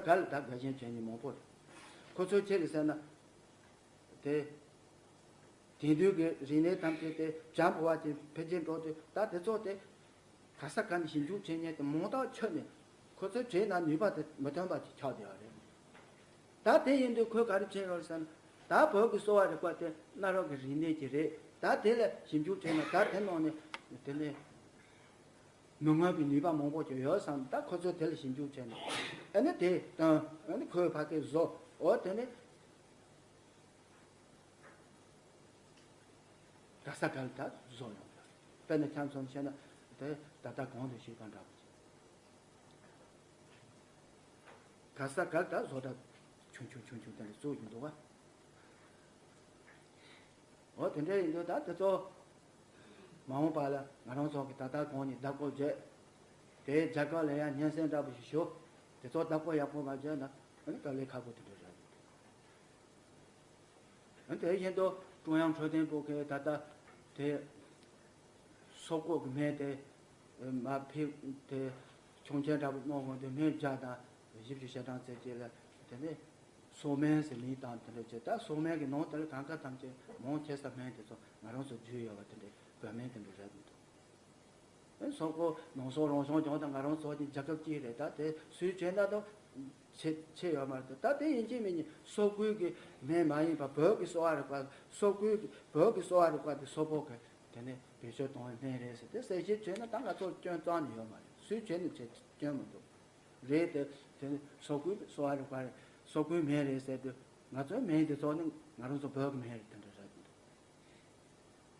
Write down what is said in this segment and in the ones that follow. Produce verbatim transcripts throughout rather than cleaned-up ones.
ག་ལ་ད་དགའ་ཞེན་བྱེད་མཁན་མང་པོ་རེད། ཁོ་ཚོ་ཅི་རེད་ཟེར་ན། དེ། དེང་དུས་ཀྱི་རིག་གནས་ཐམས་ཅད་དེ་བྱམས་པོ་བ་ཅན་འཕེལ་རྒྱས་འགྲོ་དུས་ད་དེ་ཚོ་དེ། ག་ས་ག་ནས་ཞིབ་འཇུག་བྱེད་མཁན་དེ་མང་དག་ཁྱོན་ནས་ཁོ་ཚོས་བྱས་ན་ནུས་པ་དེ་མི་ཐོན་པ་ཅིག་ཆགས་བསྡད་པ་རེད། ད་དེ་ཡིན་དུས་ཁོས་ག་རེ་བྱས་ཡོད་ཟེར་ན། ད་བོད་ཀྱི་གསོ་བ་རིག་པ་དེ་གནའ་རབས་ཀྱི་རིག་གནས་ཅིག་རེད། ད་དེ་ལ་ཞིབ་འཇུག་བྱས་ན་ད་དེ་ནང་ནས་དེ་ནས་མི་མངོན་པའི་ནུས་པ་མང་པོ་ཅིག་ཡོད་བསམ། ད་ཁོ་ཚོས་དེ་ལ་ཞིབ་འཇུག་བྱས་ནས་ཨ་ནི་དེ་བཏོན། ཨ་ནི་ཁོས་ཕ་གིར་བཟོ། འོ་དེ་ནས། ག་ས་ག་ལ་ད་བཟོ་ཡོང་གི། དཔེར་ན་ཁྱམས་ཚོམ་བཤད་ན་དེ་ད་ལྟ་གོང་དུ་ཞུས་པ་འདྲ་པོ་ཅིག་ག་ས་ག་ལ་ད་བཟོ་གྲྭ་ཆུང་ཆུང་ཆུང་ཆུང་དེ་འདྲ་བཙུགས་ཀྱི་འདུག་བ། འོ་དེ་འདྲ་ཡིན་དུས་ད་དེ་ཚོ་མ་འོངས་པ་ལ་ང་རང་ཚོ་གི་ད་ལྟ་གོང་ནས་བདག་པོ་བྱས། དེ་རྒྱ་གར་ལ་ཡང་སྙན་སེང་འདྲ་པོ་ཞིག་ཞུ། དེ་ཚོ་བདག་པོ་ཡག་པོ་མ་བྱས་ན་ཨ་ནི་དཀའ་ལས་ཁག་པོ་དེ་འདྲ་རེད། དེ་བཞིན་དུ་ཀྲུང་དབྱང་འཕྲོད་བསྟེན་པུའུ་གིས་ད་ལྟ་དེ་སོག་པོ་གི་སྨན་དེ་མར་ཕེབས་དེ་ཆུང་ཆེན་འདྲ་པོ་གནང་འོང་དུས་སྨན་བརྒྱ་དང་བཞི་བཅུ་ཞེ་གྲངས་ཙམ་ཅིག་ལ་དེ་ནས་སོག་སྨན་ཟེར་མིང་བཏགས་དེ་འདྲ་བྱས། ད་སོག་སྨན་གྱི་ནང་དེ་ལ་གང་ག་ཐམས་ཅད་མང་ཆེ་ས་སྨན་དེ་ཚོ་ང་རང་ཚོ་རྒྱུས་ཡོད་པ་དེ་འདྲའི་བོད་སྨན་དེ་འདྲ་རེད་མི་འདུག་སོག་པོ་ནང་སོག་རང་སྐྱོང་ལྗོངས་དང་ང་རང་ཚོ་གཉིས་རྒྱལ་ཁབ་གཅིག་རེད། ད་དེ་སུས་བྱས་ན་ད་ཆེ་ཆེ་ཡོད་མ་རེད། ད་དེ་ཡིན་གཅིག་མིན་གཉིས་སོག་པོའི་གི་སྨན་མ་ཡིན་པ་བོད་ཀྱི་གསོ་བ་རིག་པ། སོག་པོའི་བོད་ཀྱི་གསོ་བ་རིག་པ་དེ་སོག་པོ་གི་དེ་ནས་བེད་སྤྱོད་གཏོང་བའི་སྨན་རེད་ཟེར་ཏེ་གསལ་བཤད་བྱས་ན་ད་ང་ཚོར་སྐྱོན་རྩ་ནས་ཡོད་མ་རེད། སུས་བྱས་ན་བྱས་སྐྱོན་མི་འདུག་རེད་དེ། དེ་ནས་སོག་པོའི་གསོ་བ་རིག་པ་རེད། སོག་པོའི་སྨན་རེད་ཟེར་དུས་ང་ཚོའི་སྨན་དེ་ཚོ་ནི་ང་རང་ཚོ་བོད་ཀྱི་སྨན་རེད་དེ་འདྲ་རེད་མི་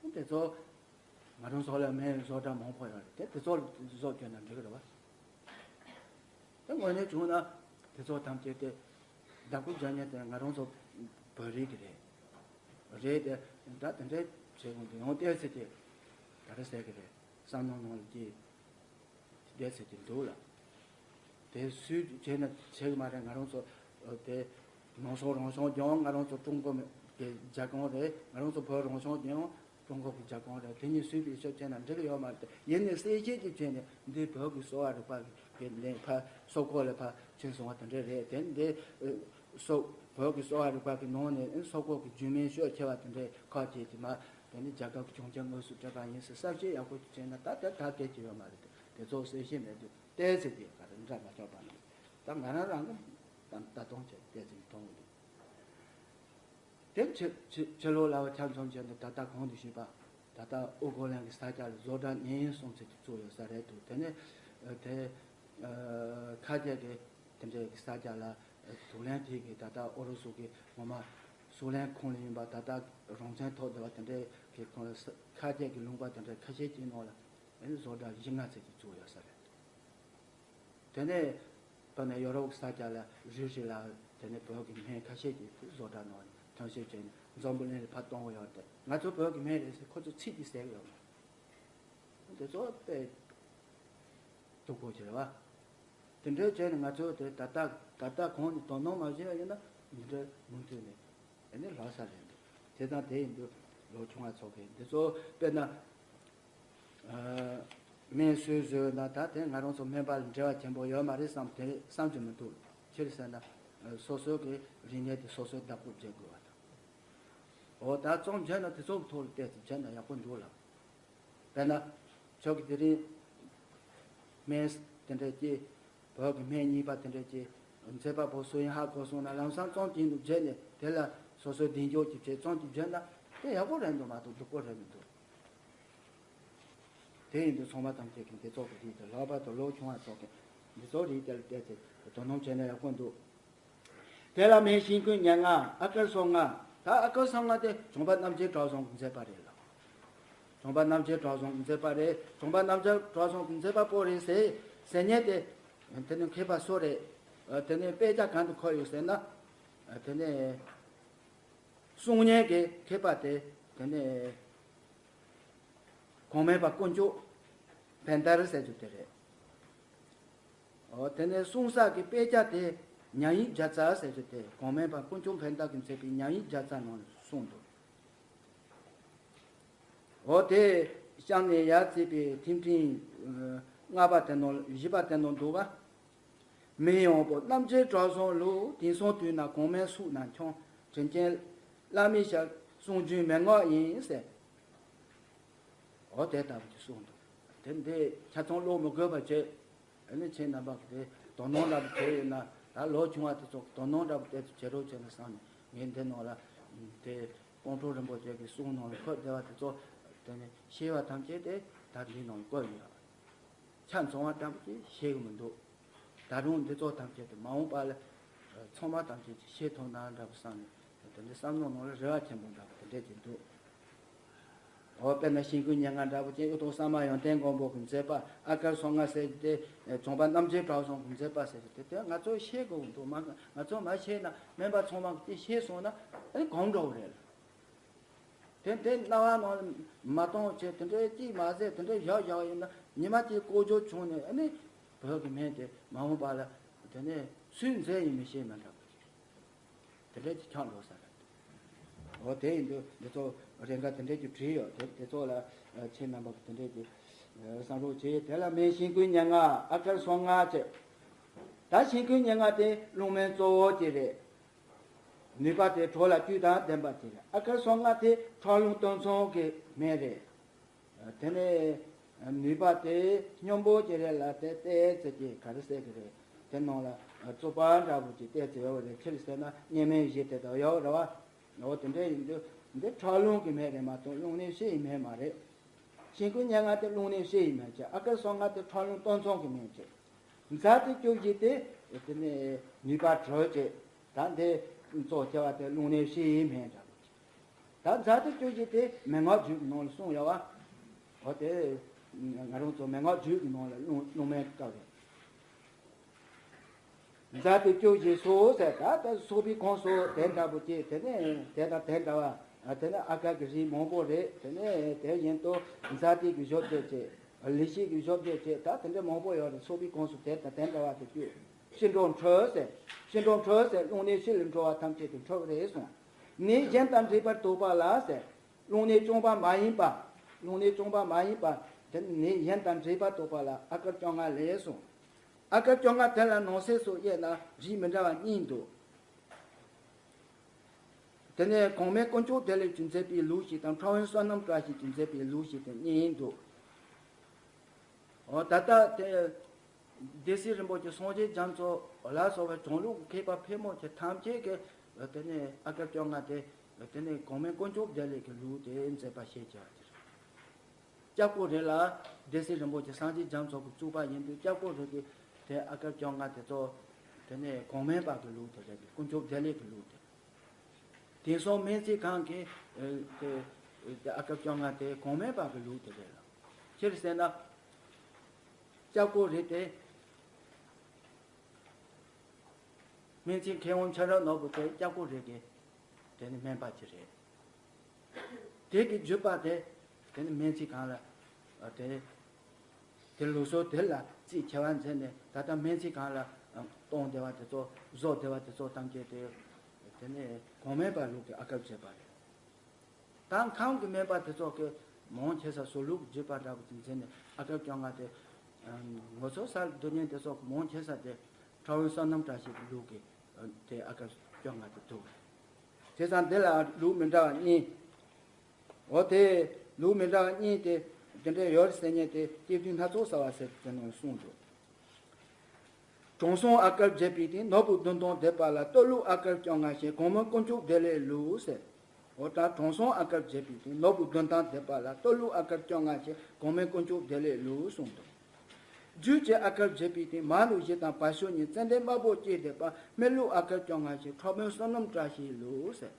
འདུག་དེ་ཚོ་ང་རང་ཚོ་ལ་སྨན་བཟོ་གྲྭ་མང་པོ་ཡོད་རེད་དེ། དེ་ཚོ་ལ་བཟོ་བཅོས་ན་འགྲིག་གི་རེད་བ། དེ་དངོས་གནས་བྱུང་ན་དེ་ཚོ་ཐམས་ཅད་དེ་བདག་པོ་རྒྱག་མཁན་དེ་ང་རང་ཚོ་བོད་རིགས་ཀྱི་རེད། རེད་དེ་ད་དེ་འདྲའི་བྱེད་དགོས་འདུག་ཡང་བལྟས་ཚེ་དེ་ག་རེ་ཟེར་གི་རེད། བསམ་བློ་ནང་ལ་སྐྱེས། དེ་ཟེར་གྱི་འདུག་ལ། དེ་སུས་བྱས་ན་བྱེད་ཀྱི་མ་རེད། ང་རང་ཚོ་དེ་ནང་སོག་རང་སྐྱོང་ལྗོངས། ང་རང་ཚོ་ཀྲུང་གོ་མི་གི་རྒྱལ་ཁོངས་རེད། ང་རང་ཚོ་བོད་རང་སྐྱོང་ལྗོངས་ཀྲུང་གོ་གི་རྒྱལ་ཁོངས་རེད། དེ་གཉིས་སུས་བེད་སྤྱོད་བྱས་ན་འགྲིག་གི་ཡོད་མ་རེད། ཡིན་ནའི་གསལ་བཤད་ཅིག་བྱས་ནས་འདི་བོད་ཀྱི་གསོ་བ་རིག་པ་གི་ལན་ཕར་སོག་པོ་ལ་ཕར་ཕྱིན་སོང་བ་དེ་འདྲ་རེད། དེ་འདི་སོག་བོད་ཀྱི་གསོ་བ་རིག་པ་གི་ནང་ནས་སོག་པོ་གི་རྒྱུས་མེད་ཤོས་ཆེ་བ་དེ་འདྲ་ཁག་ཅིག་གིས་མ་དེ་ནི་རྒྱལ་ཁབ་ཀྱི་བྱུང་རྐྱེན་དངོས་སུ་སྤྲད་པ་ཡིན་ཟེར་གསལ་བཤད་ཡག་པོ་ཅིག་བྱས་ན་ད་ལྟ་ད་སྐད་ཀྱི་ཡོད་མ་རེད། དེ་ཚོ་གསལ་བཤད་མེད་དུས་ཏོག་ཙམ་དེ་ག་རེ་འདྲ་མ་ཆགས་པ་ན། ད་ང་རང་རང་གི་ད་ལྟ་གཏོང་བྱས་ཏོག་ཙམ་མཐོང་གི་འདུག་དེ་ཕྱི་ཕྱི་ཕྱི་ལོགས་ལ་ཆ་མཚོན་བྱས་ནས་ད་ལྟ་གོང་དུ་ཞུས་པ། ད་ལྟ་ཨོ་རྒོད་ལན་གྱི་ས་ཆ་ལ་བཟོ་གྲྭ་ཉེར་གསུམ་ཙམ་ཅིག་བཙུགས་ཡོད་ས་རེད་འདུག་དེ་ནས་དེ་ཁ་ཆེ་གི་དེ་འདྲའི་གི་ས་ཆ་ལ་དུག་ལན་དེ་གི་ད་ལྟ་ཨུ་རུ་སུ་གི་ངོ་མ་སུའུ་ལན་ཁོངས་ལ་ཡིན་པ། ད་ལྟ་རང་བཙན་ཐོབ་བསྡད་པ་དེ་འདྲའི་གི་ཁོངས་ལ་ཁ་ཆེ་གི་ལུང་པ་དེ་འདྲའི་ཁ་ཤས་ཀྱི་ནང་ལ་བཟོ་གྲྭ་བཞི་ལྔ་ཙམ་ཅིག་བཙུགས་ཡོད་ས་རེད། དེ་ནས་ད་ནས་ཡོ་རོབ་ས་ཆ་ལ་རེ་རེ་ལ་དེ་ནས་བོད་ཀྱི་སྨན་ཁ་ཤས་ཀྱི་བཟོ་གྲྭ་ནང་ཐོན་སྐྱེད་བྱས་ནས་འཛམ་བུ་གླིང་ལ་ཕར་གཏོང་གི་ཡོད་རེད། ང་ཚོ་བོད་ཀྱི་སྨན་རེད་ཟེར་ཁོ་ཚོ་ཚིག་གིས་ཟེར་གི་ཡོད་མ་རེད། དེ་ཚོ་དཔེ་སྡུག་པོ་ཞིག་རེད་བ། དེ་འདྲའི་བྱས་ནས་ང་ཚོ་དེ་ད་ལྟ་ད་ལྟ་གོང་ནས་དོ་སྣང་མ་བྱས་པ་ཡིན་ན་འདི་འདྲའི་མུ་མཐུད་ནས་ཨ་ནི་ལྷག་ས་རེད་འདུག་དེ་དང་དེ་ཡིན་དུས་ལོ་ཆུང་བ་ཚོ་གིས་འདི་ཚོ་དཔེར་ན། ཨ། སྨན་སུས་བཟོས་ན་ད་དེ་ང་རང་ཚོ་སྨན་པ་ལ་འབྲེལ་བ་ཆེན་པོ་ཡོད་མ་རེད་བསམ་དེ་བསམ་གྱི་མི་འདུག་ཅི་རེད་ཟེར་ན། ཨ། སོ་སོ་གི་རིག་གནས་དེ་སོ་སོས་བདག་པོ་བྱེད་དགོས་པ་དང་། འོ་ད་རྩོམ་བྱས་ན་དེ་ཚོ་གི་ཐོག་ལ་བལྟས་ཏེ་བྱས་ན་ཡག་པོ་འདུག་ལ། དཔེར་ན། ཁྱོད་ཀྱིས་དེ་རིང་སྨན་དེ་འདྲ་ཅིག་བོད་ཀྱི་སྨན་གཉིས་པ་དེ་འདྲ་ཅིག་མཛད་པ་པོ་སུ་ཡིན་ཧ་གོ་སོང་ན་ལམ་སང་རྩོམ་གྱིས་འདུག་བརྗོད་ནས་དེ་ལ་སོ་སོའི་གདེང་འཇོག་ཅིག་བྱས་རྩོམ་གྱིས་བརྗོད་ན་དེ་ཡག་པོ་རེད་འདུག་མ་གཏོགས་སྡུག་པོ་རེད་མི་འདུག་དེ་ཡིན་དུས་ཚང་མ་ཐམས་ཅད་ཀྱིས་འདི་ཚོ་གི་རིགས་དེ་ལྷག་པར་དུ་ལོ་ཆུང་བ་ཚོ་གིས་འདི་ཚོ་རིགས་དེ་ལ་བལྟས་ཏེ་དོ་སྣང་བྱས་ན་ཡག་པོ་འདུག་དེ་ལ་སྨན་ཤིང་ཀུན་ཉེར་ལྔ། ཨ་ཀར་སོ་ལྔ། ད་ཨ་ཀར་སོ་ལྔ་དེ་བྱུང་བ་རྣམ་རྒྱལ་གྲགས་བཟང་གིས་མཛད་པ་རེད་ལ། བྱུང་བ་རྣམ་རྒྱལ་གྲགས་བཟང་གིས་མཛད་པ་རེད། བྱུང་བ་རྣམ་རྒྱལ་གྲགས་བཟང་གིས་མཛད་པ་པོ་རེད་ཟེར་ཟེར་མཁན་དེ། དེ་ནི་མཁས་པ་སུ་རེད། དེ་ནི་དཔེ་ཆ་གང་དུ་འཁོད་ཡོད་ཟེར་ན། དེ་ནི་གསུང་སྙན་གྱི་མཁས་པ་དེ་དེ་ནི་གོང་མའི་བ་དཀོན་མཆོག་བྷན་དྷ་ར་ཟེར་རྒྱུ་དེ་རེད། འོ་དེ་ནས་གསུང་ས་གི་དཔེ་ཆ་དེ་ཉང་ཡིག་བརྒྱ་རྩ་ཟེར་རྒྱུ་དེ་གོང་མའི་བ་དཀོན་མཆོག་བྷན་དྷ་གིས་མཛད་པའི་ཉང་ཡིག་བརྒྱ་རྩ་ནང་ལ་གསུངས་འདུག་འོ་དེ་གཤམ་ནས་ཡར་བརྩིས་པའི་ཐིམ་ཕྲེང་ལྔ་པ་དེ་ནང་བཞི་པ་དེ་ནང་འདུག་ག་མི་ཡོང་པོ་རྣམ་འབྱེད་གྲོལ་གསུམ་ལུགས། དེང་སང་དུས་ན་གོང་མའི་གཟུགས་རྣམས་འཁྱོངས། དྲིན་ཅན་བླ་མའི་ཞབས་གསུང་རྒྱུན་མན་ངག་ཡིན་ཟེར། འོ་དེ་ལྟ་བུ་ཅིག་གསུངས་འདུག་དེ་འདི་ཆ་ཚང་ཀློག་མི་དགོས་པ་བྱས། ཨ་ནི་ཁྱེད་རྣམ་པ་གི་དེ་དོ་སྣང་འདྲ་པོ་བྱས་ཡོད་ན། ད་ལོ་ཆུང་བ་དེ་ཚོ་དོ་སྣང་འདྲ་པོ་དེ་ཚོ་བྱེད་རོགས་བྱས་ན་བསམ་ནས། ངས་འདི་ནང་ལ་དེ་སྤོང་གྲོགས་རིན་པོ་ཆེ་གི་གསུང་ནང་ལ་འཁོད་བསྡད་པ་དེ་ཚོ། དེ་ནས་ཤེས་པ་ཐམས་ཅད་དེ་ད་འདི་ནང་ལ་བཀོད་ཡོད། ཆ་ཚང་བ་ལྟ་བུ་ཅིག་ཤེས་གི་མི་འདུག་ད་རུང་འདི་ཚོ་ཐམས་ཅད་དེ་མ་འོངས་པ་ལ་ཚང་མ་ཐམས་ཅད་ཅིག་ཤེས་ཐུབ་ན་འདྲ་པོ་བསམ་ནས། དེ་འདྲའི་བསམ་བློ་ནང་ལ་རེ་བ་ཆེན་པོ་འདྲ་པོ་དེ་འདྲས་ཅིག་འདུག་འོ་དཔེར་ན་ཤིང་ཀུན་ཉེར་ལྔ་འདྲ་པོ་ཅིག་གཡུ་ཐོག་ས་མ་ཡོན་ཏན་མགོན་པོ་གི་མཛད་པ། ཨ་ཀར་སོ་ལྔ་ཟེར་གྱི་དེ་བྱུང་བ་རྣམ་འབྱེད་གྲོལ་གསུམ་གྱི་མཛད་པ་ཟེར་གྱི་དེ། དེ་ང་ཚོ་ཤེས་དགོས་ཀྱི་འདུག་མ་ང་ཚོ་མ་ཤེས་ན། སྨན་པ་ཚང་མ་གིས་ཤེས་སོང་ན་ཨ་ནི་གང་འདྲ་བོ་རེད་ལ། དེ་དེ་རྣ་བ་ནང་ལ་མ་གཏོང་བྱས། དེ་འདྲའི་གཅིག་མ་ཟད་དེ་འདྲའི་བཞག་བཞག་ཡིན་ན། ཉི་མ་གཅིག་ལྐོག་གྱུར་བྱུང་ནས་ཨ་ནི་བོད་ཀྱི་སྨན་དེ་མ་འོངས་པ་ལ་དེ་ནས་སུས་མཛད་ཡིན་མི་ཤེས་མ་འདྲ་བ་དེ་འདྲའི་གཅིག་ཆགས་འགྲོ་ས་རེད། འོ་དེ་ཡིན་དུས་འདི་ཚོ་རེ་འགའ་དེ་འདྲའི་གཅིག་བྲིས་ཡོད། དེ་དེ་ཚོ་ལ་ཁྱེད་རྣམ་པ་གིས་དེ་འདྲའི་གཅིག་བསམ་རོགས་བྱེད། དེ་ལ་སྨན་ཤིང་ཀུན་ཉེར་ལྔ། ཨ་ཀར་སོ་ལྔ་བྱས། ད་ཤིང་ཀུན་ཉེར་ལྔ་དེ་རླུང་སྨན་གཙོ་བོ་དེ་རེད། ནུས་པ་དེ་དྲོད་ལ་བཅུད་དང་ལྡན་པ་དེ་རེད། ཨ་ཀར་སོ་ལྔ་དེ་ཁྲག་རླུང་སྟོང་ཚང་གི་སྨན་རེད། དེ་ནས་ནུས་པ་དེ་སྙོམས་པོ་དེ་རེད་ལ། དེ་ཏོག་ཙམ་གྱིས་ག་རེ་ཟེར་གི་རེད། དེ་ནང་ལ་རྩུབ་པ་འདྲ་པོ་ཅིག་ཏོག་ཙམ་ཡོད་རེད། ཕྱིར་ཟེར་ན་གཉན་སྨན་བཞི་དེ་དག་ཡོད་རེད་བ། འོ་དེ་འདྲ་ཡིན་དུས་འདི་ཁྲག་རླུང་གི་སྨན་རེད་མ་གཏོགས་རླུང་ནད་བཤལ་ཡི་སྨན་མ་རེད། ཤིང་ཀུན་ཉེར་ལྔ་དེ་རླུང་ནད་བཤལ་ཡི་སྨན་བྱས། ཨ་ཀར་སོ་ལྔ་དེ་ཁྲག་རླུང་སྟོང་ཚང་གི་སྨན་བྱས། ཛ་ཏི་བཅུ་བཞི་དེ་དེ་ནས་ནུས་པ་དྲོད་བྱས། ད་འདི་གཙོ་ཆེ་བ་དེ་རླུང་ནད་བཤལ་ཡི་སྨན་འདྲ་པོ་བྱས། ད་ཛ་ཏི་བཅུ་བཞི་དེ་མན་ངག་བརྒྱད་ཀྱི་ནང་ལ་གསུངས་ཡོད་བ། འོ་དེ་ང་རང་ཚོ་མན་ངག་བརྒྱད་ཀྱི་ནང་ལ་རླུང་རླུང་སྨན་བཀར་བས། ཛ་ཏི་བཅུ་བཞི་སོགས་ཟེར། ད་ལྟ་སོགས་པའི་ཁོངས་སུ་དེ་འདྲ་པོ་སྐྱེས། དེ་ནས་དེ་དང་དེ་འདྲ་བ། དེ་ནས་ཨ་ཀར་གྱི་རིགས་མང་པོ་རེད། དེ་ནས་དེ་བཞིན་དུ་ཛ་ཏི་གི་བཞི་བརྒྱད་བྱས། ལི་ཤི་གི་བཞི་བརྒྱད་བྱས། ད་དེ་འདྲ་མང་པོ་ཡོད་རེད། སོགས་པའི་ཁོངས་སུ་དེ་དང་དེ་འདྲ་བ་དེ་བཅུ། ཕྱི་འགྲོ་འཁྲུ་ཟེར། ཕྱི་འགྲོ་འཁྲུ་ཟེར། རླུང་ནད་ཕྱི་ལ་འགྲོ་བ་ཐམས་ཅད་དེ་འཁྲུ་བ་རེད་གསུངས། ནད་གཞན་དང་འདྲེས་པར་འདོད་པ་ལ་ཟེར། རླུང་ནད་རྐྱང་པ་མ་ཡིན་པ། རླུང་ནད་རྐྱང་པ་མ་ཡིན་པ། དེ་ནི་ནད་གཞན་དང་འདྲེས་པར་འདོད་པ་ལ་ཨ་ཀར་བཅོ་ལྔ་ལས་གསུངས། ཨ་ཀར་བཅོ་ལྔ་དེ་ལ་ནང་གསེས་སུ་དབྱེ་ན་རིགས་མི་འདྲ་བ་གཉིས་འདུག་དེ་ནས་གོང་མའི་དཀོན་མཆོག་བདེ་ལེགས་ཀྱིས་མཛད་པའི་ལུགས་ཤིག་དང་ཁྲ་བོའི་བསོད་ནམས་བཀྲ་ཤིས་ཀྱིས་མཛད་པའི་ལུགས་ཤིག་དེ་གཉིས་འདུག་འོ་ད་ལྟ་དེ་སྡེ་སྲིད་རིན་པོ་ཆེ་སངས་རྒྱས་རྒྱ་མཚོ་ལ་སོགས་པའི་གྲངས་ལུགས་མཁས་པ་ཕལ་མོ་ཆེ་ཐམས་ཅད་ཀྱིས་དེ་ནས་ཨ་ཀར་བཅོ་ལྔ་དེ་དེ་ནས་གོང་མའི་དཀོན་མཆོག་བདེ་ལེགས་ཀྱི་ལུགས་དེ་མཛད་པ་ཞེས་བྱ་བ་དེ་རེད། སྐྱབས་ཀོ་རེ་ལ་སྡེ་སྲིད་རིན་པོ་ཆེ་སངས་རྒྱས་རྒྱ་མཚོ་གིས་བཙུགས་པ་ཡིན་དུས། སྐྱབས་ཀོ་རེ་གི་དེ་ཨ་ཀར་བཅོ་ལྔ་དེ་ཚོ་དེ་ནས་གོང་མའི་བར་གྱི་ལུགས་དེ་རེད། དཀོན་མཆོག་བདེ་ལེགས་ཀྱི་ལུགས་དེ། དེང་སང་སྨན་རྩིས་ཁང་གི་ཨ་དེ་དེ་ཨ་ཀར་བཅོ་ལྔ་དེ་གོང་མའི་བར་གྱི་ལུགས་དེ་རེད་ལ། ཕྱིར་ཟེར་ན་སྐྱབས་ཀོ་རེ་དེ་སྨན་རྩིས་མཁས་དབང་ཆ་ར་ནོར་བུ་དེ་སྐྱབས་ཀོ་རེ་གི་དེ་ནི་སྨན་པ་ཅིག་རེད། དེ་གི་བརྒྱུད་པ་དེ་དེ་ནི་སྨན་རྩིས་ཁང་ལ་ཨ་དེ་དེ་ལུགས་སྲོལ་དེ་ལ་རྩིས་ཆེ་བ་མཛད་ནས། ད་ལྟ་སྨན་རྩིས་ཁང་ལ་ཨ་གཏོང་བདེ་བ་དེ་ཚོ་བཟོ་བདེ་བ་དེ་ཚོ་ཐམས་ཅད་དེ་དེ་ནི་གོང་མའི་བར་ལུགས་ཀྱི་ཨ་ཀར་བྱས་པ་རེད། ད་ཁམས་ཀྱི་སྨན་པ་དེ་ཚོ་གི་མང་ཆེ་ས་ཟུར་ལུགས་བརྒྱུད་པ་འདྲ་པོ་ཅིག་མཛད་ནས་ཨ་ཀར་བཅོ་ལྔ་དེ། ཨ་ངོ་སོ་སར་སྡུག་བསྔལ་དེ་ཚོ་གི་མང་ཆེ་ས་དེ་ཁྲ་བོའི་བསོད་ནམས་བཀྲ་ཤིས་ཀྱི་ལུགས་ཀྱི་ཨ་དེ་ཨ་ཀར་བཅོ་ལྔ་དེ་འདུག་བྱས་ཙང་འདི་ལ་ལུགས་མི་འདྲ་བ་གཉིས། འོ་དེ་ལུགས་མི་འདྲ་བ་གཉིས་དེ་དེ་འདྲ་ཡོད་ཟེར་མཁན་དེ་སྐྱེ་བདུན་སྣ་ཚོགས་གསལ་བ་ཟེར་དེ་ནང་གསུངས་འདུག་དྲང་སྲོང་ཨ་ཀར་བརྒྱད་པའི་སྟེང་ནོར་བུ་བདུན་སྟོང་བཟླས་པ་ལ་སྟོད་ལུགས་ཨ་ཀར་བཅོ་ལྔ་ཞེས་གོང་མའི་དཀོན་མཆོག་བདེ་ལེགས་ལུགས་ཟེར། འོ་ད་དྲང་སྲོང་ཨ་ཀར་བརྒྱད་པའི་སྟེང་ནོར་བུ་བདུན་སྟོང་བཟླས་པ་ལ་སྟོད་ལུགས་ཨ་ཀར་བཅོ་ལྔ་ཞེས་གོང་མའི་དཀོན་མཆོག་བདེ་ལེགས་ལུགས་གསུངས་འདུག་རྒྱུད་ཀྱི་ཨ་ཀར་བརྒྱད་པའི་སྟེང་མ་ལུག་བཞི་དང་བ་ཤུ་གཉིས་ཙན་དན་དམར་པོ་བསྐྱེད་བཟླས་པ་སྨན་ལུགས་ཨ་ཀར་བཅོ་ལྔ་ཞེས་ཁྲ་བོའི་བསོད་ནམས་བཀྲ་ཤིས་ལུགས་ཟེར།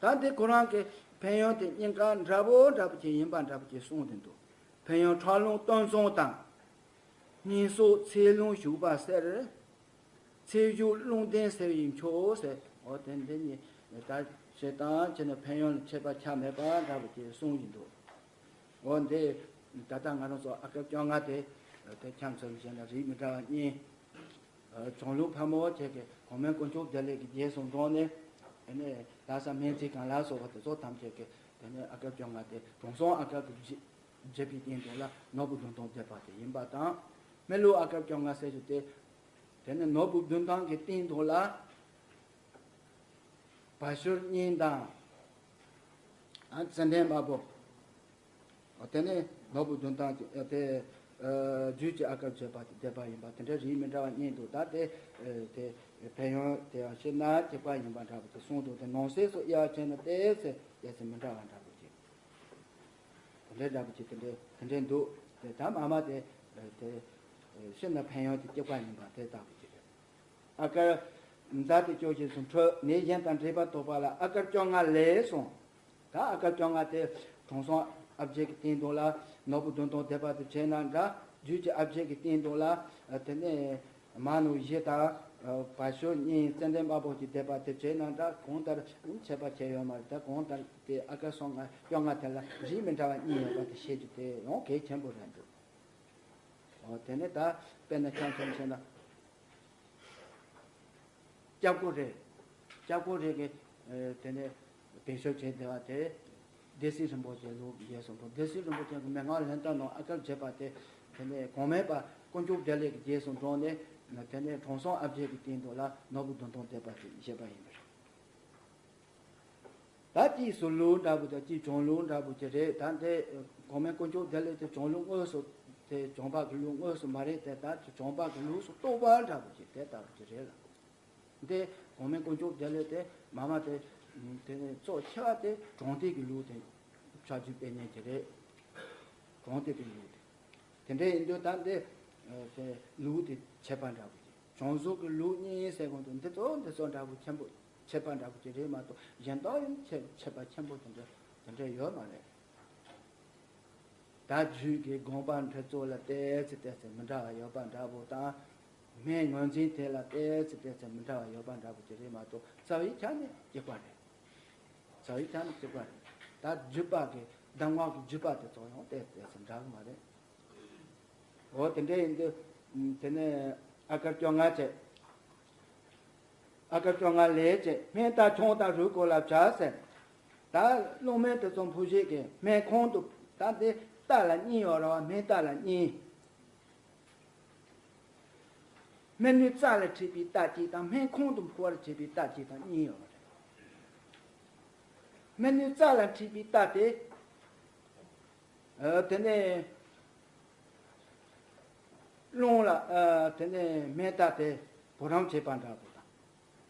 ད་འདི་ཁོ་རང་གི་ཕན་ཡོན་དེ་གཉིས་ཀ་འདྲ་པོ་འདྲ་པོ་ཅིག་ཡིན་པ་འདྲ་པོ་ཅིག་གསུངས་ཏེ་འདུག་ཕན་ཡོན་ཁྲག་རླུང་སྟོང་ཚང་དང་། སྙིང་སོགས་ཚེ་རླུང་ཞུགས་པ་སེལ། ཚེ་ཞུགས་རླུང་ལྡན་སེལ་བའི་མཆོག་ཟེར། འོ་དེ་འདི་གཉིས་ད་བྱེད་སྟངས་བྱས་ནས་ཕན་ཡོན་ལ་ཁྱད་པར་ཆ་མེད་པ་འདྲ་པོ་ཅིག་གསུངས་ཡིན་འདུག་འོ་འདི་ད་ལྟ་ང་རང་ཚོ་ཨ་ཀར་བཅོ་ལྔ་དེ་དེ་ཁྱམས་ཚོ་བྱས་ན་རིགས་མི་འདྲ་བ་གཉིས། གྲངས་ལུགས་ཕལ་མོ་ཆེ་གི་གོང་མའི་དཀོན་མཆོག་བདེ་ལེགས་ཀྱི་རྗེས་སུ་འབྲངས་ནས། དེ་ནས་ལྷ་ས་སྨན་རྩིས་ཁང་ལ་སོགས་པ་དེ་ཚོ་ཐམས་ཅད་ཀྱིས་དེ་ནས་ཨ་ཀར་བཅོ་ལྔ་དེ་དྲང་སྲོང་ཨ་ཀར་གྱི་བརྒྱུད་པའི་སྟེང་དུ་ལ་ནོར་བུ་བདུན་སྟོང་བཟླས་པ་དེ་ཡིན་པ་དང་། མི་ལུས་ཨ་དཀར་བཅོ་ལྔ་ཟེར་རྒྱུ་དེ། དེ་ནི་ནོར་བུ་བདུན་སྟོང་གི་སྟེང་དུ་ལ། བ་ཤུར་གཉིས་དང་། ཨ་ཙན་དན་དམར་པོ། ཨ་དེ་ནི་ནོར་བུ་བདུན་སྟོང་གི་ཨ་དེ། ཨ་རྒྱུད་ཀྱི་ཨ་དཀར་བྱེད་པ་དེ་བསྡེབས་པ་ཡིན་པ་དེ་འདྲ་རིགས་མི་འདྲ་བ་གཉིས་འདུག་ད་དེ། ཨ་དེ་ཕན་ཡོན་དེ་ཡང་ཕྱིར་ན་གཅིག་པ་ཡིན་པ་འདྲ་པོ་དེ་གསུངས་འདུག་དེ་ནང་གསེས་སུ་དབྱེ་བ་ཕྱེ་ན་ཏོག་ཙམ་ཏོག་ཙམ་མི་འདྲ་བ་འདྲ་པོ་ཅིག་དེ་འདྲའི་འདྲ་པོ་ཅིག་དེ་འདྲའི་དེ་འདྲའི་འདུག་དེ་ད་མ་མ་དེ། ཨ་དེ་ཕྱིར་ན་ཕན་ཡོན་དེ་གཅིག་པ་ཡིན་པ་དེ་ལྟ་བུ་ཅིག་རེད། ཨ་དཀར་མཛའ་དེ་སྐྱོ་ཞིང་སུ་འཕྲོད་ནད་གཞན་དང་འདྲེས་པ་དོགས་པ་ལ་ཨ་དཀར་བཅོ་ལྔ་ལས་གསུངས། ད་ཨ་དཀར་བཅོ་ལྔ་དེ་དྲང་སྲོང་ཨ་བརྒྱད་ཀྱི་སྟེང་དུ་ལ་ནོར་བུ་བདུན་སྟོང་བསྡེབས་པ་དེ་བྱས་ན་འདྲ། རྒྱུད་ཀྱི་ཨ་བརྒྱད་ཀྱི་སྟེང་དུ་ལ་དེ་ནས་མ་ནུ་བཞི་དང་བ་ཤུ་གཉིས་ཙན་དན་དམར་པོ་གྱི་བསྡེབས་པ་དེ་བྱས་ན་འདྲ། གང་ལྟར་ཁྱད་པར་ཕྱེ་ཡོད་མ་རེད། ད་གང་ལྟར་དེ་ཨ་དཀར་སོང་ང་བཅོ་ལྔ་དེ་ལ་རིགས་མི་འདྲ་བ་གཉིས་ཡོད་པ་དེ་ཤེས་རྒྱུ་དེ་ཡང་གལ་ཆེན་པོ་རེད་འདུག་འོ་དེ་ནས་ད་དཔེར་ན་ཁྱམས་ཁྱམས་བྱས་ན། སྐྱབས་མགོན་རེད། སྐྱབས་མགོན་རེད་ཀྱི། ཨ་དེ་ནས་བེད་སྤྱོད་བྱས་བསྡད་པ་དེ། སྡེ་སྲིད་རིན་པོ་ཆེ་ལུགས་རྗེས་སུ་འགྲོ། སྡེ་སྲིད་རིན་པོ་ཆེ་གི་མན་ངག་ལེན་སྟངས་ནང་ཨ་དཀར་བྱེད་པ་དེ། དེ་ནས་གོང་མའི་པ་དཀོན་མཆོག་བདེ་ལེགས་ཀྱི་རྗེས་སུ་འགྲོ་ནས། དེ་ནས་དྲང་སྲོང་ཨ་བརྒྱད་ཀྱི་སྟེང་དུ་ལ་ནོར་བུ་བདུན་སྟོང་བསྡེབས་པ་དེ་བཤད་པ་ཡིན་པ་རེད། ད་དེའི་སྲོལ་ལུགས་འདྲ་པོ་དང་དེའི་བྱུང་ལུགས་འདྲ་པོ་ཅིག་རེད། ད་འདི་གོང་མའི་དཀོན་མཆོག་བདེ་ལེགས་དེ་བྱུང་ལུགས་དངོས་སུ་དེ་བྱུང་བ་གི་ལུགས་དངོས་སུ་མ་རེད་དེ། ད་དེ་བྱུང་བ་གི་ལུགས་སུ་རྟོགས་པ་འདྲ་པོ་ཅིག་དེ་ལྟ་བུ་ཅིག་རེད་ལ། འདི་གོང་མའི་དཀོན་མཆོག་བདེ་ལེགས་དེ་མ་མ་དེ། དེ་ནས་གཙོ་ཆེ་བ་དེ་དྲང་ཐིག་གི་ལུགས་དེ་ཕྱག་རྒྱུད་སྤེལ་མཁན་ཅིག་རེད། དྲང་ཐིག་གི་ལུགས་དེ། དེ་འདྲ་ཡིན་དུས་ད་འདི་དེ་ལུགས་དེ་ཁྱད་པར་འདྲ་པོ་ཅིག་བྱང་ཟུར་གྱི་ལུགས་གཉིས་ཟེར་གོང་དུ་འདི་ཚོ་འདི་ཚོ་འདྲ་པོ་ཆེན་པོ་ཁྱད་པར་འདྲ་པོ་ཅིག་རེད་མ་གཏོགས་གཞན་དག་ཡང་ཁྱད་ཁྱད་པར་ཆེན་པོ་དེ་འདྲ་དེ་འདྲ་ཡོད་མ་རེད། ད་རྒྱུད་ཀྱི་དགོངས་པ་འགྲེལ་ཚུལ་ལ་ཏོག་ཙམ་ཏོག་ཙམ་མི་འདྲ་བ་ཡོད་པ་འདྲ་པོ་དང་། སྨན་ངོས་འཛིན་དེ་ལ་ཏོག་ཙམ་ཏོག་ཙམ་མི་འདྲ་བ་ཡོད་པ་འདྲ་པོ་ཅིག་རེད་མ་གཏོགས་རྩ་བའི་ཆ་ནས་གཅིག་པ་རེད། རྩ་བའི་ཆ་ནས་གཅིག་པ་རེད། ད་རྒྱུད་པ་གི་གདམས་ངག་གི་རྒྱུད་པ་དེ་ཚོ་ཡང་ཏོག་ཙམ་ཏོག་ཙམ་འདྲ་གི་མ་རེད། འོ་དེ་འདྲ་ཡིན་དུས། དེ་ནས་ཨ་དཀར་བཅོ་ལྔ་བྱས། ཨ་དཀར་བཅོ་ལྔ་ལས་བྱས་སྨན་རྟ་ཁྱུང་དང་རུས་སྐོར་ལ་བྱ་ཟེར། ད་སློབ་མའི་དེ་ཚོ་འཕོ་བྱེད་ཀྱི་སྨན་ཁང་དུ་ད་འདི་རྟ་ལ་གཉིས་ཡོད་རེད་བ། སྨན་རྟ་ལ་གཉིས། སྨན་སྣོད་རྩ་ལ་འཁྲིད་པའི་རྟ་གཅིག་དང་སྨན་ཁང་དུ་འཕོ་བར་བྱེད་པའི་རྟ་གཅིག་དང་གཉིས་ཡོད་རེད། སྨན་སྣོད་རྩ་ལ་འཁྲིད་པའི་རྟ་དེ། ཨ་དེ་ནས་རླུང་ལ་ཨ་དེ་ནས་སྨན་རྟ་དེ་བུ་རམ་བྱེད་པ་འདྲ་པོ་དང་།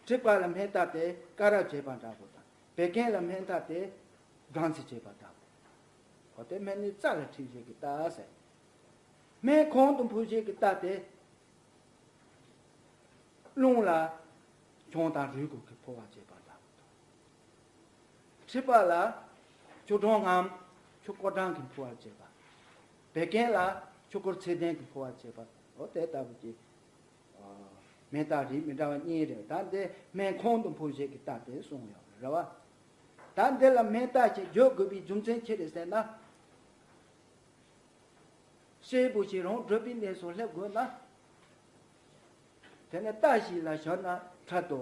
མཁྲིས་པ་ལ་སྨན་རྟ་དེ་ཀ་ར་བྱེད་པ་འདྲ་པོ་དང་། བད་ཀན་ལ་སྨན་རྟ་དེ་སྦྲང་རྩི་བྱེད་པ་འདྲ་པོ། འོ་དེ་སྨན་སྣོད་རྩ་ལ་འཁྲིད་བྱེད་ཀྱི་རྟ་ཟེར། སྨན་ཁང་དུ་འཕོ་བྱེད་ཀྱི་རྟ་དེ། རླུང་ལ་ཁྱུང་དང་རུས་སྐོར་གྱིས་འཕོ་བ་བྱེད་པ་འདྲ་པོ་དང་། མཁྲིས་པ་ལ་ཆུ་སྦྲང་ངམ་ཆུ་ཀོ་སྦྲང་གིས་འཕོ་བར་བྱེད་པ། བད་ཀན་ལ་ཆུ་ཀོར་ཚི་ལྡན་གྱིས་འཕོ་བར་བྱེད་པ། འོ་དེ་ལྟ་བུ་གྱི་སྨན་རྟ་རིགས་མི་འདྲ་བ་གཉིས་རེད། ད་འདི་སྨན་ཁང་དུ་འཕོ་བྱེད་ཀྱི་རྟ་དེ་གསུངས་ཡོད་རེད་བ། ད་འདི་ལ་སྨན་རྟ་ཞེས་བརྗོད་དགོས་པའི་རྒྱུ་མཚན་ཅི་རེད་ཟེར་ན། སྐྱེས་བུ་ཞིག་རང་གྲོལ་བའི་གནས་སུ་སླེབས་དགོས་ན། དེ་ནས་རྟ་ཞིག་ལ་ཞོན་ན་འཕྲལ་དུ་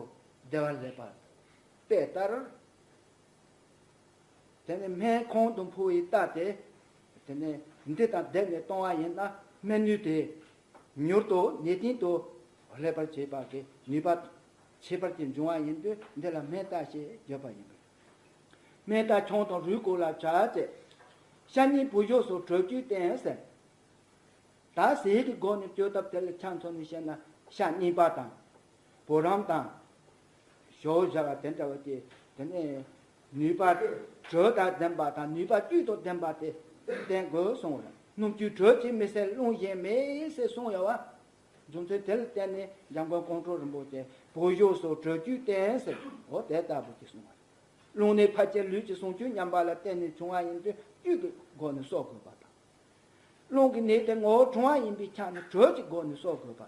བདེ་བ་སླེབས་པ་དཔེ་ལྟར། དེ་ནས་སྨན་ཁང་དུ་འཕོ་བའི་རྟ་དེ། དེ་ནས་འདི་དང་བསྡེབས་ནས་གཏོང་བ་ཡིན་ན་སྨན་ནུས་དེ་མྱུར་དུ་ནད་གཏིང་དུ་སླེབས་པར་བྱེད་པ་གི་ནུས་པ་ཁྱད་པར་གྱིས་འབྱུང་བ་ཡིན་དུས་འདི་ལ་སྨན་རྟ་ཞེས་བརྗོད་པ་ཡིན་པས། སྨན་རྟ་ཁྱུང་དང་རུས་སྐོར་ལ་བྱ་སྟེ། ཤ་གཉིས་བུ་གཞོགས་སུ་དྲོད་བཅུད་བསྟེན་ཟེར། ད་ཟས་ཀྱི་སྒོ་ནས་སྤྱོད་ཐབས་དེ་ལ་ཆ་མཚོན་ནས་བཤད་ན་ཤ་གཉིས་པ་དང་། བུ་རམ་དང་། ཞོ་བཞག་པ་དེ་འདྲ་བ་སྟེ། དེ་ནས་ནུས་པ་དྲོད་དང་ལྡན་པ་དང་ནུས་པ་བཅུད་དང་ལྡན་པ་དེ་བསྟེན་དགོས་གསུངས་པ་རེད། སྣུམ་བཅུད་དྲོད་ཀྱིས་མི་སེལ་རླུང་གཞན་མེད་ཟེར་གསུངས་ཡོད་བ། རྒྱུ་མཚན་དེ་ལ་བརྟེན་ནས་འཇམ་མགོན་ཀོང་སྤྲུལ་རིན་པོ་ཆེ་བུ་གཞོགས་སུ་དྲོད་བཅུད་བསྟེན་ཟེར། འོ་དེ་ལྟ་བུ་ཅིག་གསུངས་པ་རེད། རླུང་ནད་ཕལ་ཆེར་ལུས་ཀྱི་ཟུངས་བཅུད་ཉམས་པ་ལ་བརྟེན་ནས་བྱུང་བ་ཡིན་དུས་བཅུད་ཀྱི་སྒོ་ནས་གསོ་དགོས་པ་དང་། རླུང་གི་ནད་དེ་ངོ་བོ་གྲང་བ་ཡིན་པའི་ཆ་ནས་དྲོད་ཀྱི་སྒོ་ནས་གསོ་དགོས་པ།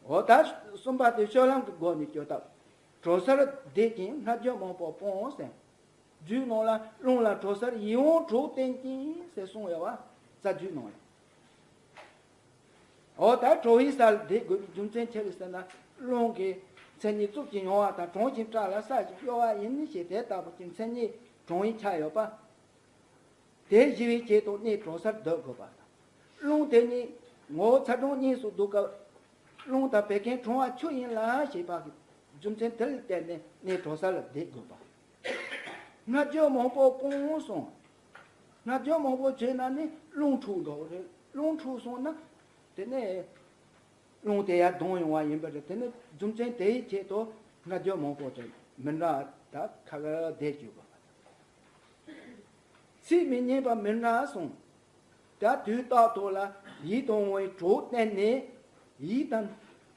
འོ་ད་གསུམ་པ་དེ་སྤྱོད་ལམ་གྱི་སྒོ་ནས་སྤྱོད་ཐབས། དྲོ་སར་བསྡད་ཅིང་སྔར་རྒྱུ་མང་པོ་སྤོངས་ཟེར། རྒྱུད་ནང་ལ་རླུང་ལ་དྲོ་སར་ཡིད་འོང་དྲོད་བསྟེན་ཅིང་ཟེར་གསུངས་ཡོད་བ། རྩ་རྒྱུད་ནང་ལ། འོ་ད་དྲོ་བའི་སར་བསྡད་དགོས་པའི་རྒྱུ་མཚན་ཅི་རེད་ཟེར་ན། རླུང་གི་མཚན་ཉིད་རྩུབ་ཅིང་ཡང་བ་དང་གྲང་ཞིང་བཀྲ་ལ་སྲ་ཞིང་གཡོ་བ་ཡིན་ཞེས་དེ་ལྟ་བུ་གྱི་མཚན་ཉིད་གྲང་བའི་ཆ་ཡོད་པ། དེ་ཞི་བའི་ཆེད་དུ་གནས་དྲོ་སར་སྡོད་དགོས་པ་དང་། རླུང་དེ་ཉིད་ངོ་བོ་ཚ་གྲང་གཉིས་སུ་འདུ་སྐབས། རླུང་དང་བད་ཀན་གྲང་བ་ཆུ་ཡིན་ལ་ཞེས་པ་གི་རྒྱུ་མཚན་དེ་ལ་བརྟེན་ནས་གནས་གྲོལ་ས་ལ་བསྡད་དགོས་པ། སྔར་རྒྱུ་མང་པོ་སྤོང་སོང་། སྔར་རྒྱུ་མང་པོ་བྱས་ན་ནི་རླུང་འཁྲུགས་འགྲོ་གི་རེད། རླུང་འཁྲུགས་སོང་ན་དེ་ནས་རླུང་དེ་ཡར་ལྡང་ཡོང་བ་ཡིན་པ་རེད། དེ་ནི་རྒྱུ་མཚན་དེའི་ཆེད་དུ་སྔར་རྒྱུ་མང་པོ་དེ་མི་འདྲ་ད་ཁ་ཁ་བསྡད་དགོས་པ། ཚིག་མི་སྙན་པ་མི་འདྲ་གསུངས། ད་དུས་རྟག་ཏུ་ལ་ཡིད་དང་ངོ་བོའི་གྲོགས་བསྟེན་ནས་ཡིད་དང་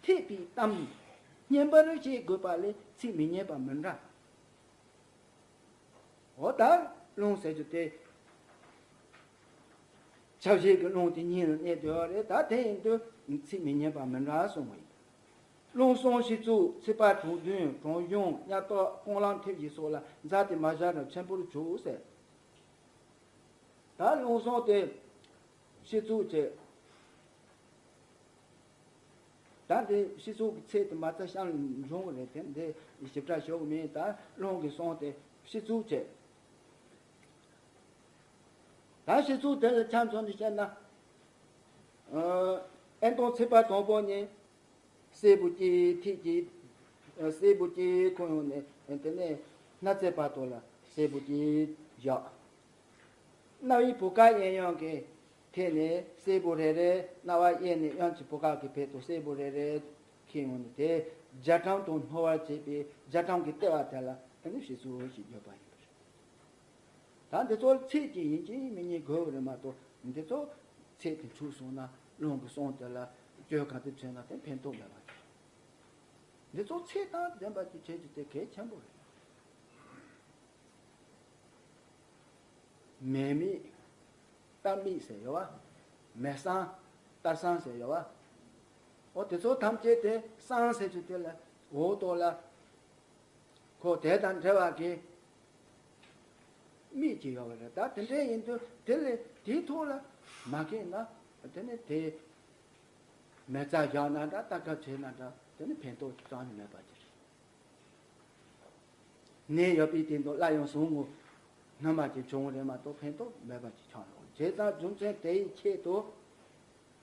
འཐད་པའི་གཏམ་སྙན་པར་བཤད་དགོས་པ་ལས་ཚིག་མི་སྙན་པ་མི་འདྲ། འོ་ད་རླུང་ཟེར་རྒྱུ་དེ་ཆ་ཤས་ཀྱི་རླུང་དེ་ཉིད་ལ་གནས་སྡོད་པ་རེད། ད་དེ་ཡིན་དུས་ཚིག་མི་སྙན་པ་མི་འདྲ་གསུངས་པ་ཡིན། རླུང་གསུམ་སྤྱི་གཙུག་ཚེག་བར་དྲུག་བདུན་གྲང་གཞོང་སྙ་ཏོག་རྐང་ལག་མཐེབ་བཞི་སོགས་ལ་ཛ་སྟེ་མ་བཞག་རུང་ཆེན་པོར་འཇུག་ཟེར། ད་རླུང་གསུམ་དེ་སྤྱི་གཙུག་བྱས། ད་འདི་སྤྱི་གཙུག་གི་ཚད་དེ་མ་རྩ་གཤམ་ལ་འབྱུང་བ་རེད་དེ། འདི་ཞིབ་ཕྲ་ཞུ་གི་མིན། ད་རླུང་གི་གསུམ་དེ་སྤྱི་གཙུག་བྱས། ད་སྤྱི་གཙུག་དེ་ལ་ཆ་མཚོན་ནས་བཤད་ན། ཨ་ཨེ་དང་ཚེག་བར་དང་པོ་ནི་སྲད་བུ་གཅིག་ཐིག་གཅིག་ཨ་སྲད་བུ་གཅིག་ཁོ་ཡོང་ནས་དེ་ནས་སྣ་རྩེ་བར་དུ་ལ་སྲད་བུ་གཅིག་བཞག་རྣ་བའི་བུ་ག་གཡས་གཡོན་གྱི་ཐད་ནས་སྲད་བུ་རེ་རེ། རྣ་བ་གཡས་ནས་གཡོན་གྱི་བུ་ག་གི་ཕྱེད་དུ་སྲད་བུ་རེ་རེ་འཁྱེར་ཡོང་ནས་དེ་རྒྱ་གྲམ་དུ་སྣོར་བར་བྱེད་པའི་རྒྱ་གྲམ་གྱི་ལྟེ་བ་དེ་ལ་དེ་ནི་སྤྱི་གཙུག་ཞེས་བརྗོད་པ་ཡིན་པ་རེད། ད་འདི་ཚོ་ཚིག་གཅིག་ཡིན་གཅིག་མིན་གཉིས་དགོས་པ་རེད་མ་གཏོགས། འདི་ཚོ་ཚིག་དེ་འཁྲུགས་སོང་ན་རླུང་གི་གསུམ་དེ་ལ་བཅོས་ག་དེ་བྱས་ན་དེ་ཕན་ཐོགས་མེད་པ་རེད། འདི་ཚོ་ཚིག་དང་ལྡན་པ་ཅིག་བྱེད་རྒྱུ་དེ་གལ་ཆེན་པོ་རེད། མེ་མིག་རྟ་མིག་ཟེར་ཡོད་པ། མེ་བསང་། རྟ་བསང་ཟེར་ཡོད་པ། འོ་དེ་ཚོ་ཐམས་ཅད་དེ་བསང་ཟེར་རྒྱུ་དེ་ལ་འོ་ཏོ་ལ་ཁོ་དེ་དང་འབྲེལ་བ་གི་མིག་ཅིག་ཡོད་པ་རེད། ད་དེ་འདྲ་ཡིན་དུས་དེ་ལས་དེའི་ཐོག་ལ་མ་འཁེལ་ན་དེ་ནི་དེ་མེ་བཙའ་བཞག་ན་འདྲ། རྟ་ཁ་བྱས་ན་འདྲ། དེ་ནི་ཕན་ཐོགས་རྩ་ནས་མེད་པ་ཅིག་རེད། ནད་ཡོད་པའི་སྟེང་དུ་སླར་ཡང་ཟུག་རྔུ་སྔ་མ་ཅིག་བྱུང་རེད་མ་གཏོགས་ཕན་ཐོགས་མེད་པ་ཅིག་ཆགས་ཡོང་། བྱས་ཙང་རྒྱུ་མཚན་དེའི་ཆེད་དུ།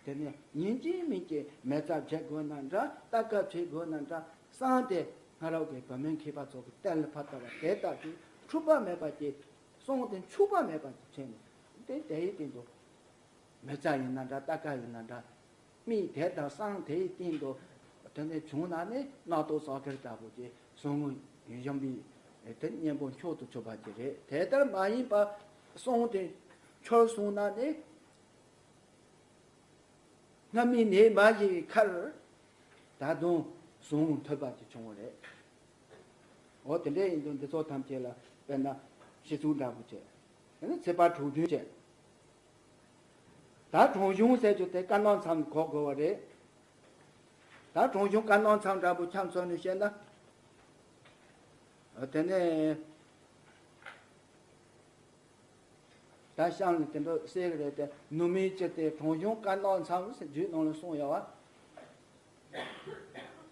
དེ་ནས་ཡིན་གཅིག་མིན་གཅིག་མེ་བཙའ་བྱེད་དགོས་ན་འདྲ། རྟ་ཁ་བྱེད་དགོས་ན་འདྲ། བསང་དེ་སྔ་རབས་ཀྱི་བོད་སྨན་མཁས་པ་ཚོ་གིས་གཏན་ལ་ཕབ་བཏང་བ་དེ་ལྟ་བུའི་འཁྲུག་པ་མེད་པ་ཅིག་བསང་དེ་འཁྲུག་པ་མེད་པ་ཅིག་བྱས་ནས་དེ་དེའི་སྟེང་དུ། མེ་བཙའ་ཡིན་ན་འདྲ། རྟ་ཁ་ཡིན་ན་འདྲ། མིག་དེ་དང་བསང་དེའི་སྟེང་དུ་དེ་ནས་བྱུང་ན་ནི་རྣག་ཐོག་ཟག་གེར་ལྟ་བུ་ཅིག་ཟུག་རྔུ་གཞོམ་པའི་དེ་གཉེན་པོ་མཆོག་ཏུ་གྱུར་པ་ཅིག་རེད། དེ་ལྟར་མ་ཡིན་པ་བསང་དེ་འཁྱོལ་སོང་ན་ནི། སྔ་མའི་ནད་མ་ཞི་བའི་ཁར་ད་དུང་ཟུག་རྔུ་འཐོལ་པ་ཅིག་བྱུང་བ་རེད། འོ་དེ་འདྲ་ཡིན་དུས་འདི་ཚོ་ཐམས་ཅད་ལ་དཔེར་ན་སྤྱི་གཙུག་འདྲ་པོ་བྱས། དེ་ནས་ཚེག་བར་དྲུག་བདུན་བྱས། ད་གྲང་གཞོང་ཟེར་རྒྱུ་དེ་དཀར་ནག་མཚམས་གོ་དགོས་པ་རེད། ད་གྲང་གཞོང་དཀར་ནག་མཚམས་འདྲ་པོ་ཆ་མཚོན་ནས་བཤད་ན། དེ་ནས། ད་གཤམ་ལ་དེ་འདྲ་གསལ་གི་རེད་དེ། ནུ་མའི་སྤྱི་དེ་གྲང་གཞོང་དཀར་ནག་མཚམས་ཟེར་རྒྱུད་ནང་ལ་གསུངས་ཡོད་པ།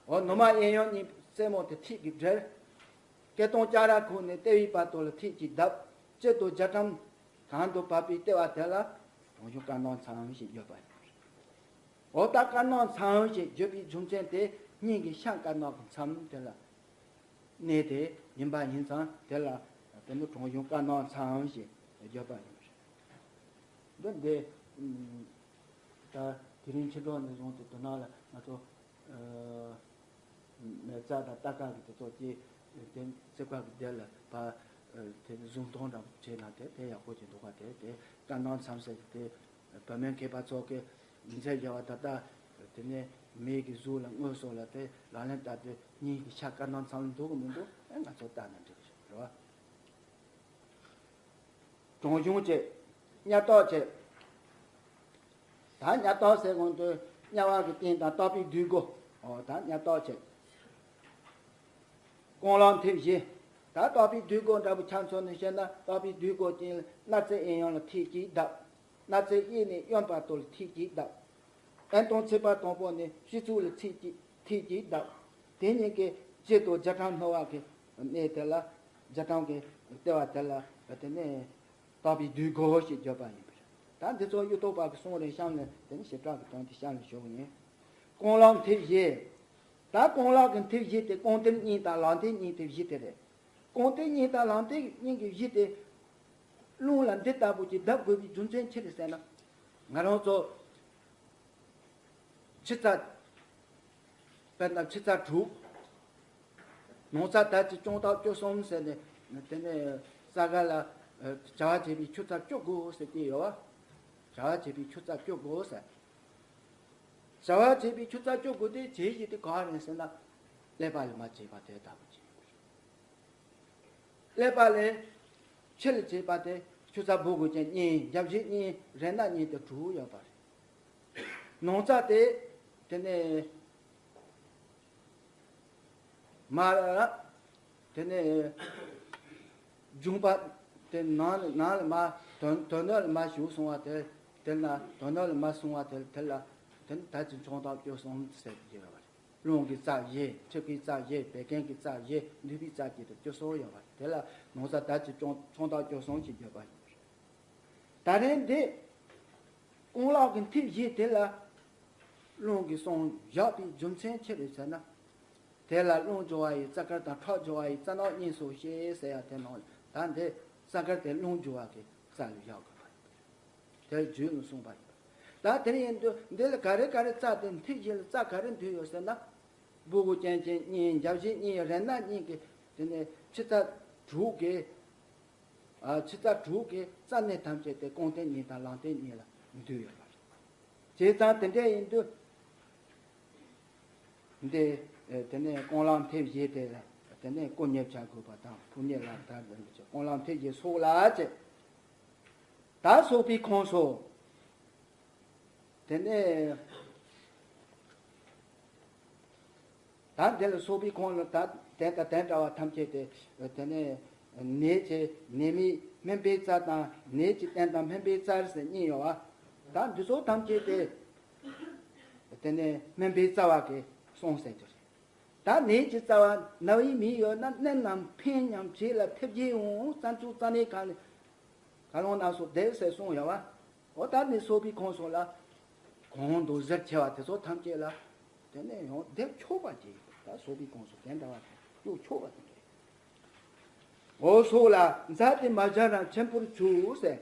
འོ་ནུ་མ་གཡས་གཡོན་གཉིས་རྩེ་མོ་དེ་ཐིག་གིས་སྦྲེལ། སྐེ་དང་ལྕགས་ར་ཁུག་ནས་ལྟེ་བའི་བར་དུ་ལ་ཐིག་གིས་བརྡབ། སྤྱི་དང་རྒྱ་གྲམ་གང་དུ་བབས་པའི་ལྟེ་བ་དེ་ལ་གྲང་གཞོང་དཀར་ནག་མཚམས་ཞེས་བརྗོད་པ་ཡིན། འོ་ད་དཀར་ནག་མཚམས་ཞེས་བརྗོད་པའི་རྒྱུ་མཚན་དེ་སྙིང་གི་ཤ་དཀར་ནག་གི་མཚམས་དེ་ལ་གནས་དེ་ཡིན་པ་ཡིན་ཙང་། དེ་ལ་དེ་ནི་གྲང་གཞོང་དཀར་ནག་མཚམས་ཞེས་བརྗོད་པ་ཡིན་པ་རེད། འདི་འདི་ད་དེ་རིང་ཕྱི་དྲོ་ནས་བཟུང་སྟེ་དོ་སྣང་ལ་ང་ཚོ་མེ་བཙའ་དང་རྟ་ཁ་གི་དེ་ཚོ་སྐྱེས། དེ་ཚེག་བར་གི་དེ་ལ་ཕར་དེ་གཟུགས་མཐོང་འདྲ་པོ་བྱས་ན་དེ་དེ་ཡག་པོ་ཅིག་འདུག་ག་དེ་དེ་དཀར་ནག་མཚམས་ཟེར་གི་དེ། བོད་སྨན་མཁས་པ་ཚོ་གིས་མི་ཚེ་བརྒྱ་བ་ད་ལྟ་དེ་ནས་མིག་གི་གཟུགས་ལ་དངོས་སུ་ལ་དེ་ལག་ལེན་བསྟར་དུས་སྙིང་གི་ཤ་དཀར་ནག་མཚམས་འདུག་གི་མི་འདུག་ཨེ་ང་ཚོ་ལྟ་ན་འགྲིག་གི་རེད་བ། གྲང་གཞོང་བྱས། སྙ་ཏོག་བྱས། ད་སྙ་ཏོག་ཟེར་གོང་དུ་སྙ་བ་གི་སྟེང་དང་ལྟག་པའི་ཟློས་གོ། འོ་ད་སྙ་ཏོག་བྱས། རྐང་ལག་མཐེབ་བཞི། ད་ལྟག་པའི་ཟློས་གོ་འདྲ་པོ་ཆ་མཚོན་ནས་བཤད་ན། ལྟག་པའི་ཟློས་གོ་སྟེང་ལ་སྣ་རྩེ་གཡས་གཡོན་ལ་ཐིག་གཅིག་བརྡབ། སྣ་རྩེ་གཡས་ནས་གཡོན་བར་དུ་ལ་ཐིག་གཅིག་བརྡབ། ཨེ་དང་ཚེག་བར་དང་པོ་ནས་སྤྱི་གཙུག་ལ་ཐིག་གཅིག་ཐིག་གཅིག་བརྡབ། དེ་གཉིས་ཀྱི་སྤྱི་དང་རྒྱ་གྲམ་སྣོར་བ་གི་གནས་དེ་ལ། རྒྱ་གྲམ་གྱི་ལྟེ་བ་དེ་ལ་དེ་ནས་ལྟག་པའི་ཟློས་གོ་ཞེས་བརྗོད་པ་ཡིན་པ་རེད། ད་འདི་ཚོ་གཡུ་ཐོག་པ་གི་གསུང་རེད། གཤམ་ནས་དེ་ནི་ཞིབ་ཕྲ་གི་དོན་དེ་གཤམ་ལ་ཞུ་གི་ཡིན། རྐང་ལག་མཐེབ་བཞི། ད་རྐང་ལག་གི་མཐེབ་བཞི་དེ་རྐང་མཐེབ་གཉིས་དང་ལག་མཐེབ་གཉིས་དེ་བཞི་དེ་རེད། རྐང་མཐེབ་གཉིས་དང་ལག་མཐེབ་གཉིས་ཀྱི་བཞི་དེ་རླུང་ལ་འདི་ལྟ་བུ་ཅིག་བརྡབ་དགོས་པའི་རྒྱུ་མཚན་ཅི་རེད་ཟེར་ན། ང་རང་ཚོ་ཆུ་ཚ། དཔེར་ན་ཆུ་ཚ་དྲུག་ནོར་རྩ་དར་ཅིག་སྐྱོང་ཐག་བཅུ་གསུམ་ཟེར་ནས། དེ་ནས་རྩ་ག་ལ་བྱ་བ་བྱེད་པའི་ཆུ་ཚ་བཅུ་དགོས་ཟེར་གྱི་ཡོད་བ། བྱ་བ་བྱེད་པའི་ཆུ་ཚ་བཅུ་དགོས་ཟེར། བྱ་བ་བྱེད་པའི་ཆུ་ཚ་བཅུ་དགོས་དེ་བྱེད་བཞིན་དེ་ག་རེད་ཟེར་ན། ཀླད་པ་ལ་མ་བྱས་པ་དེ་ལྟ་བུ་བྱེད། ཀླད་པ་ལས་ཕྱི་ལ་བྱེད་པ་དེ་ཆུ་ཚ་སྦུ་གུ་ཅན་གཉིས། རྒྱབ་བཞི་གཉིས། རེ་ན་གཉིས་དེ་དྲུག་ཡོད་པ་རེད། ནོར་རྩ་དེ་དེ་ནས་མར་དེ་ནས་འབྱུང་པ་དེ་ནང་ནང་ལ་མར་དོན་དོན་དོན་ལ་མར་ཞུགས་སོང་བ་དེ། དེ་ལ་དོན་དོན་ལ་མར་སོང་བ་དེ་དེ་ལ་དེ་ནི་ད་ཅི་མཆོང་ཐག་བཅུ་གསུམ་ཟེར་གྱི་ཡོད་པ་རེད། རླུང་གི་རྩ་བཞི། མཁྲིས་པའི་རྩ་བཞི། བད་ཀན་གྱི་རྩ་བཞི། ནུས་པའི་རྩ་བརྒྱད་དེ་བཅུ་གསུམ་ཡོད་པ་རེད། དེ་ལ་ནོར་རྩ་དར་ཅིག་མཆོང་མཆོང་ཐག་བཅུ་གསུམ་ཞེས་བརྗོད་པ་ཡིན། ད་རེས་འདི་རྐང་ལག་གི་མཐེབ་བཞི་དེ་ལ་རླུང་གི་གསུང་བཞག་པའི་རྒྱུ་མཚན་ཅི་རེད་ཟེར་ན། དེ་ལ་རླུང་རྒྱུ་བ་ཡི་རྩ་དཀར་དང་ཁྲག་རྒྱུ་བ་ཡི་རྩ་ནག་གཉིས་སོ་ཞེས་ཟེར་ཡ་དེ་ནང་ད་འདི་རྩ་དཀར་དེ་རླུང་རྒྱུ་བ་གི་རྩ་ལ་བཞག་དགོས་པ་རེད། དེར་རྒྱུས་ནས་གསུངས་པ་ཡིན། ད་དེར་ཡིན་དུས་འདི་ལ་ག་རེ་ག་རེ་རྩ་དེ་མཐེབ་བཞི་ལ་རྩ་ག་རེ་འདུས་ཡོད་ཟེར་ན། སྦུ་གུ་ཅན་གྱི་གཉིས། རྒྱབ་བཞི་གཉིས། རེ་ན་གཉིས་ཀྱི་དེ་ནས་ཆུ་ཚ་དྲུག་གི་ཨ་ཆུ་ཚ་དྲུག་གི་རྩ་གནས་ཐམས་ཅད་དེ་རྐང་མཐེབ་གཉིས་དང་ལག་མཐེབ་གཉིས་ལ་འདུས་ཡོད་པ་རེད། བྱས་ཙང་དེ་འདྲ་ཡིན་དུས་འདི་དེ་ནས་རྐང་ལག་མཐེབ་བཞི་དེ་ལ་དེ་ནས་སྐུ་མཉེ་བྱ་དགོས་པ་དང་། ཕུ་མཉེ་ལ་དར་དུ་འབུལ་ཆེད། རྐང་ལག་མཐེབ་བཞི་སོགས་ལ་བྱས། ད་སོགས་པའི་ཁོངས་སུ། དེ་ནས་ད་འདི་ལ་སོགས་པའི་ཁོངས་ལ་ད་དེ་དང་དེ་འདྲ་བ་ཐམས་ཅད་དེ། དེ་ནས་ནད་ཀྱི་ནད་མེད་སྨན་པའི་རྩ་དང་། ནད་ཀྱི་རྟེན་དང་སྨན་པའི་རྩ་ཟེར་གཉིས་ཡོད་བ། ད་འདི་ཚོ་ཐམས་ཅད་དེ་དེ་ནས་སྨན་པའི་རྩ་བ་གི་གསུང་ཟེར་གྱི་རེད། ད་ནད་ཀྱི་རྩ་བ་ན་བའི་མི་ཡོད་ན། མནན་ནམ་འཕེན་ནམ་བྱེད་ལ་ཐེབས་ཀྱི་འོང་། རྩ་མཆུ་རྩ་ནད་གང་ལ་གང་རུང་ན་སོགས་བསྡེབས་ཟེར་གསུངས་ཡོད་བ། འོ་ད་ནི་སོགས་པའི་ཁོངས་སུ་ལ་གང་དུ་གཟེར་ཆེ་བ་དེ་ཚོ་ཐམས་ཅད་ལ་དེ་ནས་ཡང་བསྡེབ་ཆོག་པ་ཅིག་ད་སོགས་པའི་ཁོངས་སུ་དེ་འདྲ་བ་དེ་གཡུག་ཆོག་པ་དེ་འདྲ་ཡིན། འོ་སོགས་ལ་རྫ་དེ་མ་བཞག་རང་ཆེན་པོར་བྱུག་ཟེར།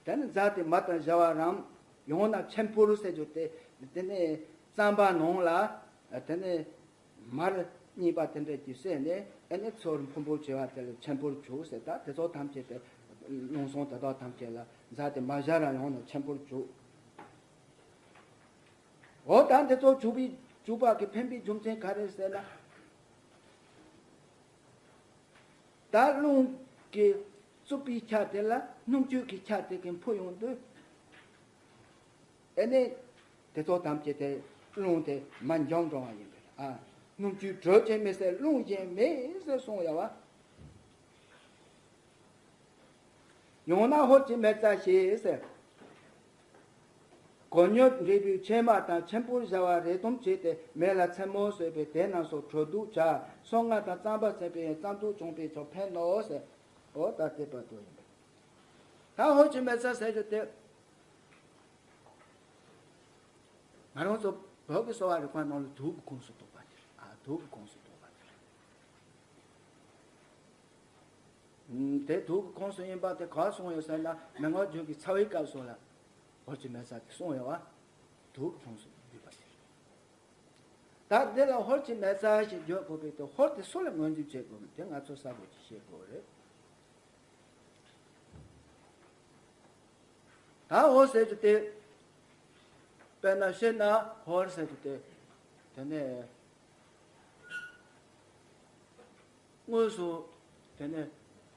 དེ་ནི་རྫ་དེ་མ་དང་བཞག་པ་རང་ཡང་ན་ཆེན་པོར་ཟེར་རྒྱུ་དེ། དེ་ནས་རྩམ་པ་ནང་ལ་དེ་ནས་མར་རྙིང་པ་དེ་འདྲ་ཅིག་བསྲེས་ནས། ཨེ་ནས་ཚུར་ཕུང་པོ་བྱེ་བ་དེ་ལ་ཆེན་པོར་བྱུག་ཟེར། ད་དེ་ཚོ་ཐམས་ཅད་དེ་རླུང་གསུམ་དེ་དག་ཐམས་ཅད་ལ་རྫ་དེ་མ་བཞག་རང་ཡང་ན་ཆེན་པོར་བྱུག་འོ་ད་དེ་ཚོ་བྱུག་པའི་བྱུག་པ་གི་ཕན་པའི་རྒྱུ་མཚན་ག་རེ་ཟེར་ན། ད་རླུང་གི་རྩུབ་པའི་ཆ་དེ་ལ་སྣུམ་བཅུད་ཀྱི་ཆ་དེ་གིས་འཕུ་ཡོང་དུས། ཨེ་ནས་དེ་ཚོ་ཐམས་ཅད་དེ་རླུང་དེ་མར་འཇོམས་འགྲོ་བ་ཡིན་པས། ཨ། སྣུམ་བཅུད་དྲོད་ཅན་མེ་ཟེར་རླུང་གཞན་མེད་ཟེར་གསུངས་ཡོད་བ། ཡང་ན་ཧོར་གྱི་མེ་བཙའ་ཞེས་ཟེར། གོ་སྙོད་འབྲས་བུའི་ཕྱེ་མ་དང་། ཆེན་པོར་བཞག་པ་རེ་དུམ་བྱས་ཏེ། མེ་ལ་མཚན་མོ་བསྲེགས་པས་དེ་རྣམས་སུ་དྲོད་བསྡུ་བྱ། སོ་ལྔ་དང་རྩམ་པ་བསྲེས་པས་རྩམ་བཟོ་བྱུང་བས་ཀྱང་ཕན་ནོ་ཟེར། འོ་ད་དེ་བར་དུ་ཡིན་པས། ད་ཧོར་གྱི་མེ་བཙའ་ཟེར་རྒྱུ་དེ། ང་རང་ཚོ་བོད་ཀྱི་གསོ་བ་རིག་པ་ནང་ལ་དུག་གི་ཁོངས་སུ་གཏོགས་པ་དེ་རེད། ཨ། དུག་གི་ཁོངས་སུ་གཏོགས་པ་དེ་རེད། ཨུམ། དེ་དུག་གི་ཁོངས་སུ་ཡིན་པ་དེ་ག་གསུངས་ཡོད་ཟེར་ན། མི་མངོན་རྒྱུད་ཀྱི་ཚ་བའི་སྐབས་སུ་ལ་ཧོར་གྱི་མེ་བཙའ་དེ་གསུངས་ཡོད་བ། དུག་གི་ཁོངས་སུ་ཡོད་པ་དེ་རེད། ད་འདི་ལ་ཧོར་གྱི་མེ་བཙའ་ཞེས་བརྗོད་དགོས་པའི་དོན། ཧོར་དེ་སུ་ལ་ངོས་འཛིན་བྱེད་དགོས་མིན་དེ་ང་ཚོ་གསལ་པོ་ཅིག་ཤེས་དགོས་རེད། ད་ཧོར་ཟེར་རྒྱུ་དེ། དཔེར་ན་བཤད་ན་ཧོར་ཟེར་རྒྱུ་དེ། དེ་ནས་དངོས་སུ་དེ་ནས་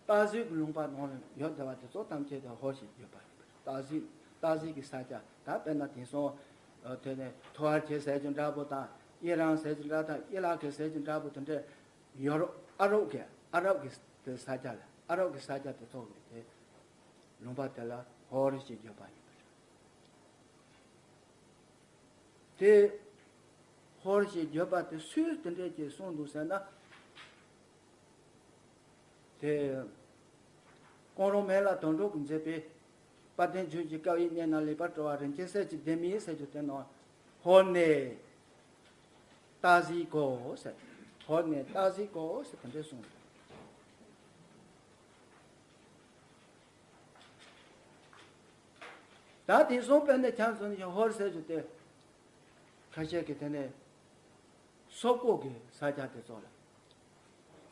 སྟག་གཟིག་གི་ལུང་པ་ནང་ལ་ཡོད་བསྡད་པ་དེ་ཚོ་ཐམས་ཅད་དེ་ཧོར་ཞེས་བརྗོད་པ་རེད། སྟག་གཟིག་སྟག་གཟིག་གི་ས་ཆ། ད་དཔེར་ན་དེང་སང་དེ་ནས་ཐུ་ཨར་ཁེ་ཟེར་རྒྱུ་འདྲ་པོ་དང་། ཨི་རན་ཟེར་རྒྱུ་འདྲ་དང་། ཨི་ལག་ཁེ་ཟེར་རྒྱུ་འདྲ་པོ་དེ་འདྲས། ཡོ་རོབ། ཨ་རབ་ཀྱི། ཨ་རབ་ཀྱི་དེ་ས་ཆ་ལ། ཨ་རབ་ཀྱི་ས་ཆ་དེ་ཚོ་ལ་དེ་ལུང་པ་དེ་ལ་ཧོར་ཞེས་བརྗོད་པ་ཡིན་པ་རེད། དེ་ཧོར་ཞེས་བརྗོད་པ་དེ་སུས་དེ་འདྲས་ཀྱིས་གསུངས་འདུག་ཟེར་ན། དེ་ཀོང་རོང་སྨན་བླ་དོན་གྲུབ་ཀྱིས་མཛད་པའི་ དཔལ་ལྡན་འབྱུང་གི་སྐབས་ཡིན། གནས་རྣམས་ལེགས་པར་གྲོལ་བ་རིན་ཆེན་གསེར་གྱི་ལྡེ་མིག་ཟེར་རྒྱུ་དེ་ནང་། ཧོར་ནས་སྟག་གཟིག་གོ་ཟེར། ཧོར་ནས་སྟག་གཟིག་གོ་ཟེར་དེ་འདྲས་གསུངས། ད་དེང་སང་དཔེར་ན་ཁྱེད་ཚོ་ནི་ཧོར་ཟེར་རྒྱུ་དེ། ཁ་ཤས་ཀྱིས་དེ་ནས་སོག་པོ་གི་ས་ཆ་དེ་ཚོ་ལ།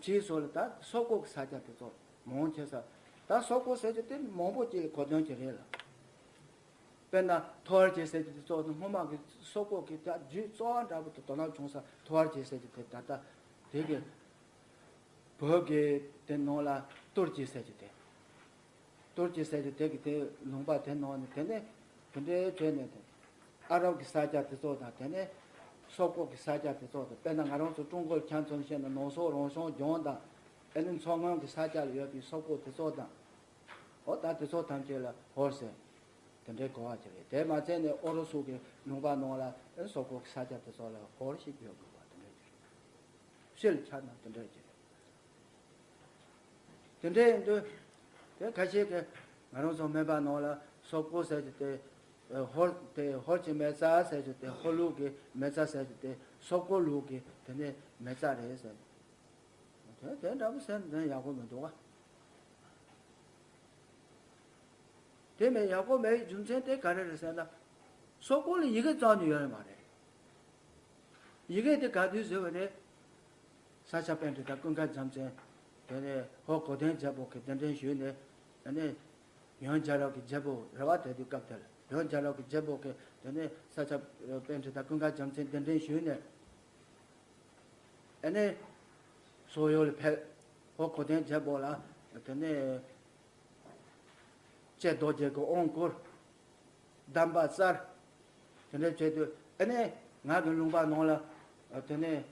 ཕྱིས་སུ་ལ་ད་སོག་པོ་གི་ས་ཆ་དེ་ཚོ་མང་ཆེ་ས། ད་སོག་པོ་ཟེར་རྒྱུ་དེ་མང་པོ་ཅིག་ལ་གོ་དོན་ཅིག་རེད་ལ། དཔེར་ན་ཐོ་བར་གྱི་ཟེར་རྒྱུ་དེ་ཚོ་ནི་སྔོན་མ་གི་སོག་པོ་གི་ད་རྒྱུད་གཙོ་བོ་འདྲ་པོ་དེ་དོ་སྣང་བྱུང་ས། ཐོ་བར་གྱི་ཟེར་རྒྱུ་དེ་ད་ལྟ་དེ་གི་བོད་ཀྱི་དེ་ནང་ལ་སྟོར་གྱི་ཟེར་རྒྱུ་དེ། སྟོར་གྱི་ཟེར་རྒྱུ་དེ་གི་དེ་ལུང་པ་དེ་ནང་ནས་དེ་ནས་དེ་འདྲའི་བྱས་ནས་དེ། ཨ་རབ་ཀྱི་ས་ཆ་དེ་ཚོ་དང་། དེ་ནས་སོག་པོ་གི་ས་ཆ་དེ་ཚོ་དང་། དཔེར་ན་ང་རང་ཚོ་ཀྲུང་གོར་ཁྱེད་ཚོ་བཤད་ན་ནང་སོག་རང་བྱུང་ལྗོངས་དང་། ཨ་ནི་མཚོ་སྔོན་གྱི་ས་ཆ་ལ་ཡོད་པའི་སོག་པོ་དེ་ཚོ་དང་། འོ་ད་དེ་ཚོ་ཐམས་ཅད་ལ་ཧོར་ཟེར་དེ་འདྲའི་གོ་བ་ཅིག་རེད། དེ་མ་ཚད་ནས་ཨུ་རུ་སུ་གི་ལུང་པ་ནང་ལ་ཨ་ནི་སོག་པོ་གི་ས་ཆ་དེ་ཚོ་ལ་ཧོར་ཞེས་བརྗོད་དགོས་པ་དེ་འདྲ་ཅིག་རེད། ཕྱིར་ཆ་ན་དེ་འདྲ་ཅིག་རེད། དེ་འདྲ་ཡིན་དུས། དེ་ཁ་ཤས་ཀྱིས་ང་རང་ཚོ་སྨན་པ་ནང་ལ་སོག་པོ་ཟེར་རྒྱུ་དེ། ཨ། ཧོར་དེ་ཧོར་གྱི་མེ་བཙའ་ཟེར་རྒྱུ་དེ། ཧོར་ལུགས་ཀྱི་མེ་བཙའ་ཟེར་རྒྱུ་དེ་སོག་པོ་ལུགས་ཀྱི་དེ་ནས་མེ་བཙའ་རེད་ཟེར། དེ་དེ་འདྲ་པོ་ཟེར་ན་དེ་ཡག་པོ་མི་འདུག་བ། དེ་མེད་ཡག་པོ་མེད་རྒྱུ་མཚན་དེ་ག་རེ་རེད་ཟེར་ན། སོག་པོ་ལ་ཡི་གེ་རྩ་ནས་ཡོད་མ་རེད། ཡི་གེ་དེ་ག་དུས་བཟོས་པ་རེད། ས་སྐྱ་པཎྜི་ཏ་ཀུན་དགའ་རྒྱལ་མཚན། དེ་ནས་ཧོར་གོ་དན་རྒྱལ་པོ་གི་གདན་འདྲེན་ཞུས་ནས། དེ་ནས་ཡོན་རྒྱལ་རབས་ཀྱི་རྒྱལ་པོ་རེད་བ། དེ་དུས་སྐབས་དེར་ཡོན་རྒྱལ་རབས་ཀྱི་རྒྱལ་པོ་གི། དེ་ནས་ས་སྐྱ་པཎྜི་ཏ་ཀུན་དགའ་རྒྱལ་མཚན་གདན་འདྲེན་ཞུས་ནས། ཨ་ནི་སོག་ཡུལ་ལ་ཕེབས། ཧོར་གོ་དན་རྒྱལ་པོ་ལ་དེ་ནས་ལྕེ་རྡོ་རྗེ་གི་དབང་བསྐུར། གདམས་པ་སྩལ། དེ་འདྲ་བྱས་དུས་ཨ་ནི་ང་གི་ལུང་པ་ནང་ལ་དེ་ནས་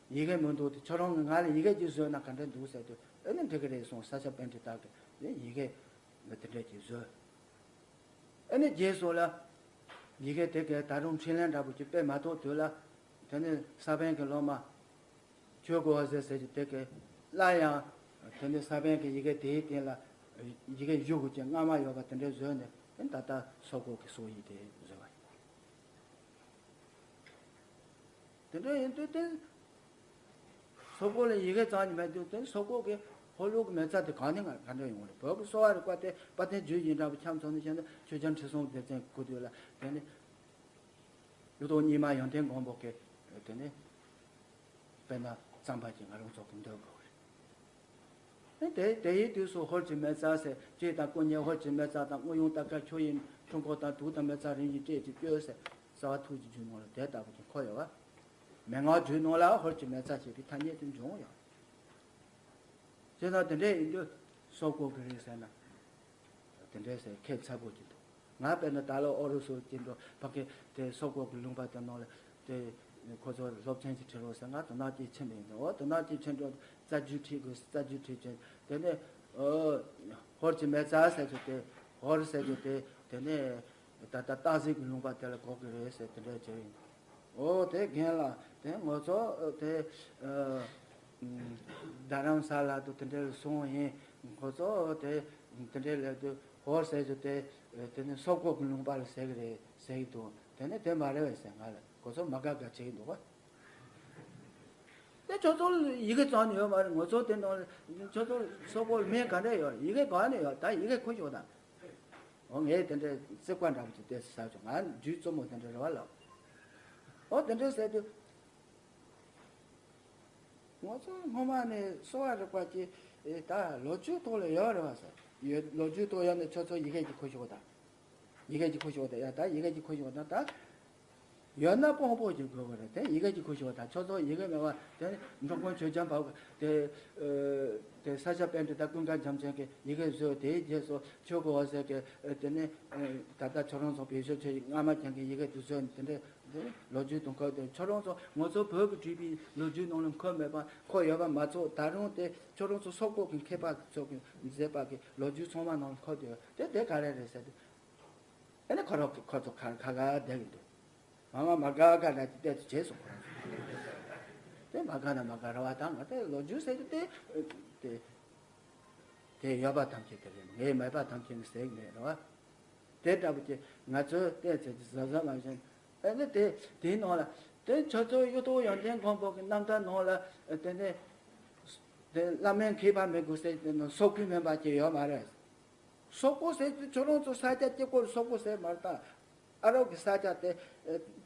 ཡི་གེ་མི་འདུག་དེ་ཁྱོད་རང་གིས་ང་ལ་ཡི་གེ་ཅིག་བཟོས་ན་ག་འདྲ་འདུག་ཟེར་དུས། ཨ་ནི་འགྲིག་གི་རེད་གསུངས། ས་སྐྱ་པཎྜི་ཏ་གིས་ཡི་གེ་དེ་འདྲ་ཅིག་བཟོས། ཨ་ནི་རྗེས་སུ་ལ་ཡི་གེ་དེ་གའི་ད་རུང་འཕྲིན་ལས་འདྲ་པོ་ཅིག་སྤེལ་མ་ཐུབ་དུས་ལ། དེ་ནས་ས་པཎ་གྱི་སློབ་མ་ཆོས་སྐུ་འོད་ཟེར་ཟེར་གྱི་དེ་གའི་སླར་ཡང་དེ་ནས་ས་པཎ་གྱི་ཡི་གེ་དེའི་སྟེང་ལ་ཡི་གེ་བཞི་དགུ་ཅན་སྔ་མ་ཡོད་པ་དེ་འདྲ་བཟོས་ནས། དེ་ད་ལྟ་སོག་པོ་གི་སོག་ཡིག་དེ་བཟོས་པ་ཡིན། དེ་འདྲ་ཡིན་དུས་དེ། སོག་པོ་ལ་ཡི་གེ་རྩ་ནས་མེད་དུས། དེ་སོག་པོ་གི་ཧོར་ལུགས་ཀྱི་མེ་བཙའ་དེ་གང་ནས་ག་འདྲ་ཡོང་བ་རེད། བོད་ཀྱི་གསོ་བ་རིག་པ་དེ་དཔལ་ལྡན་རྒྱུད་བཞི་འདྲ་པོ། ཁྱེད་ཚོ་ནས་བཤད་ན་ཆོས་རྒྱལ་ཁྲི་སྲོང་ལྡེ་བཙན་གྱི་སྐུ་དུས་ལ། དེ་ནས་གཡུ་ཐོག་རྙིང་མ་ཡོན་ཏན་མགོན་པོ་གི། དེ་ནས་དཔེར་ན་རྩོམ་པ་ཅིག་ང་རང་ཚོ་གིས་འདོན་དགོས་རེད། དེ་དེའི་དུས་སུ་ཧོར་གྱི་མེ་བཙའ་ཟེར། སྤྱིར་དང་སྐུ་བརྙན་ཧོར་གྱི་མེ་བཙའ་དང་། སྔོན་ཡོངས་ལྟ་མཁན་ཁྱོད་ཡིན། འཁྲུལ་འཁོར་དང་དུག་དང་མེ་བཙའ་རིམ་བཞིན་སྤྲད་ཅིང་བསྐྱོད་ཟེར། རྩ་བ་ཐུགས་ཀྱི་རྒྱུད་ནང་ལ་དེ་ལྟ་བུ་ཅིག་འཁོད་ཡོད་པ། མན་ངག་རྒྱུད་ནང་ལ་ཧོར་གྱི་མེ་བཙའ་ཞེས་པའི་ཐ་སྙད་དེ་འབྱུང་ཡོད། དེ་དང་དེ་འདྲ་ཡིན་དུས་སོག་པོ་གི་རེད་ཟེར་ན། དེ་འདྲ་ཟེར་ཁྱད་མཚར་པོ་ཅིག་འདུག། ང་དཔེར་ན་ད་ལོ་ཨུ་རུ་སུ་སྐྱིད་འགྲོ་ཕ་གི་དེ་སོག་པོ་གི་ལུང་པ་དེ་ནང་ལ་དེ་ཁོ་ཚོ་སློབ་ཚན་ཅིག་ཁྲིད་རོགས་ཟེར། ང་དོ་སྣང་སྐྱེས་ཕྱིན་པ་ཡིན། འོ་དོ་སྣང་སྐྱེས་ཕྱིན་འགྲོ། རྩ་རྒྱུད་ཁྲིད་དགོས། རྩ་རྒྱུད་ཁྲིད་ཕྱིན། དེ་ནས་ཨོ་ཧོར་གྱི་མེ་བཙའ་ཟེར་རྒྱུ་དེ། ཧོར་ཟེར་རྒྱུ་དེ། དེ་ནས་ད་ལྟ་སྟག་གཟིག་གི་ལུང་པ་དེ་ལ་གོ་གི་རེད་ཟེར། དེ་འདྲ་བྱས་ཡིན། འོ་དེ་རྒན་ལགས། དེ་ང་ཚོ་དེ་ཨ་རྡ་རམ་ས་ལ་དུ་དེ་འདྲ་སོང་ཡིན། ཁོ་ཚོ་དེ་དེ་འདྲ་ལབ་དུས་ཧོར་ཟེར་རྒྱུ་དེ་དེ་ནི་སོག་པོ་གི་ལུང་པ་ལ་ཟེར་གི་རེད་ཟེར་གི་འདུག། དེ་ནི་དེ་མ་རེད་པས་ཟེར། ང་ལ་ཁོ་ཚོ་མ་དགའ་དགའ་བྱེད་ཀྱི་འདུག་པ། དེ་ཁྱོད་ཚོ་ལ་ཡི་གེ་རྩ་ནས་ཡོད་མ་རེད། ང་ཚོ་དེ་ནང་ལ་ཁྱོད་ཚོ་སོག་པོ་ལ་མིང་ག་འདྲ་ཡོད། ཡི་གེ་གང་ནས་ཡོད། ད་ཡི་གེ་ཁུར་ཤོག་དང་། འོ་ངས་དེ་འདྲའི་རྩིག་པ་འདྲ་པོ་ཅིག་བལྟས་ཟེར་བྱུང་། ང་རྒྱུད་རྩུབ་མོ་དེ་འདྲ་རེད་པ་ལགས། འོ་དེ་འདྲ་ཟེར་དུས། ང་ཚོ་སྔོན་མ་ནས་གསོ་བ་རིག་པ་ཅིག་ཨེ་ད་ལོ་རྒྱུས་ཐོག་ལ་ཡོད་རེད་པ་ཟེར། ཡོད། ལོ་རྒྱུས་ཐོག་ཡོད་ན་ཁྱོད་ཚོ་ཡི་གེ་ཅིག་ཁུར་ཤོག་དང་། ཡི་གེ་ཅིག་ཁུར་ཤོག་དང་། ཡ་ད་ཡི་གེ་ཅིག་ཁུར་ཤོག་དང་། ད་ཡོད་ན་དཔང་པོ་ཅིག་དགོས་པ་རེད། དེ་ཡི་གེ་ཅིག་ཁུར་ཤོག་དང་། ཁྱོད་ཚོ་ཡི་གེ་མེད་པ་དེ་འགྲོ་མགོན་ཆོས་རྒྱལ་འབའ་དེ་ཨེ་དེ་ས་སྐྱ་པཎྜི་ཏ་ཀུན་དགའ་རྒྱལ་མཚན་གྱིས་ཡི་གེ་བཟོས། དེའི་རྗེས་སུ་ཆོས་སྐུ་འོད་ཟེར་གྱིས་ཨེ་དེ་ནས་ཨེ་ད་ལྟ་ཁྱོད་རང་ཚོ་བེད་སྤྱོད་བྱེད་སྔ་མ་ཅན་གྱི་ཡི་གེ་དེ་བཟོས། དེ་འདྲའི་དེ་ལོ་རྒྱུས་དང་ཁོ་དེ་ཁྱོད་རང་ཚོ་ང་ཚོ་བོད་ཀྱི་བྲིས་པའི་ལོ་རྒྱུས་ནང་ལ་འཁོད་མེད་པ། འཁོད་ཡོད་པ་མ་ཚོགས། ད་རུང་དེ་ཁྱོད་རང་ཚོ་སོག་པོ་གི་མཁས་པ་ཚོ་གིས་མཛད་པ་གི་ལོ་རྒྱུས་ཚང་མ་ནང་ལ་འཁོད་ཡོད། དེ་དེ་ག་རེ་རེད་ཟེར་དུས། ཨ་ནི་ཁོ་རང་ཁོ་ཚོ་ཁ་ཁ་ཁ་བསྡད་ཀྱི་འདུག། མ་མ་མ་དགའ་དགའ་འདྲ་ཅིག་བལྟས་ཚེ་བྱས་སོང་ཁོ་རང་ཚོ། དེ་མ་དགའ་ན་མ་དགའ་རེད་པ། ད་ང་དེ་ལོ་རྒྱུས་ཟེར་རྒྱུ་དེ་དེ་དེ་ཡོད་པ་ཐམས་ཅད་དེ་རེད། ངས་མེད་པ་ཐམས་ཅད་ནི་ཟེར་གྱི་མེད་རེད་པ། དེ་འདྲ་པོ་ཅིག་ང་ཚོས་བལྟས་ཚེ་གཟབ་གཟབ་ལ་བཞིན། ཨ་ནི་དེ་དེའི་ནང་ལ་དེ་ཁྱོད་ཚོའི་གཡུ་ཐོག་ཡོན་ཏན་མགོན་པོ་གི་རྣམ་ཐར་ནང་ལ་དེ་ནས་དེ་བླ་མས་མཁས་པ་མི་དགོས་ཟེར་དེ་ནང་སོག་པོའི་མིན་པ་ཅིག་ཡོད་མ་རེད། སོག་པོ་ཟེར་དུས་ཁྱོད་རང་ཚོ་ས་ཆ་གཅིག་པོར་སོག་པོ་ཟེར་མ་རེད་ད། ཨ་རབ་ཀྱི་ས་ཆ་དེ་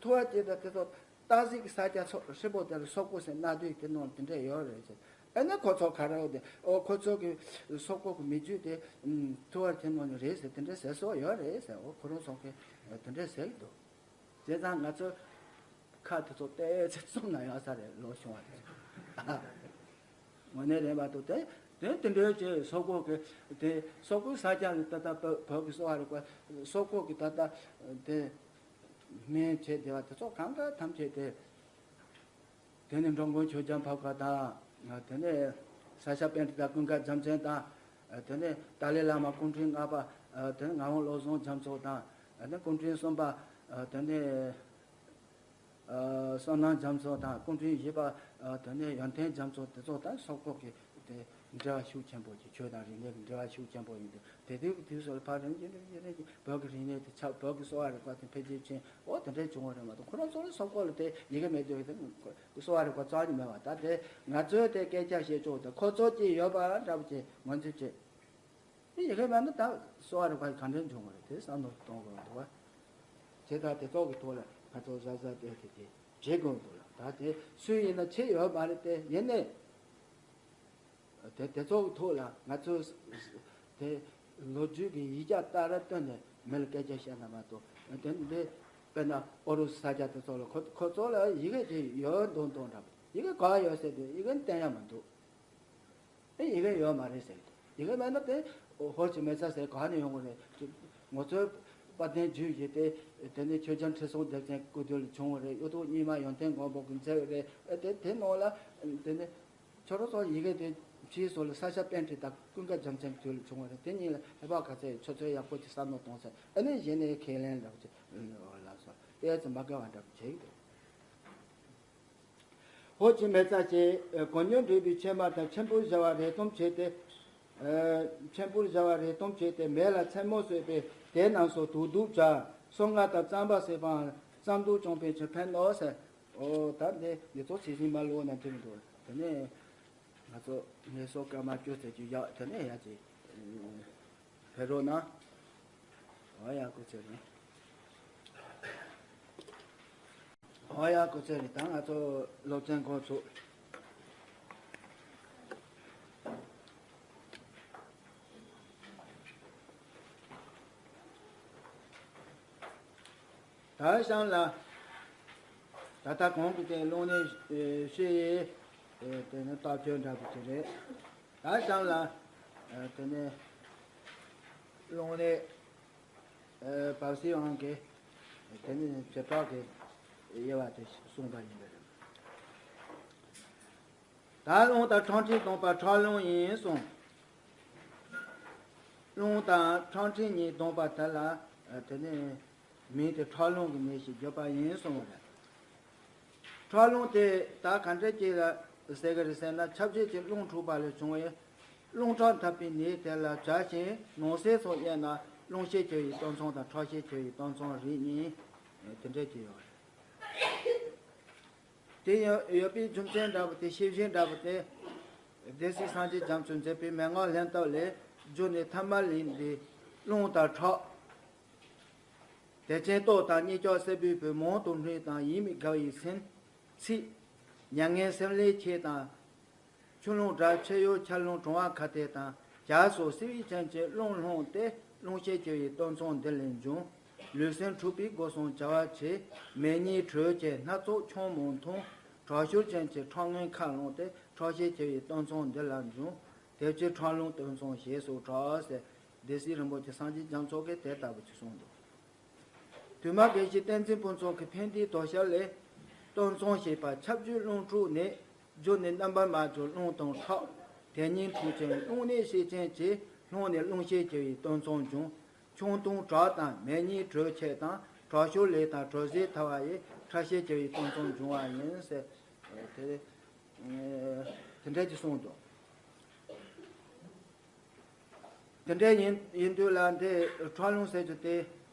ཐུ་བ་ཅེ་དང་དེ་ཚོ་སྟག་གཟིག་གི་ས་ཆ་ཚོ་ཧྲིལ་པོ་དེ་ལ་སོག་པོ་ཟེར་གནའ་དུས་དེ་ནང་དེ་འདྲས་ཡོད་རེད་ཟེར། ཨ་ནི་ཁོ་ཚོ་ག་རེ་དེ་ཨོ་ཁོ་ཚོ་གི་སོག་པོ་གི་མི་རྒྱུད་དེ་ཐུ་བ་དེ་ནང་ནས་རེད་ཟེར་དེ་འདྲས་ཟེར་སྲོལ་ཡོད་རེད་ཟེར། ཨོ་ཁོ་རང་ཚོ་གི་དེ་འདྲས་ཟེར་གི་འདུག་བྱས་ཙང་ང་ཚོ་ཁ་དེ་ཚོ་ཏོག་ཙམ་བཙུམ་ན་ཡག་ས་རེད། ལོ་ཆུང་བ་དེ་ཚོ། དངོས་གནས་རེད་མ་གཏོགས་དེ་དེ་དེ་འདྲའི་ཅིག་སོག་པོ་གི་དེ་སོག་པོའི་ས་ཆ་ནས་ད་ལྟ་བོད་བོད་ཀྱི་གསོ་བ་རིག་པ་སོག་པོ་གི་ད་ལྟ་དེ་སྨན་བྱས་བསྡད་པ་དེ་ཚོ་གང་ག་ཐམས་ཅད་དེ། དེ་ནས་འགྲོ་མགོན་ཆོས་རྒྱལ་འཕགས་པ་དང་། དེ་ནས་ས་སྐྱ་པཎྜི་ཏ་ཀུན་དགའ་རྒྱལ་མཚན་དང་། དེ་ནས་ཏཱ་ལའི་བླ་མ་སྐུ་ཕྲེང་ལྔ་པ། དེ་ནས་ངག་དབང་བློ་བཟང་རྒྱ་མཚོ་དང་། དེ་ནས་སྐུ་ཕྲེང་གསུམ་པ། དེ་ནས་བསོད་ནམས་རྒྱ་མཚོ་དང་། སྐུ་ཕྲེང་བཞི་པ། དེ་ནས་ཡོན་ཏན་རྒྱ་མཚོ། དེ་ཚོ་དང་སོག་པོ་གི་དེ་འབྲེལ་བ་ཤུགས་ཆེན་པོ་ཅིག་ཆོས་དང་རིག་གནས་ཀྱི་འབྲེལ་བ་ཤུགས་ཆེན་པོ་ཡིན་དུས། དེ་དུས་ཀྱི་དུས་སུ་ལ་ཕར་རིམ་གྱིས་རིམ་གྱིས་རིམ་གྱིས་བོད་ཀྱི་རིག་གནས་དེ་ཁྱབ། བོད་ཀྱི་གསོ་བ་རིག་པ་དེ་འཕེལ་རྒྱས་ཕྱིན། འོ་དེ་འདྲའི་བྱུང་བ་རེད་མ་གཏོགས། ཁོ་རང་ཚོ་ལ་སོག་པོ་ལ་དེ་ཡི་གེ་མེད་དུས་དེ་གསོ་བ་རིག་པ་རྩ་ནས་མེད་པ། ད་དེ་ང་ཚོས་དེ་སྐད་ཆ་བཤད་ཕྱོགས་དེ་ཁོ་ཚོ་གཅིག་ཡོད་པ་འདྲ་པོ་ཅིག་ངོས་འཛིན་བྱེད། དེ་ཡི་གེ་མེད་ན་ད་གསོ་བ་རིག་པ་གང་འདྲ་འབྱུང་བ་རེད། དེ་བསམ་བློ་གཏོང་དགོས་འདུག་བ། བྱས་ཙང་དེ་ཚོ་གི་ཐོག་ལ་ང་ཚོ་གཟབ་གཟབ་བལྟས་ཏེ་དེ་བྱེད་དགོས་འདུག་ལ། ད་དེ་སུ་ཡིན་ན་ཆེ་ཡོད་མ་རེད། དེ་ཡིན་ནའི། དེ་དེ་ཚོ་གི་ཐོག་ལ་ང་ཚོས་དེ་ལོ་རྒྱུས་ཀྱི་ཡིག་ཆ་ལྟར་བཏོན་ནས་མི་ལ་སྐད་ཆ་བཤད་ན་མ་གཏོགས། དེ་འདི་དཔེར་ན་ཨོ་རོད་ས་ཆ་དེ་ཚོ་ལ་ཁོ་ཁོ་ཚོ་ལ་ཡི་གེ་དེ་ཡོད་མདོག་མདོག་འདྲ་པོ། ཡི་གེ་ག་ཡོད་ཟེར་དུས་ཡི་གེ་བསྟན་ཡ་མི་འདུག་ཨེ་ཡི་གེ་ཡོད་མ་རེད་ཟེར། ཡི་གེ་མེད་ན་དེ་ཧོར་གྱི་མེ་བཙའ་ཟེར་ག་ནས་ཡོང་གི་རེད། ང་ཚོའི་དཔལ་ལྡན་རྒྱུད་བཞི་དེ་དེ་ནས་ཆོས་རྒྱལ་ཁྲི་སྲོང་ལྡེ་བཙན་སྐུ་དུས་ལ་བྱུང་བ་རེད། གཡུ་ཐོག་རྙིང་མ་ཡོན་ཏན་མགོན་པོ་གིས་མཛད་པ་རེད། ཨེ་དེ་དེ་ནང་ལ་དེ་ནས་ཁྱོད་རང་ཚོ་ཡི་གེ་དེ་ཕྱིས་སོགས་ལ་ས་སྐྱ་པཎྜི་ཏ་ཀུན་དགའ་རྒྱལ་མཚན་གྱི་དུས་ལ་བྱུང་བ་རེད། དེ་གཉིས་ལ་ཧེ་བག་ག་ཚད་ཡོད། ཁྱོད་ཚོས་ཡག་པོ་ཅིག་བསམ་བློ་གཏོང་ཟེར། ཨ་ནི་གཞི་ནས་ཁས་ལེན་འདྲ་པོ་ཅིག་ལ་སོགས་ཏོག་ཙམ་མ་འགལ་བ་འདྲ་པོ་བྱེད་ཀྱི་འདུག་ཧོར་གྱི་མེ་བཙའ་ཞེས། གོ་སྙོད་འདྲེན་པའི་ཕྱེ་མ་དང་། མཆན་བུར་བཞག་པ་རེ་སྟོང་བྱས་ཏེ། མཆན་བུར་བཞག་པ་རེ་སྟོང་བྱས་ཏེ། མེ་ལ་མཚན་མོ་གསོས་པས་དེ་རྣམས་སུ་དུག་གདུགས་བྱ། གསུང་ངག་དང་བརྩམ་པ་བྱེད་པའང་བརྩམས་སྡུད་བྱུང་བས་ཆེས་ཕན་ནོ་ཟེར། འོ་ད་འདི་འདི་ཚོ་ཇི་བཞིན་མ་ལོག་ན་འགྲིག་འདུག་དེ་ནས་ང་ཚོ་ངལ་གསོ་སྐར་མ་བཅུ་ཙམ་ཅིག་ཡག་དེ་ནས་ཡག་ཅིག་ཕེབས་རོགས་གནང་། འོ་ཡ་སྐུ་ཚེ་རིང་། འོ་ཡ་སྐུ་ཚེ་རིང་། ད་ང་ཚོ་སློབ་ཚན་འགོ་ཚུགས། ད་གཤམ་ལ་ད་ལྟ་གོང་གི་དེ་རླུང་ནད་ཨེ་ཤི་ཡི་ཨེ་དེ་ནི་བརྟག་དཔྱད་འདྲ་པོ་དེ་རེད། ད་གཤམ་ལ་ཨེ་དེ་ནི་རླུང་ནད་ཨེ་བབས་སའི་དབང་གིས་དེ་ནི་བྱེ་བྲག་གི་དབྱེ་བ་དེ་གསུངས་པ་ཡིན་པ་རེད། ད་རླུང་དང་ཁྲག་མཁྲིས་བསྡོངས་པ་ཁྲག་རླུང་ཡིན་གསུངས། རླུང་དང་ཁྲག་མཁྲིས་གཉིས་བསྡོངས་པ་དེ་ལ་དེ་ནི་མིང་དེ་ཁྲག་རླུང་གི་ནད་ཞེས་བརྗོད་པ་ཡིན་གསུངས་པ་རེད། ཁྲག་རླུང་དེ་ད་ག་འདྲ་ཅིག་ལ་ཟེར་གི་རེད་ཟེར་ན། ཁྱབ་བྱེད་ཀྱི་རླུང་འཁྲུགས་པ་ལས་བྱུང་བའི་རླུང་ཁྲག་འཐབ་པའི་ནད་དེ་ལ་བྱ་ཞིང་། ནང་གསེས་སུ་དབྱེ་ན་རླུང་ཤས་ཆེ་བའི་སྟོད་འཚངས་དང་ཁྲག་ཤས་ཆེ་བའི་སྟོད་འཚངས་རིགས་གཉིས་དེ་འདྲ་ཅིག་ཡོད་རེད། དེ་ཡོད་ཡོད་པའི་རྒྱུ་མཚན་འདྲ་པོ་དེ། ཤེས་བཞིན་འདྲ་པོ་དེ། སྡེ་སྲིད་སངས་རྒྱས་རྒྱ་མཚོས་མཛད་པའི་མན་ངག་ལྷན་ཐབས་ལས། རྒྱུ་ནི་ཐ་མལ་ཡིན་ཏེ་རླུང་དང་ཁྲག་དེ་ཅན་ལྟོ་དང་གཉིས་ཆགས་སྲད་བུའི་བུ། མང་དུ་སྨྲས་དང་ཡིད་མི་དགའ་བའི་སེམས་ཚིག་མྱ་ངན་སེམས་ལས་ཆེ་དང་། ཆུ་རླུང་སྒྲ་ཆེ་གཡོ་ཆར་རླུང་གྲང་བ་ཁ་ཏས་དང་། བྱ་སོགས་བསིལ་བའི་ཆན་གྱིས་རླུང་སློང་སྟེ། རླུང་ཤས་ཆེ་བའི་སྟོད་འཚངས་འདི་ལས་འབྱུང་། ལུས་སེམས་འཁྲུགས་པའི་སྒོ་གསུམ་བྱ་བ་ཆེ། མེ་ཉིད་དྲོད་ཆེ་སྣ་ཚོགས་ཆང་མང་འཐུང་། དྲག་ཤུལ་ཅན་གྱིས་ཁྲག་རྔུལ་ཁ་ལོངས་ཏེ། ཁྲག་ཤས་ཆེ་བའི་སྟོད་འཚངས་འདི་ལ་འབྱུང་། དེ་ཕྱིར་ཁྲག་རླུང་སྟོད་འཚངས་ཞེས་སུ་གྲགས་ཟེར། སྡེ་སྲིད་རིན་པོ་ཆེ་སངས་རྒྱས་རྒྱ་མཚོ་གིས་དེ་ལྟ་བུ་ཅིག་གསུངས་འདུག་དུ་མ་དགེ་བཤེས་བསྟན་འཛིན་ཕུན་ཚོགས་ཀྱི་ཕན་བདེའི་དོ་ཤལ་ལས། སྟོད་འཚངས་ཞེས་པ་ཁྱབ་བྱེད་རླུང་འཁྲུགས་ནད། རྒྱུ་ནི་རྣམ་པར་སྨྲ་བརྗོད་རླུང་དང་ཁྲག་དེ་ཉིད་འཁྲུགས་ཅིང་རླུང་ནད་ཤས་ཆེན་གྱིས། སློང་ནས་རླུང་ཤས་ཆེ་བའི་སྟོད་འཚངས་འབྱུང་། ཆང་འཐུང་དྲག་དང་མེ་ཉིད་དྲོད་ཆེ་དང་། དྲག་ཤུལ་ལས་དང་དྲོད་ཟད་ཐལ་བ་ཡིས། ཁྲག་ཤས་ཆེ་བའི་སྟོད་འཚངས་འབྱུང་བ་ཡིན་ཟེར། དེ་དེ་འདྲ་ཅིག་གསུངས་འདུག་དེ་འདྲ་ཡིན་ཡིན་དུས་ལ་འདི་ཁྲག་རླུང་ཟེར་རྒྱུ་དེ་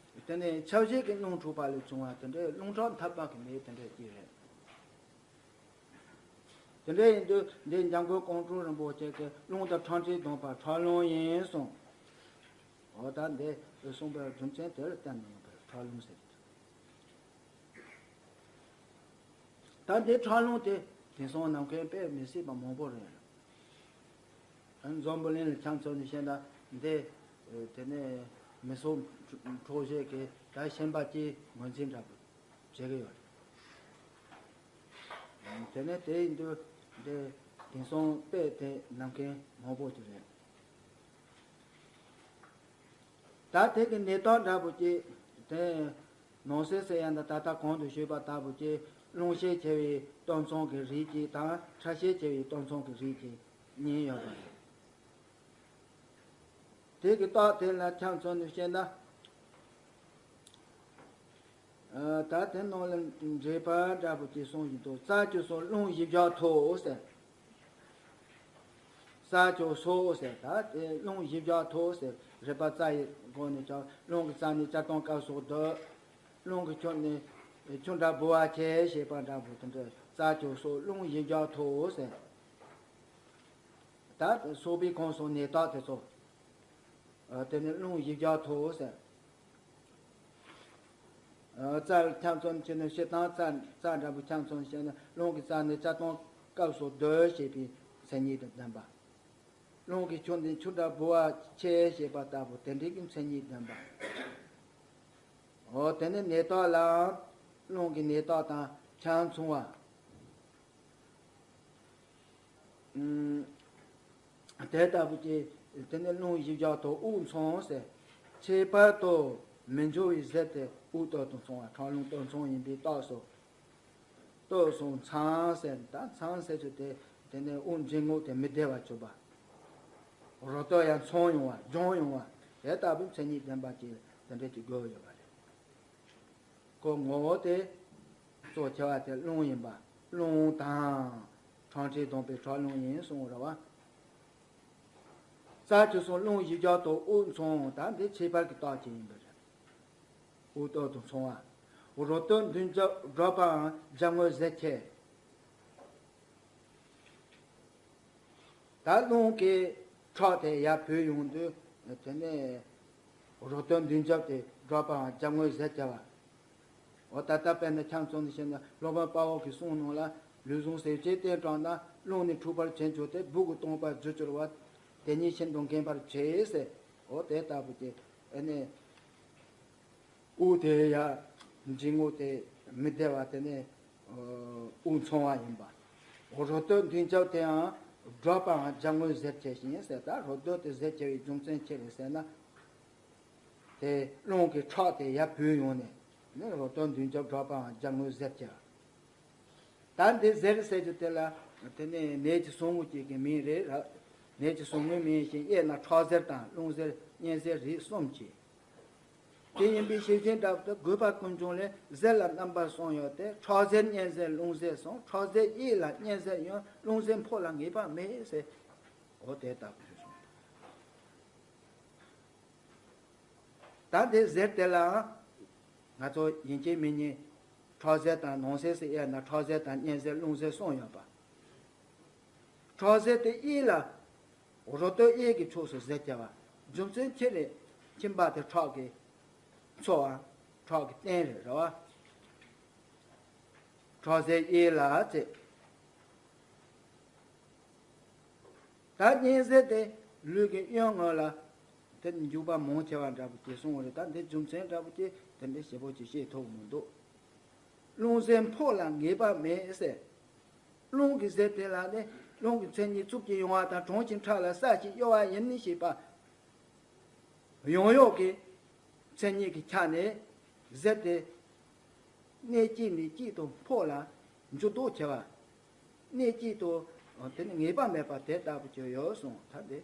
དེ་ནས་ཆ་བཞག་གི་རླུང་འཁྲུགས་པ་ལས་བྱུང་བ་དེ་འདྲའི་རླུང་ཁྲག་འཐབ་པ་གི་མེ་དེ་འདྲ་ཅིག་རེད། དེ་འདྲ་ཡིན་དུས་འདི་འཇམ་མགོན་ཀོང་སྤྲུལ་རིན་པོ་ཆེ་གི་རླུང་དང་ཁྲག་མཁྲིས་བསྡོངས་པ་ཁྲག་རླུང་ཡིན་གསུངས། འོ་ད་འདི་གསུངས་པའི་རྒྱུ་མཚན་དེ་ལ་བརྟེན་ནས་ཡིན་པས་ཁྲག་རླུང་ཟེར། ད་འདི་ཁྲག་རླུང་དེ་དེང་སང་ནམ་མཁའི་དཔེ་མི་སྲིད་པ་མང་པོ་རེད། འཛམ་བུ་གླིང་ལ་ཁྱབ་ཚུལ་ནས་བཤད་ན་འདི་དེ་ནས་མི་སྲོག་འཕྲོག་བྱེད་ཀྱི་ད་ཤན་པ་གཅིག་ངོས་འཛིན་འདྲ་པོ་བྱེད་ཀྱི་ཡོད་རེད། དེ་ནས་དེ་ཡིན་དུས་འདི་དེང་སང་དཔེ་དེ་ནམ་མཁའི་མང་པོ་ཅིག་རེད། ད་དེ་གི་ནད་རྟགས་འདྲ་པོ་ཅིག་དེ་ནང་གསེས་ཟེར་ཡང་ད་ད་ལྟ་གོང་དུ་ཞུས་པ་ལྟ་བུ་ཅིག་རླུང་ཤས་ཆེ་བའི་སྟོད་འཚངས་ཀྱི་རིགས་ཅིག་དང་ཁྲག་ཤས་ཆེ་བའི་སྟོད་འཚངས་ཀྱི་རིགས་ཅིག་གཉིས་ཡོད་པ་རེད། དེ་གི་རྟགས་དེ་ལ་ཁྱབ་ཚུལ་ནས་བཤད་ན། ཨ། ད་དེ་ནང་ལ་འགྲེལ་པ་འདྲ་པོ་ཅིག་གསུངས་བཞིན་དུ་རྩ་ཆུ་སོགས་རླུང་བཞི་བརྒྱ་ཐོབ་ཟེར། རྩ་ཆུ་སོགས་ཟེར་ད་དེ་རླུང་བཞི་བརྒྱ་ཐོབ་ཟེར་རིག་པ་རྩ་ཡི་སྒོ་ནས་ཀྱང་རླུང་གི་རྩ་ནི་ཆ་སྟོང་སྐབས་སུ་བསྡུ། རླུང་གི་ཆུ་ནི་ཆུ་འདྲ་ལྦུ་བ་ཆེ་ཞེས་པ་འདྲ་པོ་དེ་འདྲ་རྩ་ཆུ་སོགས་རླུང་བཞི་བརྒྱ་ཐོབ་ཟེར། ད་སོགས་པའི་ཁོངས་སུ་ནད་རྟགས་དེ་ཚོ། ཨ། དེ་ནི་རླུང་བཞི་བརྒྱ་ཐོབ་ཟེར། ཨ། རྩ་ཁྱབ་ཚུལ་བྱས་ན་སྤྱིར་བཏང་རྩ་རྩ་འདྲ་པོ་ཁྱབ་ཚུལ་བྱས་ན་རླུང་གི་རྩ་ནི་ཆ་སྟོང་སྐབས་སུ་བསྡུ་ཞེས་པའི་མཚན་ཉིད་དང་ལྡན་པ། རླུང་གི་ཆུ་ནི་ཆུ་འདྲ་ལྦུ་བ་ཆེ་ཞེས་པ་ལྟ་བུ་དེ་འདྲའི་གི་མཚན་ཉིད་ལྡན་པ། འོ་དེ་ནི་ནད་རྟགས་ལའང་རླུང་གི་ནད་རྟགས་དང་ཆ་མཚུངས་པ། ཨུམ། དེ་ལྟ་བུ་ཅིག་དེ་ནི་རླུང་བཞི་བརྒྱ་ཐོབ་དབུགས་མཚུངས་ཟེར། ཁྱད་པར་དུ་མི་འབྱུང་བའི་ཟེར་དེ་དབུགས་སྟོད་དུ་མཚུངས་པ་ཁྲག་རླུང་སྟོད་མཚུངས་ཡིན་པའི་རྟགས་སོ། སྟོད་སོང་མཚམས་ཟེར་ད་མཚམས་ཟེར་ཚུལ་དེ་དེ་ནི་དབུགས་འབྱིན་རྔུབ་དེ་མི་བདེ་བ་བྱུང་བ། རོ་སྟོད་ཡང་མཚུངས་ཡོང་བ་འབྱུང་ཡོང་བ་དེ་ལྟ་བུའི་མཚན་ཉིད་ལྡན་པ་ཅིག་དེ་འདྲ་ཅིག་དགོས་ཡོད་པ་རེད། ཁོ་ངོ་བོ་དེ་གཙོ་ཆེ་བ་དེ་རླུང་ཡིན་པ། རླུང་དང་ཁྲག་མཁྲིས་བསྡོངས་པའི་ཁྲག་རླུང་ཡིན་གསུངས་རེད་བ། རྩ་ཆུ་སོགས་རླུང་བཞི་བརྒྱ་ཐོབ་དབུགས་མཚུངས་ད་འདི་ཁྱད་པར་གྱི་རྟགས་ཅིག་ཡིན་པ་རེད། དབུགས་སྟོད་དུ་མཚུངས་པ། རོ་སྟོད་མདུན་རྒྱབ་སྒྲོག་པའང་རྒྱབ་ངོས་ཟེར་ཁྱད། ད་རླུང་གི་ཁྲག་དེ་ཡར་བུད་ཡོང་དུས་དེ་ནས་རོ་སྟོད་མདུན་རྒྱབ་དེ་སྒྲོག་པའང་རྒྱབ་ངོས་ཟེར་བྱ་བ། འོ་ད་ལྟ་དཔེར་ན་ཁྱམས་ཚོ་ནས་བཤད་ན་སློབ་དཔོན་དཔའ་བོ་གི་གསུང་ནང་ལ་ལུས་ཟུངས་ཟད་བྱེད་བསྟེན་དྲགས་ན་རླུང་ནི་འཁྲུགས་པར་བྱེད་འགྱུར་ཏེ་སྦུ་གུ་སྟོང་པར་བརྗོད་འགྱུར་བ། དེ་ཉིད་ཤིན་ཏུ་འགེངས་པར་བྱེད་ཟེར། འོ་དེ་ལྟ་བུ་ཅིག་ཨ་ནི། དབུགས་དེ་ཡང་འབྱིན་རྔུབ་དེ་མི་བདེ་བ་དེ་ནི་དབུགས་མཚུངས་པ་ཡིན་པ། རོ་སྟོད་མདུན་རྒྱབ་དེའང་སྒྲོག་པའང་རྒྱབ་ངོས་ཟེར་བྱས་ཤིང་ཟེར་ད་རོ་སྟོད་དེ་ཟེར་བྱས་པའི་རྒྱུ་མཚན་ཅི་རེད་ཟེར་ན། དེ་རླུང་གི་ཁྲག་དེ་ཡར་བུད་ཡོང་ནས་ནི་རོ་སྟོད་མདུན་རྒྱབ་སྒྲོག་པའང་རྒྱབ་ངོས་ཟེར་བྱས། ད་འདི་གཟེར་ཟེར་རྒྱུ་དེ་ལ་དེ་ནས་ནད་ཀྱི་ཟུག་རྔུ་གཅིག་གི་མིང་རེད་ར། ནད་ཀྱི་ཟུག་རྔུའི་མིང་བཞིན་དབྱེ་ན་ཁྲག་གཟེར་དང་རླུང་གཟེར་གཉན་གཟེར་རིགས་གསུམ་གྱིས། དེ་ཡིན་པའི་ཤེས་བཞིན་འདྲ་བ་དགོས་པ་ཀུན་འབྱུང་ལས་གཟེར་ལ་རྣམ་པ་གསུམ་ཡོད་དེ་ཁྲག་གཟེར་གཉན་གཟེར་རླུང་གཟེར་གསུམ། ཁྲག་གཟེར་དབྱེ་ལ་གཉན་གཟེར་ཡང་རླུང་གཟེར་ཕོག་ལ་ངེས་པ་མེད་ཟེར། འོ་དེ་ལྟ་བུ་གསུངས། ད་འདི་གཟེར་དེ་ལའང་ང་ཚོ་ཡིན་གཅིག་མིན་གཉིས་ཁྲག་གཟེར་དང་ནང་གཟེར་ཟེར་དབྱེ་ན་ཁྲག་གཟེར་དང་གཉན་གཟེར་རླུང་གཟེར་གསུམ་ཡོད་པ། ཁྲག་གཟེར་དེ་དབྱེ་ལ་རོ་སྟོད་དབྱེ་གི་ཕྱོགས་སུ་གཟེར་བྱ་བ། རྒྱུ་མཚན་ཅི་རེད། ཁྱིམ་པ་དེ་ཁྲག་གི་ཚོ་བ་ཁྲག་གི་རྟེན་རེད་རེད་བ། ཁྲག་གཟེར་དབྱེ་ལ་ཟེར། ད་གཉན་གཟེར་དེ་ལུས་ཀྱི་གཡོན་ངོས་ལ་དེ་འཇུག་པ་མང་ཆེ་བ་འདྲ་པོ་ཅིག་གསུངས་པ་རེད། ད་འདི་རྒྱུ་མཚན་འདྲ་པོ་ཅིག་དེ་འདྲ་ཞིབ་པོ་ཅིག་བཤད་ཐུབ་མི་འདུག་རླུང་གཟེར་ཕོག་ལ་ངེས་པ་མེད་ཟེར། རླུང་གི་གཟེར་དེ་ལ་ནི་རླུང་གི་མཚན་ཉིད་རྩུབ་ཀྱིས་ཡོང་བ་དང་གྲང་ཞིང་ཁྲག་ལ་སྲ་ཞིང་གཡོ་བ་ཡིན་ཞེས་པ། ཡང་གཡོ་གི་མཚན་ཉིད་ཀྱི་ཆ་ནས་གཟེར་དེ་གནས་གཅིག་ནས་གཅིག་ཏུ་ཕོག་ལ་འགྱུར་ལྡོག་བྱེད་པ། གནས་གཅིག་ཏུ་དེ་ནི་ངེས་པ་མེད་པ་དེ་ལྟ་བུ་ཅིག་ཡོད་གསུངས། ད་དེ་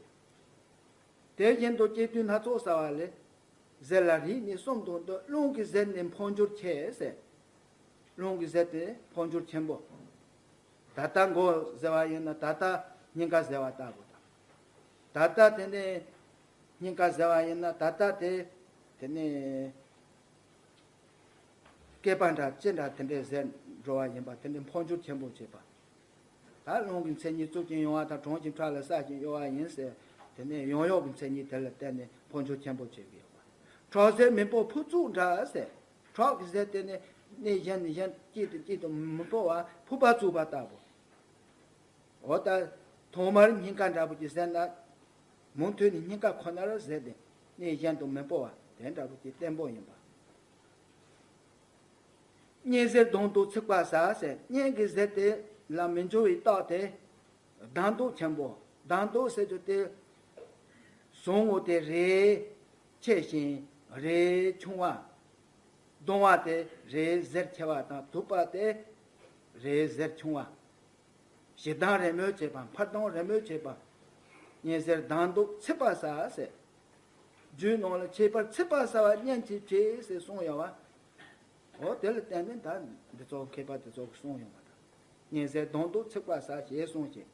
དེ་བཞིན་དུ་སྐྱེ་དུས་སྣ་ཚོགས་བསགས་པ་ལས། གཟེར་ལ་རིགས་ནི་གསུམ་དུ་འདོད། རླུང་གི་གཟེར་ནི་འཕོ་འགྱུར་ཆེ་ཟེར། རླུང་གི་གཟེར་དེ་འཕོ་འགྱུར་ཆེན་པོ། ད་ལྟ་མགོ་གཟེར་བ་ཡིན་ན་ད་ལྟ་སྙིང་ག་གཟེར་བ་ལྟ་བུ་དང་། ད་ལྟ་དེ་ནས་སྙིང་ག་གཟེར་བ་ཡིན་ན་ད་ལྟ་དེ་དེ་ནས་ སྐྱེས་པ་འདྲ་ཅི་འདྲ་དེ་འདྲའི་ཟེར་འགྲོ་བ་ཡིན་པ་དེ་འདྲའི་འཕོ་འགྱུར་ཆེན་པོ་བྱེད་པ། ད་རླུང་གི་མཚན་ཉིད་རྩུབ་ཅིང་ཡང་བ་དང་གྲང་ཞིང་ཕྲ་ལ་སྲ་ཞིང་གཡོ་བ་ཡིན་ཟེར། དེ་ནས་ཡང་གཡོ་གི་མཚན་ཉིད་དེ་ལ་བརྟེན་ནས་འཕོ་འགྱུར་ཆེན་པོ་བྱེད་ཀྱི་ཡོད་པ། ཁྲག་ཟེར་མི་འཕོ་ཕུ་བཙུགས་འདྲ་ཟེར། ཁྲག་གི་ཟེར་དེ་ནས་གནས་གཞན་ནས་གཞན་གཅིག་ཏུ་གཅིག་ཏུ་མི་འཕོ་བ་ཕུ་པ་བཙུགས་པ་ལྟ་བུ། འོ་ད་ཐོག་མར་སྙིང་ག་འདྲ་པོ་ཅིག་ཟེར་ན། མུ་མཐུད་ནས་སྙིང་ག་ཁོ་ནར་ཟེར་ཏེ་གནས་གཞན་དུ་མི་འཕོ་བ་དེ་འདྲ་པོ་ཅིག་བརྟན་པོ་ཡིན་པ། གཉན་གཟེར་གདོང་དུ་ཚིག་པ་ཟ་ཟེར། གཉན་གྱི་གཟེར་དེ་ལ་མི་འགྱུར་བའི་རྟགས་དེ། གདངས་མདོག་ཆེན་པོ། གདངས་མདོག་ཟེར་རྒྱུ་དེ། ཟུང་ངོ་དེ་རེ་ཆེ་ཞིང་རེ་ཆུང་བ། གདོང་བ་དེ་རེ་གཟེར་ཆེ་བ་དང་དུ་པ་དེ་རེ་གཟེར་ཆུང་བ། ཞེ་སྡང་རེ་མོས་བྱེད་པ། འཕར་ལྡང་རེ་མོས་བྱེད་པ། གཉན་གཟེར་གདངས་མདོག་ཚིག་པ་ཟ་ཟེར། རྒྱུད་ནང་ལ་ཁྱད་པར་ཚིག་པ་ཟ་བ་གཉན་གྱིས་བྱེད་ཟེར་གསུངས་ཡོད་པ། འོ་དེ་ལ་བརྟེན་ནས་ད་འདི་ཚོ་མཁས་པ་དེ་ཚོ་གིས་གསུངས་ཡོང་བ་དང་། གཉན་གཟེར་གདངས་མདོག་ཚིག་པ་ཟ་ཞེས་གསུངས་ཤིང་།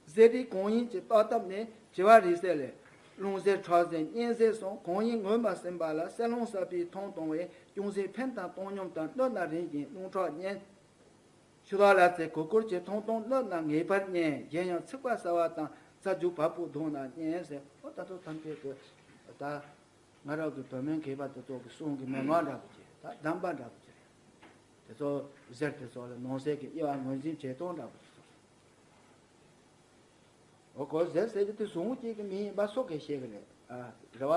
གཟེར་རིགས་གང་ཡིན་གྱི་བརྟག་ཐབས་ནི་བྱེ་བ་རིགས་གསལ་ལས། རླུང་གཟེར་ཁྲག་གཟེར་གཉན་གཟེར་གསུམ་གང་ཡིན་ངོས་མ་ཟིན་པ་ལ་གསེར་རླུང་གསར་པའི་ཐང་གཏོང་བས་ཅུང་ཟད་ཕན་དང་བཏང་སྙོམས་དང་གནོད་ན་རིམ་བཞིན་རླུང་ཁྲག་གཉན། ཆུ་དྭགས་ལ་རྩེ་གུར་གུར་གྱི་ཐང་གཏོང་གནོད་ན་ངེས་པར་གཉན། གཞན་ཡང་ཚིག་པ་ཟ་བ་དང་རྩ་རྒྱུ་བ་སྤུ་ལྡང་ན་གཉན་ཟེར། འོ་ད་ཚོ་ཐམས་ཅད་དུ་ད་སྔ་རབས་ཀྱི་བོད་སྨན་མཁས་པ་དེ་ཚོ་གི་གསུང་གི་མན་ངག་འདྲ་པོ་ཅིག་ད་གདམས་པ་འདྲ་པོ་ཅིག་རེད། དེ་ཚོ་གཟེར་དེ་ཚོ་ལ་ནང་གསེས་ཀྱི་དབྱེ་བ་ངོས་འཛིན་བྱེད་སྟངས་འདྲ་པོ་ཅིག་སོང་། འོ་ཁོ་གཟེར་ཟེར་གྱི་དེ་ཟུང་གཅིག་གི་མིང་ཡིན་པ་སོ་སྐད་བཤད་གི་རེད། ཨ་རེད་བ།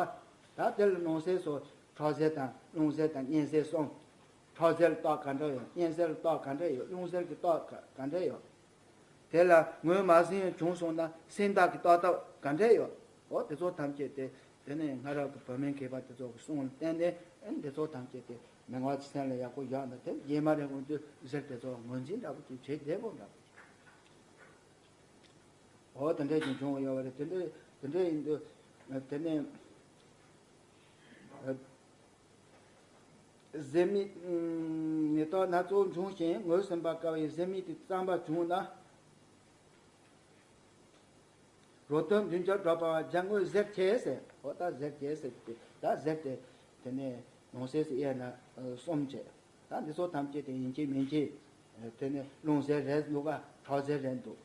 ད་དེ་ལ་ནང་གསེས་སུ་ཁྲག་གཟེར་དང་རླུང་གཟེར་དང་གཉན་གཟེར་གསུམ། ཁྲག་གཟེར་ལ་རྟགས་ག་འདྲ་ཡོད། གཉན་གཟེར་ལ་རྟགས་ག་འདྲ་ཡོད། རླུང་གཟེར་གྱི་རྟགས་ག་ག་འདྲ་ཡོད། དེ་ལ་ངོས་མ་ཟིན་བྱུང་སོང་ན་སེམས་རྟགས་ཀྱི་བརྟག་ཐབས་ག་འདྲ་ཡོད། འོ་དེ་ཚོ་ཐམས་ཅད་དེ་དེ་ནས་སྔ་རབས་ཀྱི་བོད་སྨན་མཁས་པ་དེ་ཚོ་གི་གསུང་ལ་བརྟེན་ནས་ཨ་ནི་དེ་ཚོ་ཐམས་ཅད་དེ་མན་ངག་ཅིག་སེམས་ལ་ཡག་པོ་བཞག་ན་དེ་རྗེས་མ་རེ་འོང་དུས་གཟེར་དེ་ཚོ་ངོས་འཛིན་འདྲ་པོ་ཅིག་བྱེད་བདེ་པོ་འདྲ་པོ་ཅིག་འོ་དེ་འདྲས་ཀྱི་བྱུང་ཡོད་པ་རེད། དེ་འདྲས་དེ་འདྲས་ཡིན་དུས་དེ་ནས་གཟེར་མིག་ནད་རྟགས་སྣ་ཚོགས་འབྱུང་ཞིང་ངོས་ཟིན་པ་དཀའ་བའི་གཟེར་མིག་དེ་གཙང་མ་བྱུང་ན། རོ་སྟོད་མདུན་སྐྱོད་སྒྲོག་པ་བ་རྒྱ་དངོས་གཟེར་ཆེ་ཟེར། འོ་ད་གཟེར་ཆེ་ཟེར་དེ་ད་གཟེར་དེ་དེ་ནས་ནང་གསེས་སུ་དབྱེ་ན་གསུམ་བྱས། ད་འདི་ཚོ་ཐམས་ཅད་དེ་ཡིན་གཅིག་མིན་གཅིག་དེ་ནས་རླུང་གཟེར་རེད་འདུག་ག་ཁྲག་གཟེར་རེད་འདུག་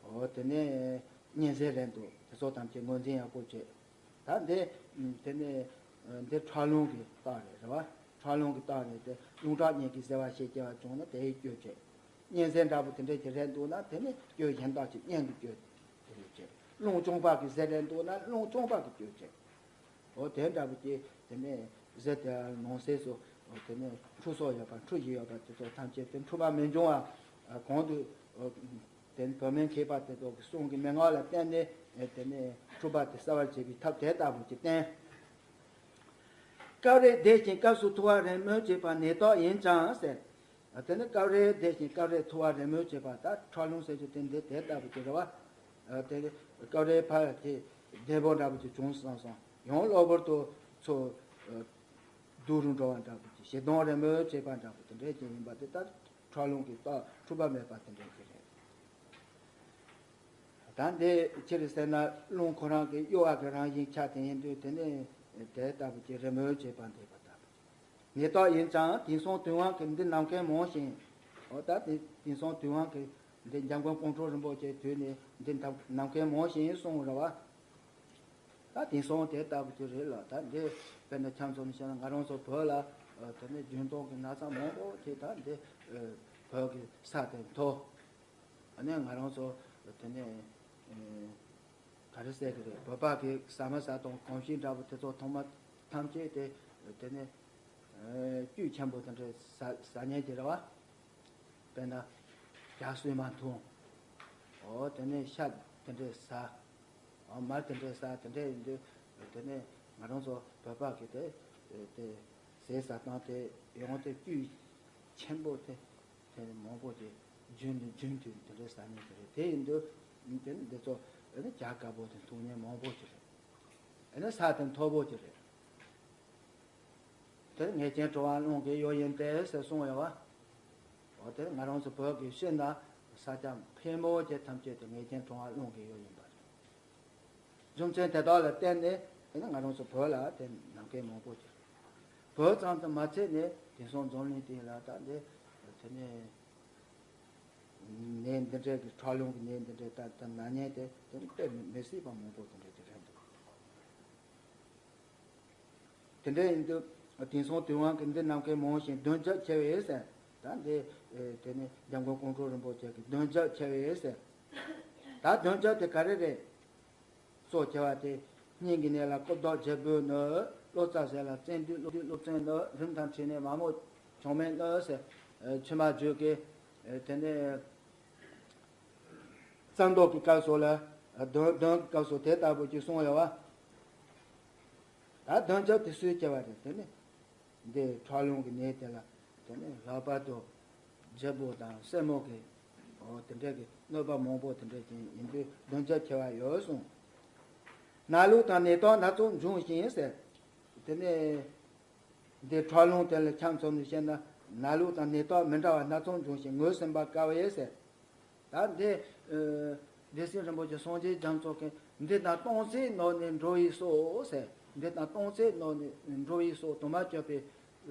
འོ་དེ་ནས་གཉན་གཟེར་རེད་འདུག་དེ་ཚོ་ཐམས་ཅད་ངོས་འཛིན་ཡག་པོ་བྱས། ད་འདི་དེ་ནས་འདི་ཁྲག་རླུང་གི་རྟགས་རེད་རེད་བ། ཁྲག་རླུང་གི་རྟགས་རེད་དེ་རླུང་ཁྲག་གཉན་གྱི་གཟེར་བ་ཞེས་བྱ་བ་བྱུང་ན་དེ་ཡི་སྐྱོན་བྱས། གཉན་གཟེར་འདྲ་པོ་དེ་འདྲས་ཀྱི་རེད་འདུག་ན་དེ་ནི་སྐྱོན་གཞན་དག་ཅིག་གཉན་གྱི་སྐྱོན་དེ་ཡོད་བྱས། རླུང་རྐྱང་པ་གི་གཟེར་རེད་འདུག་ན་རླུང་རྐྱང་པ་གི་སྐྱོན་བྱས། འོ་དེ་འདྲ་པོ་ཅིག་དེ་ནས་གཟེར་དེ་ནང་གསེས་སུ་འོ་དེ་ནས་འཁྲུ་སོགས་ཡོད་པ་འཁྲུ་བཞི་ཡོད་པ་དེ་ཚོ་ཐམས་ཅད་དེ་འཁྲུ་བ་མི་འབྱུང་བ་གོང་དུ་འོ་དེ་ནི་བོད་སྨན་མཁས་པ་དེ་ཚོ་གི་གསུང་གི་མན་ངག་ལ་བརྟེན་ནས་དེ་ནས་འཁྲུ་བ་དེ་གསལ་བར་བྱེད་པའི་ཐབས་དེ་ལྟ་བུ་ཅིག་བསྟན། སྐབས་རེ་བདེ་ཞིང་སྐབས་སུ་ཐུ་བ་རེ་མོས་བྱེད་པ་ནད་རྟགས་ཡིན་ཀྱང་ཟེར། དེ་ནི་སྐབས་རེ་བདེ་ཞིང་སྐབས་རེ་ཐུ་བ་རེ་མོས་བྱེད་པ་ད་ཁྲག་རླུང་ཟེར་རྒྱུ་དེ་འདི་དེ་ལྟ་བུ་ཅིག་རེད་བ། དེ་ནི་སྐབས་རེ་ཕར་དེ་བདེ་པོ་འདྲ་པོ་ཅིག་བྱུང་སོང་སོང་ཡང་གློ་བུར་དུ་ཚུར་སྡུག་རུ་འགྲོ་བ་འདྲ་པོ་ཅིག་ཞེ་སྡང་རེ་མོས་བྱེད་པ་འདྲ་པོ་དེ་འདྲས་ཅིག་ཡིན་པ་དེ་ལྟར་ཁྲག་རླུང་གི་རྟགས་འཁྲུལ་པ་མེད་པ་དེ་འདྲས་ཅིག་རེད། ད་འདི་ཅི་རེད་ཟེར་ན་རླུང་ཁོ་རང་གི་གཡོ་བ་གི་རང་བཞིན་ཆ་དེ་ཡིན་དུས་དེ་ནི་དེ་ལྟ་བུ་ཅིག་རེ་མོས་བྱེད་པ་འདི་པ་ལྟ་བུ་ཅིག་ནད་རྟགས་ཡིན་ཀྱང་དེང་སང་དུས་དབང་གི་འདི་ནམ་མཁའི་མང་ཞིང་། འོ་ད་དེ་དེང་སང་དུས་དབང་གི་འདི་འཇམ་མགོན་ཀོང་སྤྲུལ་རིན་པོ་ཆེའི་དུས་ནས་འདི་ནམ་མཁའི་མང་ཞིང་གསུངས་རེད་བ། ད་དེང་སང་དེ་ལྟ་བུ་ཅིག་རེད་ལ་ད་འདི་དཔེར་ན་ཁྱམས་ཚོ་ནས་བཤད་ན་ང་རང་ཚོ་བོད་ལ་དེ་ནས་རྒྱུན་གཏོང་གི་ན་ཚ་མང་པོ་ཅིག་ད་འདི་བོད་ཀྱི་ས་དེ་མཐོ། ཨ་ནི་ང་རང་ཚོ་དེ་ནས་ག་རེ་ཟེར་གི་རེད། བོད་པ་གི་ཟ་མ་ཟ་དང་གོམས་གཤིས་འདྲ་པོ་དེ་ཚོ་ཐོག་མ་ཐམས་ཅད་དེ་དེ་ནས་བཅུད་ཆེན་པོ་དེ་འདྲ་ཟ་ཟ་མཁན་དེ་རེད་བ། དཔེར་ན་རྒྱ་སྲོལ་མ་འཐུང་། འོ་དེ་ནས་ཤ་དེ་འདྲ་ཟ། འོ་མར་དེ་འདྲ་ཟ་དེ་འདྲ་ཡིན་དུས་དེ་ནས་ང་རང་ཚོ་བོད་པ་གི་དེ་དེ་ཟས་ཟ་སྟངས་དེ་ཡང་དེ་བཅུད་ཆེན་པོ་དེ། དེ་ནི་མང་པོ་ཅིག་རྒྱུན་ནས་རྒྱུན་དུ་འདི་འདྲའི་ཟ་མཁན་ཞིག་རེད། དེ་ཡིན་དུས་དེ་ནི་འདི་ཚོ་ཨ་ནི་རྒྱ་དཀར་པོ་དེ་འཐུང་མཁན་མང་པོ་ཞིག་རེད། ཨ་ནི་ས་དེ་མཐོ་པོ་ཞིག་རེད། དེ་ནི་ངེས་ཅན་གྲང་བ་རླུང་གི་གཡོ་ཡིན་ཏེ་ཟེར་གསུངས་ཡོད་བ། འོ་དེ་ང་རང་ཚོ་བོད་ཀྱི་ཤིང་ན་ས་ཆ་ཕལ་མོ་ཆེ་ཐམས་ཅད་དེ་ངེས་ཅན་གྲང་བ་རླུང་གི་གཡོ་ཡིན་པ་རེད། རྒྱུ་མཚན་དེ་དག་ལ་བརྟེན་ནས་དེ་ནི་ང་རང་ཚོ་བོད་ལ་དེ་ནམ་མཁའི་མང་པོ་ཅིག་བོད་ཙམ་དུ་མ་ཚད་ནས་དེང་སང་འཛམ་གླིང་སྟེང་ལ་ད་འདི་དེ་ནས་ནད་འདི་འདྲའི་གི་འཁྲབ་ལུང་གི་ནད་འདི་འདྲའི་ད་ད་ན་མཁན་དེ་དེ་ནི་དཔེ་མི་མི་སྲིད་པ་མང་པོ་དེ་འདྲ་དེ་རེད་འདུག་དེ་འདྲ་ཡིན་དུས་དེང་སང་དུས་དབང་གི་འདི་ནམ་མཁའི་མང་ཞིང་གདོན་རྒྱག་ཆེ་བས་ཟེར། ད་འདི་དེ་ནི་འཇམ་མགོན་ཀོང་སྤྲུལ་རིན་པོ་ཆེ་གི་གདོན་རྒྱག་ཆེ་བས་ཟེར། ད་གདོན་རྒྱག་དེ་ག་རེ་རེད། སྲོག་བཅད་པ་སྟེ། སྙིང་གི་ནད་ལ་སྐུ་བདག་རྒྱལ་པོས་ནི། བློ་རྩ་ཟད་ལ་བཙན་བདུད་བློ་བདུད་བློ་བཙན་ནི། རིམས་དང་འཁྲིས་ནད་མ་མོ་ཆུང་མེད་ནི་ཟེར། ཕྱི་མ་བརྗོད་ཀྱི་དེ་ནས་རྩ་མདོག་གི་སྐབས་སུ་ལ་གདོན་གདོན་གྱི་སྐབས་སུ་དེ་ལྟ་བུ་ཅིག་གསུངས་ཡོད་བ། ད་གདོན་རྒྱག་དེ་སུས་བཅད་པ་རེད་དེ་ནི། འདི་འཁྲབ་ལུང་གི་གནས་དེ་ལ་དེ་ནས་ལྷག་པར་དུ་རྒྱལ་པོ་དང་སྲས་མོ་གི་འོ་དེ་འདྲ་གི་གནོད་པ་མང་པོ་དེ་འདྲ་ཅན་ཡིན་དུས་གདོན་རྒྱག་ཆེ་བ་ཡོད་གསུངས། ན་ལུགས་དང་ནད་རྟགས་སྣ་ཚོགས་འབྱུང་ཞིང་ཟེར། དེ་ནས་འདི་འཁྲབ་ལུང་དེ་ལ་ཆ་མཚོན་ནས་བཤད་ན་ན་ལུགས་དང་ནད་རྟགས་མི་འདྲ་བ་སྣ་ཚོགས་འབྱུང་ཞིང་ངོས་ཟིན་པར་དཀའ་བས་ཟེར། ད་འདི། སྡེ་སྲིད་རིན་པོ་ཆེ་སངས་རྒྱས་རྒྱ་མཚོ་གིས་འདི་དང་སྟོང་ཚད་ནོར་ནས་འགྲོ་བའི་སྲོག་ཟེར། འདི་དང་སྟོང་ཚད་ནོར་ནས་འགྲོ་བའི་སྲོག་དུ་མ་སྤྱོད་པའི་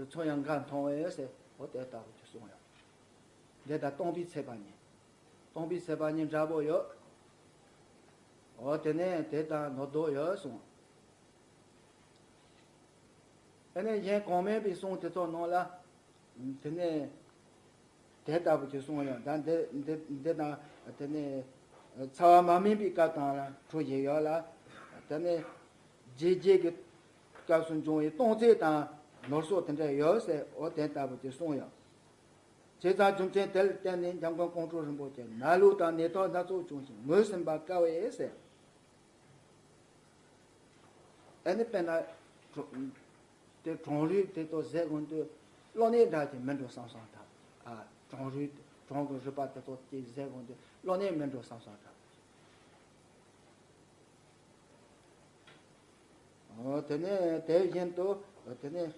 ཚོ་ཡང་འགའ་མཐོང་བས་ཟེར། འོ་དེ་ལྟ་བུ་ཅིག་གསུངས་ཡོད། འདི་དང་སྟོང་པའི་ཚད་པ་གཉིས། སྟོང་པའི་ཚད་པ་གཉིས་འདྲ་པོ་ཡོད། འོ་དེ་ནས་དེ་དང་ནོར་ལྡོག་ཡོད་གསུངས། ཨ་ནི་གཞན་གོང་མའི་པའི་གསུང་དེ་ཚོ་ནང་ལ། དེ་ནས་དེ་ལྟ་བུ་ཅིག་གསུངས་ཡོད། ད་འདི་འདི་འདི་དང་དེ་ནས་ཚ་བ་མ་སྨིན་པའི་སྐབས་དང་ལ་འཕྲོ་ཞིག་ཡོད་ལ། དེ་ནས་རྗེས་རྗེས་ཀྱི་སྐབས་སུ་འབྱུང་བའི་སྟོང་ཚད་དང་ནོར་སོགས་དེ་འདྲ་ཡོད་ཟེར། འོ་དེ་ལྟ་བུ་ཅིག་གསུངས་ཡོད། བྱས་ཙང་རྒྱུ་མཚན་དེ་ལ་བརྟེན་ནས་འཇམ་མགོན་ཀོང་སྤྲུལ་རིན་པོ་ཆེ་ན་ལུགས་དང་ནད་རྟགས་སྣ་ཚོགས་འབྱུང་ཞིང་ངོས་ཟིན་པར་དཀའ་བས་ཟེར། ཨ་ནི་དཔེར་ན། དེ་གྲང་རུས་དེ་ཚོ་བཟས་གོང་དུ་གློ་ནད་འདྲ་ཅིག་མི་འགྲོ་བསམ་བསམ་འདྲ། ཨ་གྲང་རུས་གྲང་གི་རུས་པ་དེ་ཚོ་ཅིག་བཟས་གོང་དུ་གློ་ནད་མི་འགྲོ་བསམ་བསམ་འདྲ། འོ་དེ་ནས་དེ་བཞིན་དུ་དེ་ནས་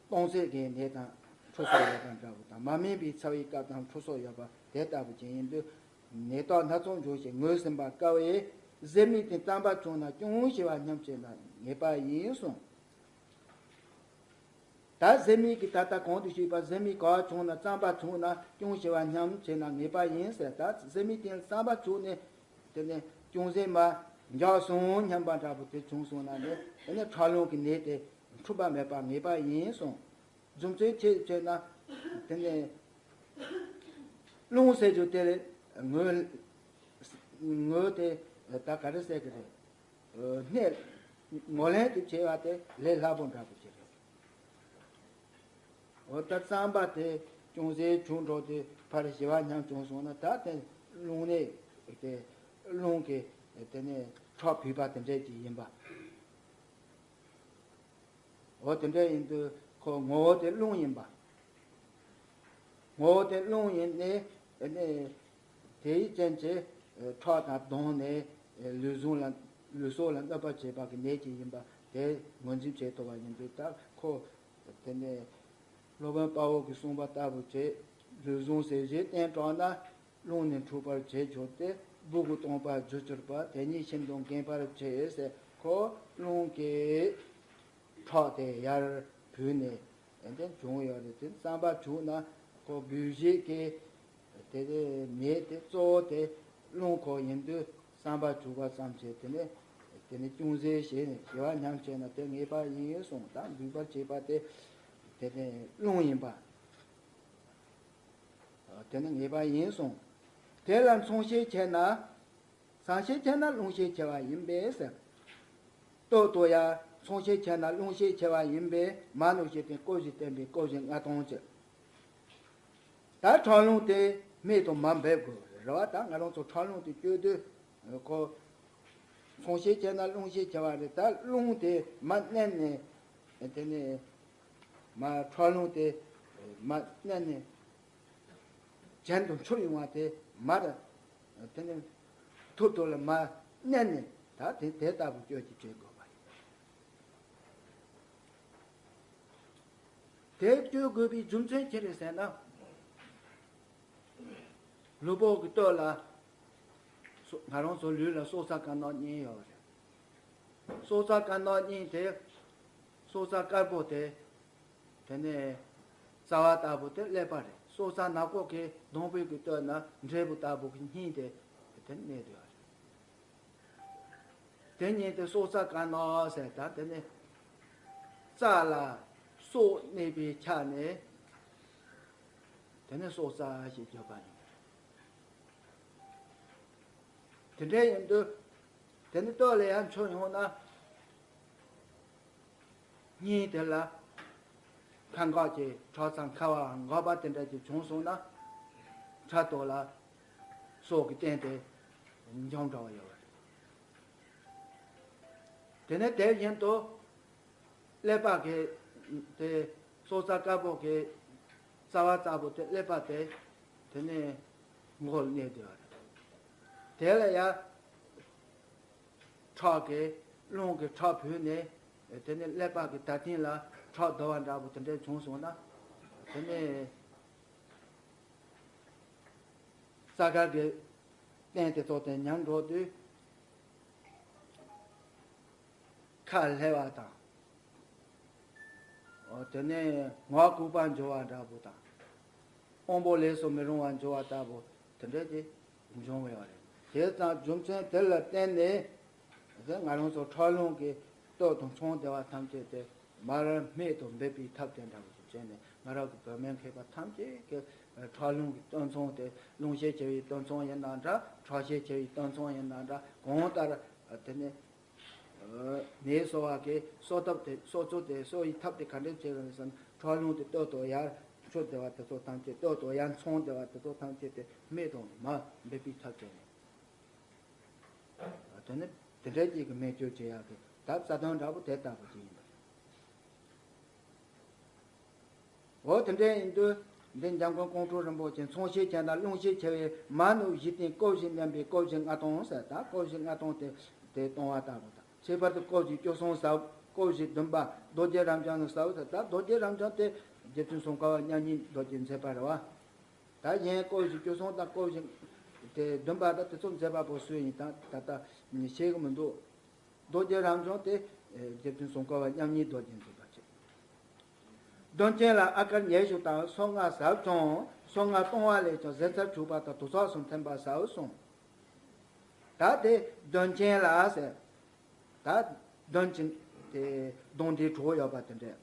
སྟོང་ཚད་ཀྱི་ནད་དང་འཁྲུ་སོགས་ཡོད་པ་འདྲ་བོ་དང་མ་སྨིན་པའི་ཚ་བའི་སྐབས་དང་འཁྲུ་སོགས་ཡོད་པ་དེ་ལྟ་བུ་ཅན་ཡིན་དུས་ནད་རྟགས་སྣ་ཚོགས་འབྱུང་ཞིང་ངོས་ཟིན་པར་དཀའ་བས་གཟེར་མིག་དེ་རྩམ་པ་བྱུང་ན་ཅུང་ཞི་བ་སྙམ་བྱས་ན་ངེས་པ་ཡིན་གསུངས། ད་གཟེར་མིག་གི་ད་ལྟ་གོང་དུ་ཞུས་པ་གཟེར་མིག་ག་བ་བྱུང་ན་རྩམ་པ་བྱུང་ན་ཅུང་ཞི་བ་སྙམ་བྱས་ན་ངེས་པ་ཡིན་ཟེར། ད་གཟེར་མིག་དེ་རྩམ་པ་བྱུང་ནས་དེ་ནས་ཅུང་ཟད་མར་འཇགས་སོང་སྙམ་པ་འདྲ་པོ་དེ་བྱུང་སོང་ན་ནི་དེ་ནས་འཁྲབ་ལུང་གི་ནད་དེ་འཁྲུགས་པ་མེད་པ་ངེས་པ་ཡིན་གསུངས། རྒྱུ་མཚན་ཅི་བྱས་ན་དེ་ནས་རླུང་ཟེར་རྒྱུ་དེ་ངོས་ངོས་དེ་ད་ག་རེ་ཟེར་གི་རེད། སྣེ་ངོས་ལེན་དུ་བྱས་པ་དེ་ལས་སླ་པོ་འདྲ་པོ་ཞིག་རེད། འོ་ད་རྩམ་པ་དེ་ཅུང་ཟད་བྱུང་འགྲོ་དུས་ཕར་ཞི་བ་སྙམ་བྱུང་སོང་ན་ད་དེ་རླུང་ནད་དེ་རླུང་གི་དེ་ནས་ཁྲག་བུས་པ་དེ་འདྲས་ཀྱི་ཡིན་པ། འོ་དེ་འདྲ་ཡིན་དུས་ཁོ་ངོ་བོ་དེ་རླུང་ཡིན་པ། ངོ་བོ་དེ་རླུང་ཡིན་ནས་ནས་དེའི་རྐྱེན་གྱིས་ཁྲག་དང་བསྡོངས་ནས་ལུས་ཟུངས་ལ་ལུས་སྲོག་ལ་གནོད་པ་བྱེད་པ་གི་ནད་ཅིག་ཡིན་པ་དེ་ངོས་འཛིན་བྱེད་ཐུབ་པ་ཡིན་དུས་ད་ཁོ་དེ་ནས་སློབ་དཔོན་དཔའ་བོ་གིས་གསུངས་པ་ལྟ་བུ་བྱས་ལུས་ཟུངས་ཟད་བཞིན་བསྟེན་དྲགས་ན། རླུང་ནི་འཁྲུགས་པར་བྱེད་གྱུར་ཏེ། སྦུ་གུ་སྟོང་པ་རྒྱུ་གྱུར་པ། དེ་ཉིད་ཤིན་ཏུ་འགེངས་པར་བྱེད་ཟེར། ཁོ་རླུང་གི་ཁྲག་དེ་ཡར་བུས་ནས་དེ་འདྲ་བྱུང་ཡོད་རེད། དེ་རྩམ་པ་བྱུགས་ན་ཁོ་བུད་བཞིན་གྱི་དེ་དེ་ནད་དེ་གཙོ་བོ་དེ་རླུང་ཁོ་ཡིན་དུས་རྩམ་པ་བྱུགས་པ་ཙམ་གྱིས་དེ་ནས་དེ་ནས་ཅུང་ཟད་ཞི་ནས་ཞི་བ་སྙམ་བྱས་ན་དེ་ངེས་པ་ཡིན་གསུངས། ད་འབུད་པར་བྱེད་པ་དེ་དེ་ནས་རླུང་ཡིན་པ། དེ་ནི་ངེས་པ་ཡིན་གསུངས། དེ་ལ་མཚུངས་ཤས་ཆེ་ན། མཚུངས་ཤས་ཆེ་ན་རླུང་ཤས་ཆེ་བ་ཡིན་པས་ཟེར། ལྟོས་དང་ཡང་མཚུངས་ཤས་ཆེ་ན་རླུང་ཤས་ཆེ་བ་ཡིན་པས་མ་ནུ་ཞེས་ཏེ་སྐོར་བཞི་བསྟན་པའི་སྐོར་བཞི་ལྔ་སྟོང་བྱས། ད་ཁྲག་རླུང་དེ་རྨད་དུ་མ་འབེབས་དགོས་རེད་བ། ད་ང་རང་ཚོ་ཁྲག་རླུང་དེ་བཅོས་དུས་ཁོ། མཚུངས་ཤས་ཆེ་ན་རླུང་ཤས་ཆེ་བ་རེད། ད་རླུང་དེ་མར་མནན་ནས་དེ་ནས་མར་ཁྲག་རླུང་དེ་མར་མནན་ནས་གྱེན་དུ་འཕྱུར་ཡོང་བ་དེ་མར་དེ་ནས་ཐུར་དུ་ལ་མར་མནན་ནས་ད་དེ་དེ་ལྟ་བུ་བཅོས་ཀྱི་བྱེད་དགོས་པ་ཡིན། དེ་བཅོས་དགོས་པའི་རྒྱུ་མཚན་ཅི་རེད་ཟེར་ན། ལུས་པོ་གི་སྟོད་ལ་སོ་ང་རང་ཚོ་ལུས་ལ་སྲོག་རྩ་དཀར་ནག་གཉིས་ཡོད་རེད། སྲོག་རྩ་དཀར་ནག་གཉིས་དེ་སྲོག་རྩ་དཀར་པོ་དེ་ དེ་ནས་རྩ་བ་ལྟ་བུ་དེ་ཀླད་པ་རེད། སྲོག་རྩ་ནག་པོ་གི་སྡོང་པོ་གི་སྟོད་ན་འབྲས་བུ་ལྟ་བུ་གི་སྙིང་དེ་དེ་གནས་བསྡད་པ་རེད། དེ་ཉིད་དེ་སྲོག་རྩ་ག་ནོ་ཟེར། ད་དེ་ནི་རྩ་ལ་སྲོག་གནས་པའི་ཆ་ནས་དེ་ནི་སྲོག་རྩ་ཞེས་བརྗོད་པ་ཡིན། དེ་འདྲ་ཡིན་དུས་དེ་ནི་སྟོད་ལ་ཡར་མཆོང་ཡོང་ན། སྙིང་དེ་ལ་ཁ་འགག་གི་ཁྲག་རྩ་འཁར་བའམ་འགག་པ་དེ་འདྲ་ཅིག་བྱུང་སོང་ན། ཕྲག་དོག་ལ་སྲོག་གི་རྟེན་དེ་འཇོམས་འགྲོ་བ་ཡོད་རེད། དེ་ནས་དེ་བཞིན་དུ་ཀླད་པ་གི་དེ་སྲོག་རྩ་དཀར་པོ་གི་རྩ་བ་རྩ་བོ་དེ་ཀླད་པ་དེ་དེ་ནས་མགོ་ལ་གནས་བསྡད་པ་རེད། དེ་ལ་ཡ། ཁྲག་གི་རླུང་གི་ཁྲག་བུས་ནས་དེ་ནས་ཀླད་པ་གི་ད་ཐེངས་ལ་ཁྲག་བརྡོལ་བ་འདྲ་པོ་དེ་འདྲ་བྱུང་སོང་ན། དེ་ནས་རྩ་དཀར་གྱི་རྟེན་དེ་ཚོ་དེ་ཉམས་འགྲོ་དུས་ཁ་ལྷེ་བ་དང་། འོ་དེ་ནས་ངག་ལྐུགས་པ་འགྱུར་བ་འདྲ་པོ་དང་། དབང་པོ་ལས་སུ་མི་རུང་བ་འགྱུར་བ་ལྟ་བུ་དེ་འདྲ་དེ་འབྱུང་བ་ཡོད་རེད། དེ་ཙམ་རྒྱུ་མཚན་དེ་ལ་བརྟེན་ནས་དེ་ང་རང་ཚོ་ཁྲག་རླུང་གི་སྟོད་དུ་མཆོང་བསྡད་པ་ཐམས་ཅད་དེ་མར་རྨད་དུ་འབེབས་པའི་ཐབས་དེ་འདྲ་བོ་ཞིག་བྱས་ནས། ང་རང་གི་བོད་སྨན་མཁས་པ་ཐམས་ཅད་ཀྱིས་ཁྲག་རླུང་གི་སྟོད་འཚངས་དེ། རླུང་ཤས་ཆེ་བའི་སྟོད་འཚངས་ཡིན་ན་འདྲ། ཁྲག་ཤས་ཆེ་བའི་སྟོད་འཚངས་ཡིན་ན་འདྲ། གང་ལྟར་དེ་ནི། ནད་གསོ་བ་གི་གསོ་ཐབས་དེ། གསོ་ཚུལ་དེ། གསོ་ཡི་ཐབས་དེ་ག་འདྲ་བྱེད་དགོས་ཟེར་ན། ཁྲག་རླུང་དེ་སྟོད་དུ་ཡར་འཕྱུར་བསྡད་པ་དེ་ཚོ་ཐམས་ཅད། སྟོད་དུ་ཡར་མཆོང་བསྡད་པ་དེ་ཚོ་ཐམས་ཅད་དེ་རྨད་དུ་མར་འབེབས་པའི་ཐབས་བྱས་ནས། དེ་ནི་དེ་འདྲ་ཅིག་གི་སྨན་བཅོས་བྱེད་ཡག་གི་ད་རྩ་དོན་འདྲ་པོ་དེ་ལྟ་བུ་ཅིག་ཡིན་པ་རེད། འོ་དེ་འདྲ་ཡིན་དུས་འདི་འཇམ་མགོན་ཀོང་སྤྲུལ་རིན་པོ་ཆེ། མཚོན་ཤས་ཆེ་དང་རླུང་ཤས་ཆེ་བའི་མ་ནུབ་བཞི་སྟེང་། ཀོ་བཞི་མཉམ་པའི་ཀོ་བཞི་ལྔ་སྟོང་ཟེར། ད་ཀོ་བཞི་ལྔ་སྟོང་དེ་དེ་སྟོང་བ་ལྟ་བུ་དང་། ཁྱད་པར་དུ་ཀོ་བཞི་བཅུ་གསུམ་ཟབ། ཀོ་བཞི་བདུན་པ་རྡོ་རྗེ་རབ་འབྱམས་ནི་ཟབ་ཟེར། ད་རྡོ་རྗེ་རབ་འབྱམས་དེ་རྗེ་བཙུན་སུམ་མཁའ་བ་མཉམ་ཉིད་རྡོ་རྗེས་མཛད་པ་རེད་བ། ད་གཞན་ཀོ་བཞི་བཅུ་གསུམ་དང་ཀོ་བཞི་དེ་བདུན་པ་དང་དེ་ཚོ་མཛད་པ་པོ་སུ་ཡིན་དང་ད་ལྟ་ཤེས་གི་མི་འདུག་རྡོ་རྗེ་རབ་འབྱམས་དེ་རྗེ་བཙུན་སུམ་མཁའ་བ་མཉམ་ཉིད་རྡོ་རྗེས་མཛད་པ་བྱས། གདོན་ཅན་ལ་ཨ་ཀར་ཉེར་བཞི་དང་། སོ་ལྔ་ཟབ་ཀྱང་སོ་ལྔ་སྟོང་བ་ལས་ཀྱང་ཟད་སར་གྱུར་པ་དང་དུག་ཚོགས་སུ་འཐེན་པ་ཟབ་གསུངས། ད་དེ་གདོན་ཅན་ལ་ཟེར། ད་གདོན་ཅན་དེ་གདོན་འདྲེ་དྲུག་ཡོད་པ་དེ་འདྲས།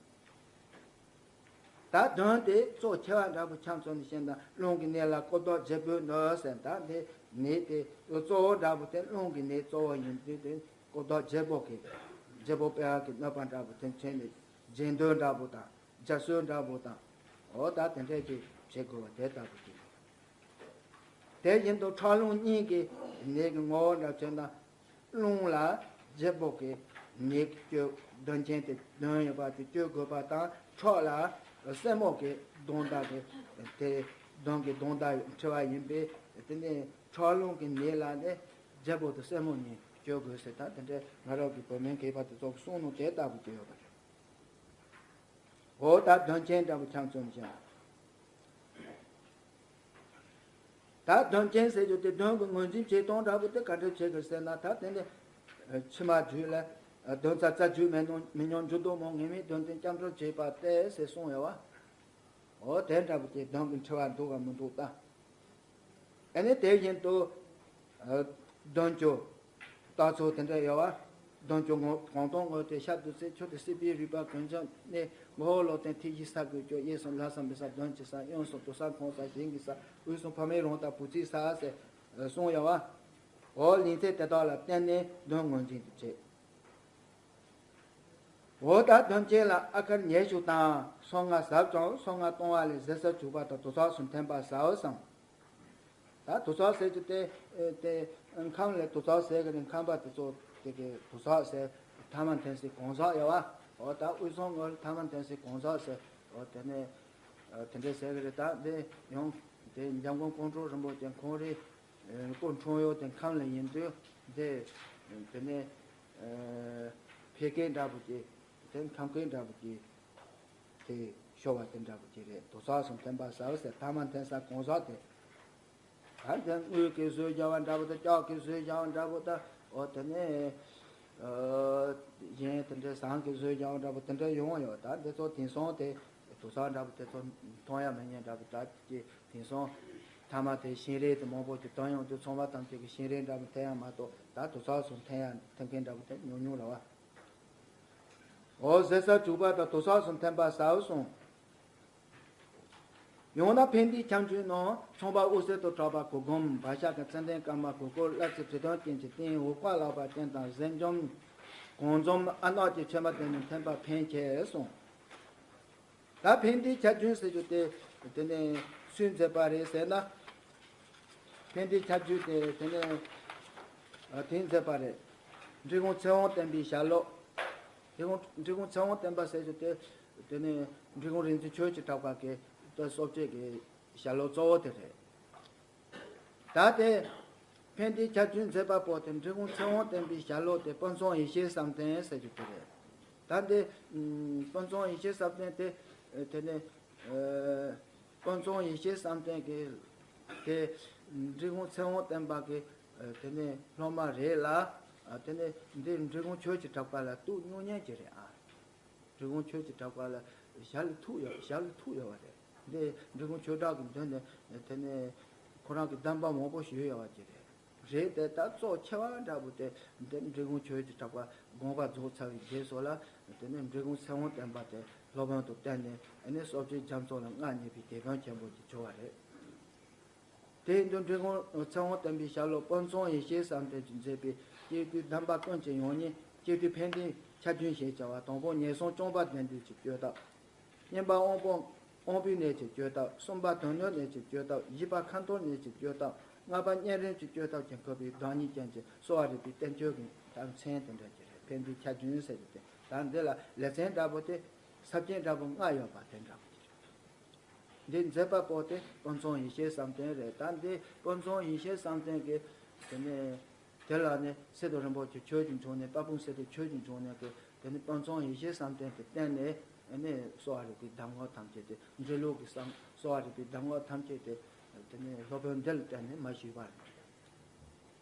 ད་གདོན་དེ་གཙོ་ཆེ་བ་འདྲ་པོ་ཆ་མཚོན་ནས་བཤད་ན། རླུང་གི་ནད་ལ་སྐུ་མདོག་བརྗེ་པོའི་གནོད་ཟེར། ད་དེ་ནད་དེ་གཙོ་བོ་འདྲ་པོ་དེ་རླུང་གི་ནད་གཙོ་བོ་ཡིན་དུས་དེ་སྐུ་མདོག་བརྗེ་པོ་གི་བརྗེ་པོ་སྤེལ་བ་གི་གནོད་པ་འདྲ་པོ་དེ་མཚོན་ནས་བརྗེ་གནོད་འདྲ་པོ་དང་བརྒྱ་གསོད་འདྲ་པོ་དང་། འོ་ད་དེ་འདྲས་ཀྱི་བྱེད་དགོས་པ་དེ་ལྟ་བུ་ཅིག་དེ་བཞིན་དུ་ཁྲག་རླུང་གཉིས་ཀྱི་ནད་ཀྱི་ངོ་བོ་འདྲ་མཚོན་ན། རླུང་ལ་བརྗེ་པོ་གི་ནད་ཀྱི་གདོན་ཅན་དེ་གདོན་ཡོད་པ་དེ་བཅོས་དགོས་པ་དང་། ཁྲག་ལ་སེན་མོ་གི་གདོན་དག་གི་དེ་གདོན་གྱི་གདོན་དག་འཁྲི་བ་ཡིན་པས། དེ་ནས་ཁྲག་རླུང་གི་ནད་ལ་ནི་བརྗེ་པོ་དང་སེན་མོ་གཉིས་བཅོས་དགོས་ཟེར། ད་དེ་འདྲའི་ང་རང་གི་བོད་སྨན་མཁས་པ་དེ་ཚོ་གསུངས་ནོ་དེ་ལྟ་བུ་ཅིག་ཡོད་པ་རེད། འོ་ད་གདོན་ཅན་འདྲ་པོ་ཆ་མཚོན་ཞིང་། ད་གདོན་ཅན་ཟེར་རྒྱུ་དེ་གདོན་གྱི་ངོས་འཛིན་བྱེད་སྟངས་འདྲ་པོ་དེ་ག་འདྲ་བྱེད་དགོས་ཟེར་ན། ད་དེ་ནི་ཕྱི་མ་རྒྱུད་ལ། གདོན་རྩ་རྩ་རྒྱུད་མི་ཉུང་མི་ཉུང་འགྱུར་ལྡོག་མང་། ངེས་མེད་གདོན་རྟེན་སྐྱབས་འགྲོ་བྱེད་པ་སྟེ་ཟེར་གསུངས་ཡོད་བ། འོ་དེ་འདྲ་པོ་དེ་གདོན་གྱི་འཁྲི་བ་འདུག་གམ་མི་འདུག་ད། ཨ་ནི་དེ་བཞིན་དུ། ཨ། གདོན་བཅུ། རྟགས་ཚུལ་དེ་འདྲ་ཡོད་བ། གདོན་བཅུ་ངོ་། གང་དང་ངོ་སྟེ། ཤ་དང་རྩི། ཆུ་དང་སྲིད་པའི་རུས་པ། གོས་འཇོམས་ནད། མི་འོ་ལོག་སྟེ། མཐིལ་གྱིས་ས་གོས་གྱོན། གཡས་སུ་ལྷ་ས་འབུ་ས་གདོན་གྱི་ས། གཡོན་སུ་དུར་ས་འཁོར་ས་གཞན་གྱི་ས། དབུས་སུ་ཕ་མའི་རོང་དང་བུ་ཚའི་ས་ཟེར་གསུངས་ཡོད་བ། འོ་ལིང་ཚེ་དེ་དག་ལ་བརྟེན་ནས་གདོན་ངོས་འཛིན་དུ་བྱེད། འོ་ད་གདོན་ཅན་ལ་ཨ་ཀར་ཉེར་བཞི་དང་། སོ་ལྔ་ཟབ་ཀྱང་སོ་ལྔ་སྟོང་བ་ལས་ཟད་སར་གྱུར་པ་དང་དུག་ཚོགས་སུ་འཐེན་པ་ཟབ་གསུངས། ད་དུག་ཚོགས་ཟེར་རྒྱུ་དེ། དེ་ཁམས་ལ་དུག་ཚོགས་ཟེར་གི་རེད། ཁམས་པ་དེ་ཚོ་དེ་གི་དུག་ཚོགས་ཟེར། ཐ་མལ་འཐེན་སའི་གང་ཟག་ཡོད་བ། འོ་ད་དབུས་གཙང་ངོས་ཐ་མལ་འཐེན་སའི་གང་ཟག་ཟེར། འོ་དེ་ནས་དེ་འདྲས་ཟེར་གི་རེད། ད་དེ་ཡང་དེ་འཇམ་མགོན་ཀོང་སྤྲུལ་རིན་པོ་ཆེ་ཁོང་རེད། སྐུ་འཁྲུངས་ཡུལ་དེ་ཁམས་ལ་ཡིན་དུས་དེ། དེ་ནས་ཕ་སྐད་འདྲ་པོ་ཅིག་དེ་ཁམས་སྐད་འདྲ་པོ་ཅིག་དེ་ཤོར་བ་དེ་འདྲ་པོ་ཅིག་རེད། དུག་ཚོགས་སུ་འཐེན་པ་ཟབ་ཟེར། ཐ་མལ་འཐེན་ས་གང་ཟག་དེ། ད་དེ་དངུལ་གྱིས་བཟོས་བཞག་པ་འདྲ་པོ་དང་། ལྕགས་ཀྱིས་བཟོས་བཞག་པ་འདྲ་པོ་དང་། འོ་དེ་ནས་གཞན་དེ་འདྲའི་ཟངས་ཀྱིས་བཟོས་བཞག་པ་འདྲ་པོ་དེ་འདྲ་ཡོང་ཡོད། ད་འདི་ཚོ་དེང་སང་དེ་ དུག་ཚང་འདྲ་པོ་དེ་ཚོ་མཐོང་ཡ་མི་ཉན་འདྲ་པོ་ད་ཀྱི་དེང་སང་ཐ་མ་དེ་ཤིང་རས་དེ་མང་པོ་ཅིག་བཏོན་ཡོང་དུས་ཚོང་པ་ཐམས་ཅད་ཀྱི་ཤིང་རས་འདྲ་པོ་འཐེན་ཡ་མ་གཏོགས་ད་དུག་ཚང་སོགས་འཐེན་ཡ་འཐེན་མཁན་འདྲ་པོ་དེ་ཉུང་ཉུང་རེད་བ། འོ་ཟེར་ས་དྲུག་པ་དང་དུག་ཚང་སོགས་འཐེན་པ་ཟ་འོ་གསུངས། ཡང་ན་ཕན་བདེའི་ཁྱབ་འཇུག་ནང་ཚོང་པ་དབུལ་སེལ་དུ་གྲགས་པ་གུར་གུམ་བག་ཆགས་ཀྱི་ཙན་དན་སྐར་མ་གུར་གུམ་གླ་རྩི་དྲི་དོན་ཅན་གྱི་སྟེང་འུག་པ་ལག་པ་ཅན་དང་གཟན་འཇོམས་གང་འཛོམས་ཨ་ནག་གི་ཕྱེ་མ་དེ་ནི་འཐེན་པ་ཕན་ཆེ་གསུངས། ད་ཕན་བདེའི་ཁྱབ་འཇུག་ཟེར་རྒྱུ་དེ་དེ་ནས་སུས་མཛད་པ་རེད་ཟེར་ན། ཕན་བདེའི་ཁྱབ་འཇུག་དེ་དེ་ནས་ཨ་དེས་མཛད་པ་རེད། འབྲི་གུང་ཚེ་དབང་བསྟན་པའི་ཞལ་སློབ། དེ་གུང་འབྲི་གུང་ཚེ་དབང་བསྟན་པ་ཟེར་རྒྱུ་དེ་དེ་ནས་འབྲི་གུང་རིག་འཛིན་ཆོས་ཀྱི་གྲགས་པ་གི་སྟོད་གསོ་དཔྱོད་ཀྱི་ཞལ་སློབ་གཙོ་བོ་དེ་རེད། ད་དེ་ཕན་བདེའི་ཁྱབ་འཇུག་མཛད་པ་པོ་དེ་འབྲི་གུང་ཚེ་དབང་བསྟན་པའི་ཞལ་སློབ་དེ་དཔལ་འཛོམས་ཡེ་ཤེས་བསམ་གཏན་ཟེར་རྒྱུ་དེ་རེད། ད་འདི་དཔལ་འཛོམས་ཡེ་ཤེས་བསམ་གཏན་དེ་དེ་ནས་དཔལ་འཛོམས་ཡེ་ཤེས་བསམ་གཏན་གྱི་དེ་འབྲི་གུང་ཚེ་དབང་བསྟན་པ་གི་དེ་ནས་སློབ་མ་རེད་ལ། དེ་ནས་འདི་འབྲི་གུང་ཆོས་ཀྱི་གྲགས་པ་ལ་གཏུག་མྱོང་མཁན་ཅིག་རེད་ཨ། འབྲི་གུང་ཆོས་ཀྱི་གྲགས་པ་ལ་ཞལ་ལ་ཐུག་ཡོད་ཞལ་ལ་ཐུག་ཡོད་པ་རེད། འདི་འབྲི་གུང་ཆོས་གྲགས་ཀྱི་མདུན་ནས་དེ་ནས་ཁོ་རང་གི་གདམས་པ་མང་པོ་ཞིག་ཡོད་པ་ཅིག་རེད། རེད་དེ་ད་གཙོ་ཆེ་བ་འདྲ་པོ་དེ་འདི་འབྲི་གུང་ཆོས་ཀྱི་གྲགས་པ་དགོངས་པ་རྫོགས་ཚར་བའི་རྗེས་སུ་ལ་དེ་ནས་འབྲི་གུང་ཚེ་དབང་བསྟན་པ་དེ་སློབ་དཔོན་དུ་བསྟེན་ནས་ཨ་ནི་གསོ་དཔྱོད་རྒྱ་མཚོ་ལ་མངའ་བརྙེས་པའི་དེད་དཔོན་ཆེན་པོ་ཅིག་གྱུར་པ་རེད། དེ་ཡིན་དུས་འབྲི་གུང་ཚེ་དབང་བསྟན་པའི་ཞལ་སློབ་དཔལ་འཛོམས་ཡེ་ཤེས་བསམ་གཏན་གྱིས་མཛད་པའི་སྐྱེ་དགུའི་གདམས་པ་ཀུན་གྱི་ཡང་སྙིང་སྐྱེ་དུས་ཕན་བདེའི་ཆ་རྒྱུན་ཞེས་བྱ་བ་དང་པོ་ངན་སོང་སྐྱོང་བ་བདེན་འདུས་ཀྱི་བཅོས་ཐབས། གཉིས་པ་དབང་པོ་དབང་པོའི་གནས་ཀྱི་བཅོས་ཐབས། གསུམ་པ་དོན་སྣོད་གནས་ཀྱི་བཅོས་ཐབས། བཞི་པ་ཁ་འཐོར་གནས་ཀྱི་བཅོས་ཐབས། ལྔ་པ་གཉན་རིམས་ཀྱི་བཅོས་ཐབས་ཀྱིས་འཁོད་པའི་བདག་ཉིད་ཅན་གྱི་གསོ་བ་རིག་པའི་བསྟན་བཅོས་ཀྱི་མཚན་དེ་འདྲ་ཅིག་རེད། ཕན་བདེའི་ཆ་རྒྱུན་ཟེར་རྒྱུ་དེ་ད་འདི་ལ་ལེ་ཚན་འདྲ་པོ་དེ་ས་བཅད་འདྲ་པོ་ལྔ་ཡོད་པ་དེ་འདྲ་པོ་ཅིག་རེད། འདི་མཛད་པ་པོ་དེ་དཔལ་འཛོམས་ཡེ་ཤེས་བསམ་གཏན་རེད། ད་འདི་དཔལ་འཛོམས་ཡེ་ཤེས་བསམ་གཏན་གྱི་དེ་ནས་དེ་ལ་ནི་སི་ཏུ་རིན་པོ་ཆེ་ཆོས་ཀྱི་འབྱུང་གནས། དཔལ་སྤུངས་སི་ཏུ་ཆོས་ཀྱི་འབྱུང་གནས་ཀྱི་དེ་ནི་དཔལ་འཛོམས་ཡེ་ཤེས་བསམ་གཏན་གྱི་སྟེང་ནས་ནི་གསོ་བ་རིག་པའི་གདམས་ངག་ཐམས་ཅད་དེ་འབྲི་ཀློག་གི་གསང་གསོ་བ་རིག་པའི་གདམས་ངག་ཐམས་ཅད་དེ་དེ་ནི་སློབ་དཔོན་འདི་ལ་བརྟེན་ནས་མར་ཞུས་པ་རེད།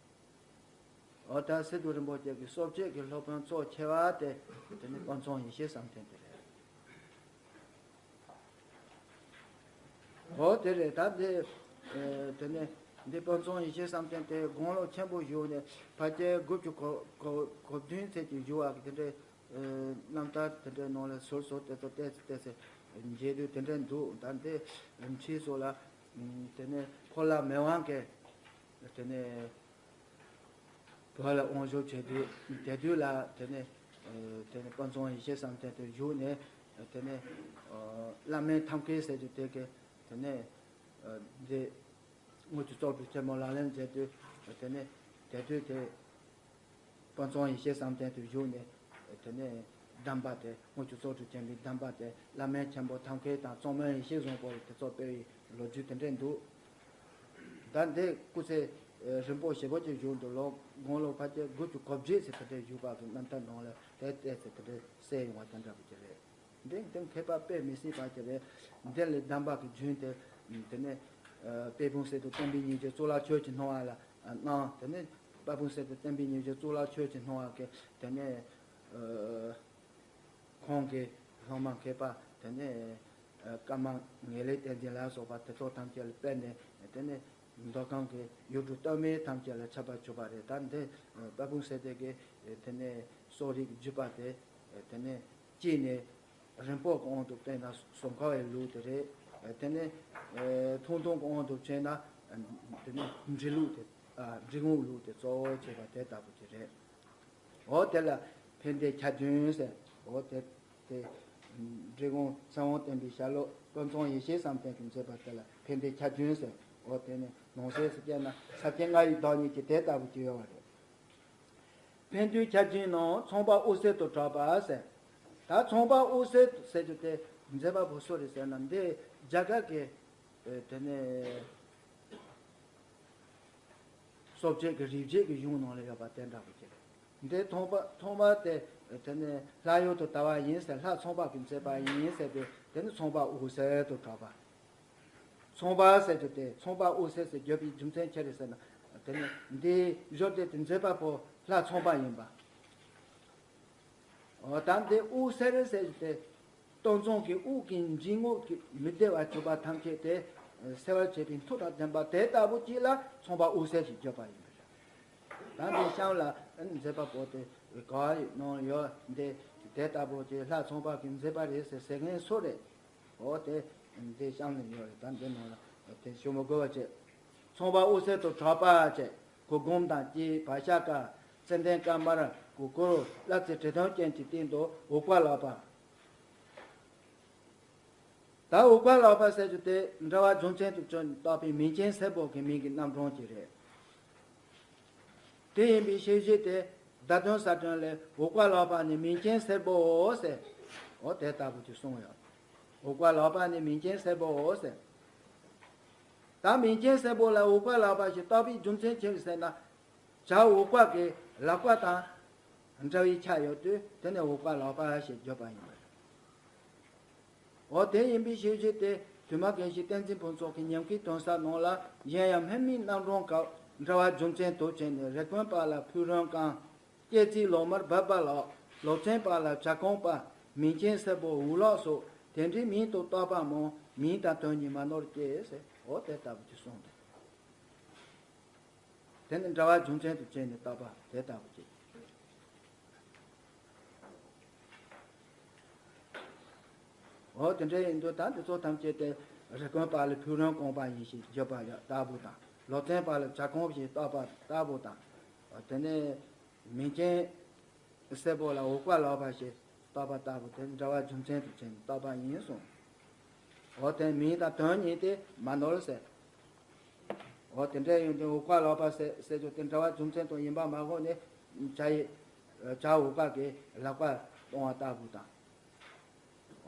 འོ་ད་སི་ཏུ་རིན་པོ་ཆེ་གི་གསོ་དཔྱོད་ཀྱི་སློབ་དཔོན་གཙོ་ཆེ་བ་དེ་དེ་ནི་དཔལ་འཛོམས་ཡེ་ཤེས་བསམ་གཏན་དེ་རེད། འོ་དེ་རེད། ད་དེ་དེ་ནི་འདི་དཔལ་འཛོམས་ཡེ་ཤེས་བསམ་གཏན་དེ་དགུང་ལོ་ཆེན་པོ་བཞུགས་ནས་ཕལ་ཆེར་དགུ་བཅུ་གོ་གོ་གོ་བདུན་ཚད་ཀྱི་བཞུགས་པ་གི་དེ་འདྲའི་རྣམ་ཐར་དེ་འདྲའི་ནང་ལ་ཟུར་ཟུར་དེ་ཚོ་བལྟས་ཚེ་བལྟས་ཚེ་མཇལ་དུས་དེ་འདྲའི་འདུག་ད་འདི་འཁྲིས་སོགས་ལ་དེ་ནི་ཁོ་ལ་མི་དབང་གི་དེ་ནས་བོད་ལ་དབང་བསྒྱུར་བྱེད་དུས་དེ་དུས་ལ་དེ་ནས་དེ་ནས་དཔལ་འཛོམས་ཡེ་ཤེས་བསམ་གཏན་དུ་བཞུགས་ནས་དེ་ནས་བླ་མའི་ཐབས་མཁས་ཟེར་རྒྱུ་དེ་གི་དེ་ནས་འདི་དངུལ་གྱི་བཙོག་གྲུབ་ཆེན་མོ་ལག་ལེན་མཛད་དུས་དེ་ནས་དེ་དུས་དེ། དཔལ་འཛོམས་ཡེ་ཤེས་བསམ་གཏན་དུ་བཞུགས་ནས་དེ་ནས་གདམས་པ་དེ་དངུལ་གྱི་བཙོག་གྲུབ་ཆེན་པོའི་གདམས་པ་དེ་བླ་མའི་མཁན་པོ་ཐབས་མཁས་དང་གཙང་མའི་ཡེ་ཤེས་བཟང་པོ་ལ་དེ་ཚོ་སྤེལ་བའི་ལོ་རྒྱུས་དེ་འདྲས་འདུག་ད་འདི་སྐུ་ཚེ་རིང་པོ་ཞེ་པོ་ཅིག་བཞུགས་འདུག་ལོ་དགུང་ལོ་ཕལ་ཆེར་དགུ་བཅུ་གོ་བརྒྱད་ཟེར་དེ་འདྲས་བཞུགས་པ་གི་རྣམ་ཐར་ནང་ལ་དེ་བལྟས་ཚེ་དེ་འདྲས་གསལ་ཡོང་བ་དེ་འདྲ་པོ་ཅིག་རེད། འདི་འདི་མཁས་པ་དཔེ་མི་སྲིད་པ་ཅིག་རེད། འདི་ལས་གདམས་པ་གི་རྒྱུན་དེ་དེ་ནས་དཔལ་སྤུངས་གསེར་ཐུབ་བསྟན་པའི་ཉི་ཟེར་གཙུག་ལག་ཆོས་ཀྱི་སྣང་བ་ལ། གནང་། དེ་ནས་དཔལ་སྤུངས་གསེར་ཐུབ་བསྟན་པའི་ཉི་ཟེར་གཙུག་ལག་ཆོས་ཀྱི་སྣང་བ་གི་དེ་ནས་ཁོང་གི་སློབ་མ་མཁས་པ་དེ་ནས་ཀརྨ་ངེས་ལེགས་བསྟན་འཛིན་ལ་སོགས་པ་དེ་ཚོ་ཐམས་ཅད་ལ་སྤེལ་ནས་དེ་ནས་མདོ་ཁམས་ཀྱི་ཡུལ་གྲུ་སྟོད་སྨད་ཐམས་ཅད་ལ་ཁྱབ་པར་གྱུར་པ་རེད། ད་འདི་དཔལ་སྤུངས་གསེར་ཐུབ་ཀྱི་དེ་ནས་གསོ་རིག་བརྒྱུད་པ་དེ་དེ་ནས་གཅིག་ནས། རིམ་པ་གི་དབང་དུ་བཏང་ན་ཟུར་མཁར་བའི་ལུགས་དེ་རེད། དེ་ནས་ཐུང་ཐུང་གི་དབང་དུ་བྱས་ན་དེ་ནས་འབྲི་ལུགས་དེ་འབྲི་གུང་ལུགས་དེ་གཙོ་བོ་བྱས་པ་དེ་ལྟ་བུ་ཅིག་རེད། འོ་དེ་ལ་ཕན་བདེའི་ཆ་རྒྱུན་ཟེར། འོ་དེ་དེ་འབྲི་གུང་ཚེ་དབང་བསྟན་པའི་ཞལ་སློབ་དཔལ་འཛོམས་ཡེ་ཤེས་བསམ་གཏན་གྱིས་མཛད་པ་དེ་ལ་ཕན་བདེའི་ཆ་རྒྱུན་ཟེར། འོ་དེ་ནས་ནང་གསེས་སུ་བསྐྱལ་ན་ས་བཅད་ལྔ་ཡི་བདག་ཉིད་ཀྱི་དེ་ལྟ་བུ་ཅིག་ཡོད་པ་རེད། ཕན་བདེའི་ཆ་རྒྱུན་ནང་ཚོང་པ་དབུལ་སེལ་དུ་གྲགས་པ་ཟེར། ད་ཚོང་པ་དབུལ་སེལ་ཟེར་རྒྱུ་དེ་མཛད་པ་པོ་སུ་རེད་ཟེར་ན་འདི་རྒྱ་གར་གྱི་དེ་ནས་གསོ་དཔྱད་ཀྱི་རིག་བྱེད་ཀྱི་གཞུང་ནང་ལ་ཡོད་པ་དེ་འདྲ་པོ་ཅིག་རེད། འདི་ཚོང་པ་ཚོང་པ་དེ་དེ་ནས་ལྷ་ཡུལ་དུ་དར་བ་ཡིན་ཟེར། ལྷ་ཚོང་པ་གིས་མཛད་པ་ཡིན་ཟེར་ཏེ་དེ་ནི་ཚོང་པ་དབུལ་སེལ་དུ་གྲགས་པ། ཚོང་པ་ཟེར་རྒྱུ་དེ་ཚོང་པ་དབུལ་སེལ་ཟེར་བརྗོད་པའི་རྒྱུ་མཚན་ཅི་རེད་ཟེར་ན། དེ་ནི་འདི་བཞི་སྡེ་དེ་མཛད་པ་པོ་ལྷ་ཚོང་པ་ཡིན་པ། འོ་ད་འདི་དབུལ་སེལ་ཟེར་རྒྱུ་དེ་ སྟོང་ཚང་གི་དབུགས་ཀྱི་འབྱིན་རྔུབ་ཀྱི་མི་བདེ་བ་བྱུང་བ་ཐམས་ཅད་དེ་སེལ་བར་བྱེད་པའི་མཐུ་དང་ལྡན་པ་དེ་ལྟ་བུ་ཅིག་ལ་ཚངས་པ་དབུ་གསལ་ཞེས་བརྗོད་པ་ཡིན་པ་རེད། ད་འདི་གཤམ་ལ་མཛད་པ་པོ་དེ་ག་ནང་ཡོད་འདི་དེ་ལྟ་བུ་ཅིག་ལྷ་ཚངས་པ་གིས་མཛད་པ་རེད་ཟེར་ཟེར་མཁན་སུ་རེད། འོ་དེ་འདི་གཤམ་ལ་ཡོད་རེད། ད་འདི་ནང་ལ་དེ་ཞུ་མི་དགོས་པ་བྱས། ཚངས་པ་དབུ་གསལ་དུ་གྲགས་པ་བཅས་གུར་གུམ་དང་བཅས་བག་ཤ་དཀར་ཙན་དན་དཀར་དམར་གུར་གུམ་བླ་རྩེ་དྲི་བཏོན་ཅན་གྱི་སྟེང་དུ་འུག་པ་ལག་པ། ད་འུག་པ་ལག་པ་ཟེར་རྒྱུ་དེ་འདྲ་བ་རྒྱུ་མཚན་དུ་བརྟགས་པའི་མིང་ཅན་སེར་པོ་གི་མིང་གི་རྣམ་གྲངས་ཅིག་རེད། དེ་ཡིན་པའི་ཤེས་བྱེད་དེ་བརྡ་དོན་གསལ་སྒྲོན་ལས་འུག་པ་ལག་པ་ནི་མིང་ཅན་སེར་པོའོ་ཟེར། འོ་དེ་ལྟ་བུ་ཅིག་གསུངས་ཡོད། འུག་པ་ལག་པ་ནི་མིང་ཅན་སེར་པོའོ་ཟེར། ད་མིང་ཅན་སེར་པོ་ལ་འུག་པ་ལག་པ་ཞེས་བཏགས་པའི་རྒྱུ་མཚན་ཅི་ཡིན་ཟེར་ན། བྱ་འུག་པ་གི་ལག་པ་དང་འདྲ་བའི་ཆ་ཡོད་དུས་དེ་ནི་འུག་པ་ལག་པ་ཞེས་བརྗོད་པ་ཡིན་པ་རེད། འོ་དེ་ཡིན་པའི་ཤེས་བྱེད་དེ་དུ་མ་རྒན་ཞིག་བསྟན་འཛིན་ཕུན་ཚོགས་ཀྱི་ཉམས་ཀྱི་དོན་ས་ནང་ལ་གཞན་ཡང་སྨན་མིང་རྣམ་གྲངས་སྐབས་འདྲ་བ་རྒྱུ་མཚན་དུ་བྱས་ནས་རེ་སྐོན་པ་ལ་ཕུག་རོན་རྐང་། སྐྱེ་རྩིས་ལོག་དམར་སྦལ་པ་ལག། ལོག་ཚན་པ་ལ་བྱ་རྐང་པ། མིང་ཅན་སེར་པོ་འུག་ལག་སོགས་དེ་འདྲའི་མིང་དུ་བཏགས་པ་མང་མིང་དང་དོན་གཉིས་མ་ནོར་སྐྱེ་ཟེར། འོ་དེ་ལྟ་བུ་ཅིག་གསུངས་འདུག་དེ་ནི་འདྲ་བ་རྒྱུ་མཚན་དུ་བྱས་ནས་བཏགས་པ་དེ་ལྟ་བུ་ཅིག་འོ་དེ་འདྲ་ཡིན་དུས་ད་འདི་ཚོ་ཐམས་ཅད་དེ་རེ་སྐོན་པ་ལ་ཕུག་རོན་རྐང་པ་ཡིན་ཞེས་བརྗོད་པ་ལྟ་བུ་དང་ལོག་ཚན་པ་ལ་བྱ་རྐང་ཞེས་བཏགས་པ་ལྟ་བུ་དང་། དེ་ནས་མིང་ཅན་སེར་པོ་ལ་འུག་པ་ལག་པ་ཞེས་བཏགས་པ་ལྟ་བུ་དེ་འདྲ་བ་རྒྱུ་མཚན་དུ་བྱས་ནས་བཏགས་པ་ཡིན་གསུངས། འོ་དེ་མིང་དང་དོན་གཉིས་དེ་མ་ནོར་ཟེར། འོ་དེ་འདྲ་ཡིན་དུས་འུག་པ་ལག་པ་ཟེར་ཟེར་རྒྱུ་དེ་འདྲ་བ་རྒྱུ་མཚན་དུ་ཡིན་པ་མ་གོ་ནས་བྱ་ཡི་བྱ་འུག་པ་གི་ལག་པ་གཏོང་བ་ལྟ་བུ་དང་།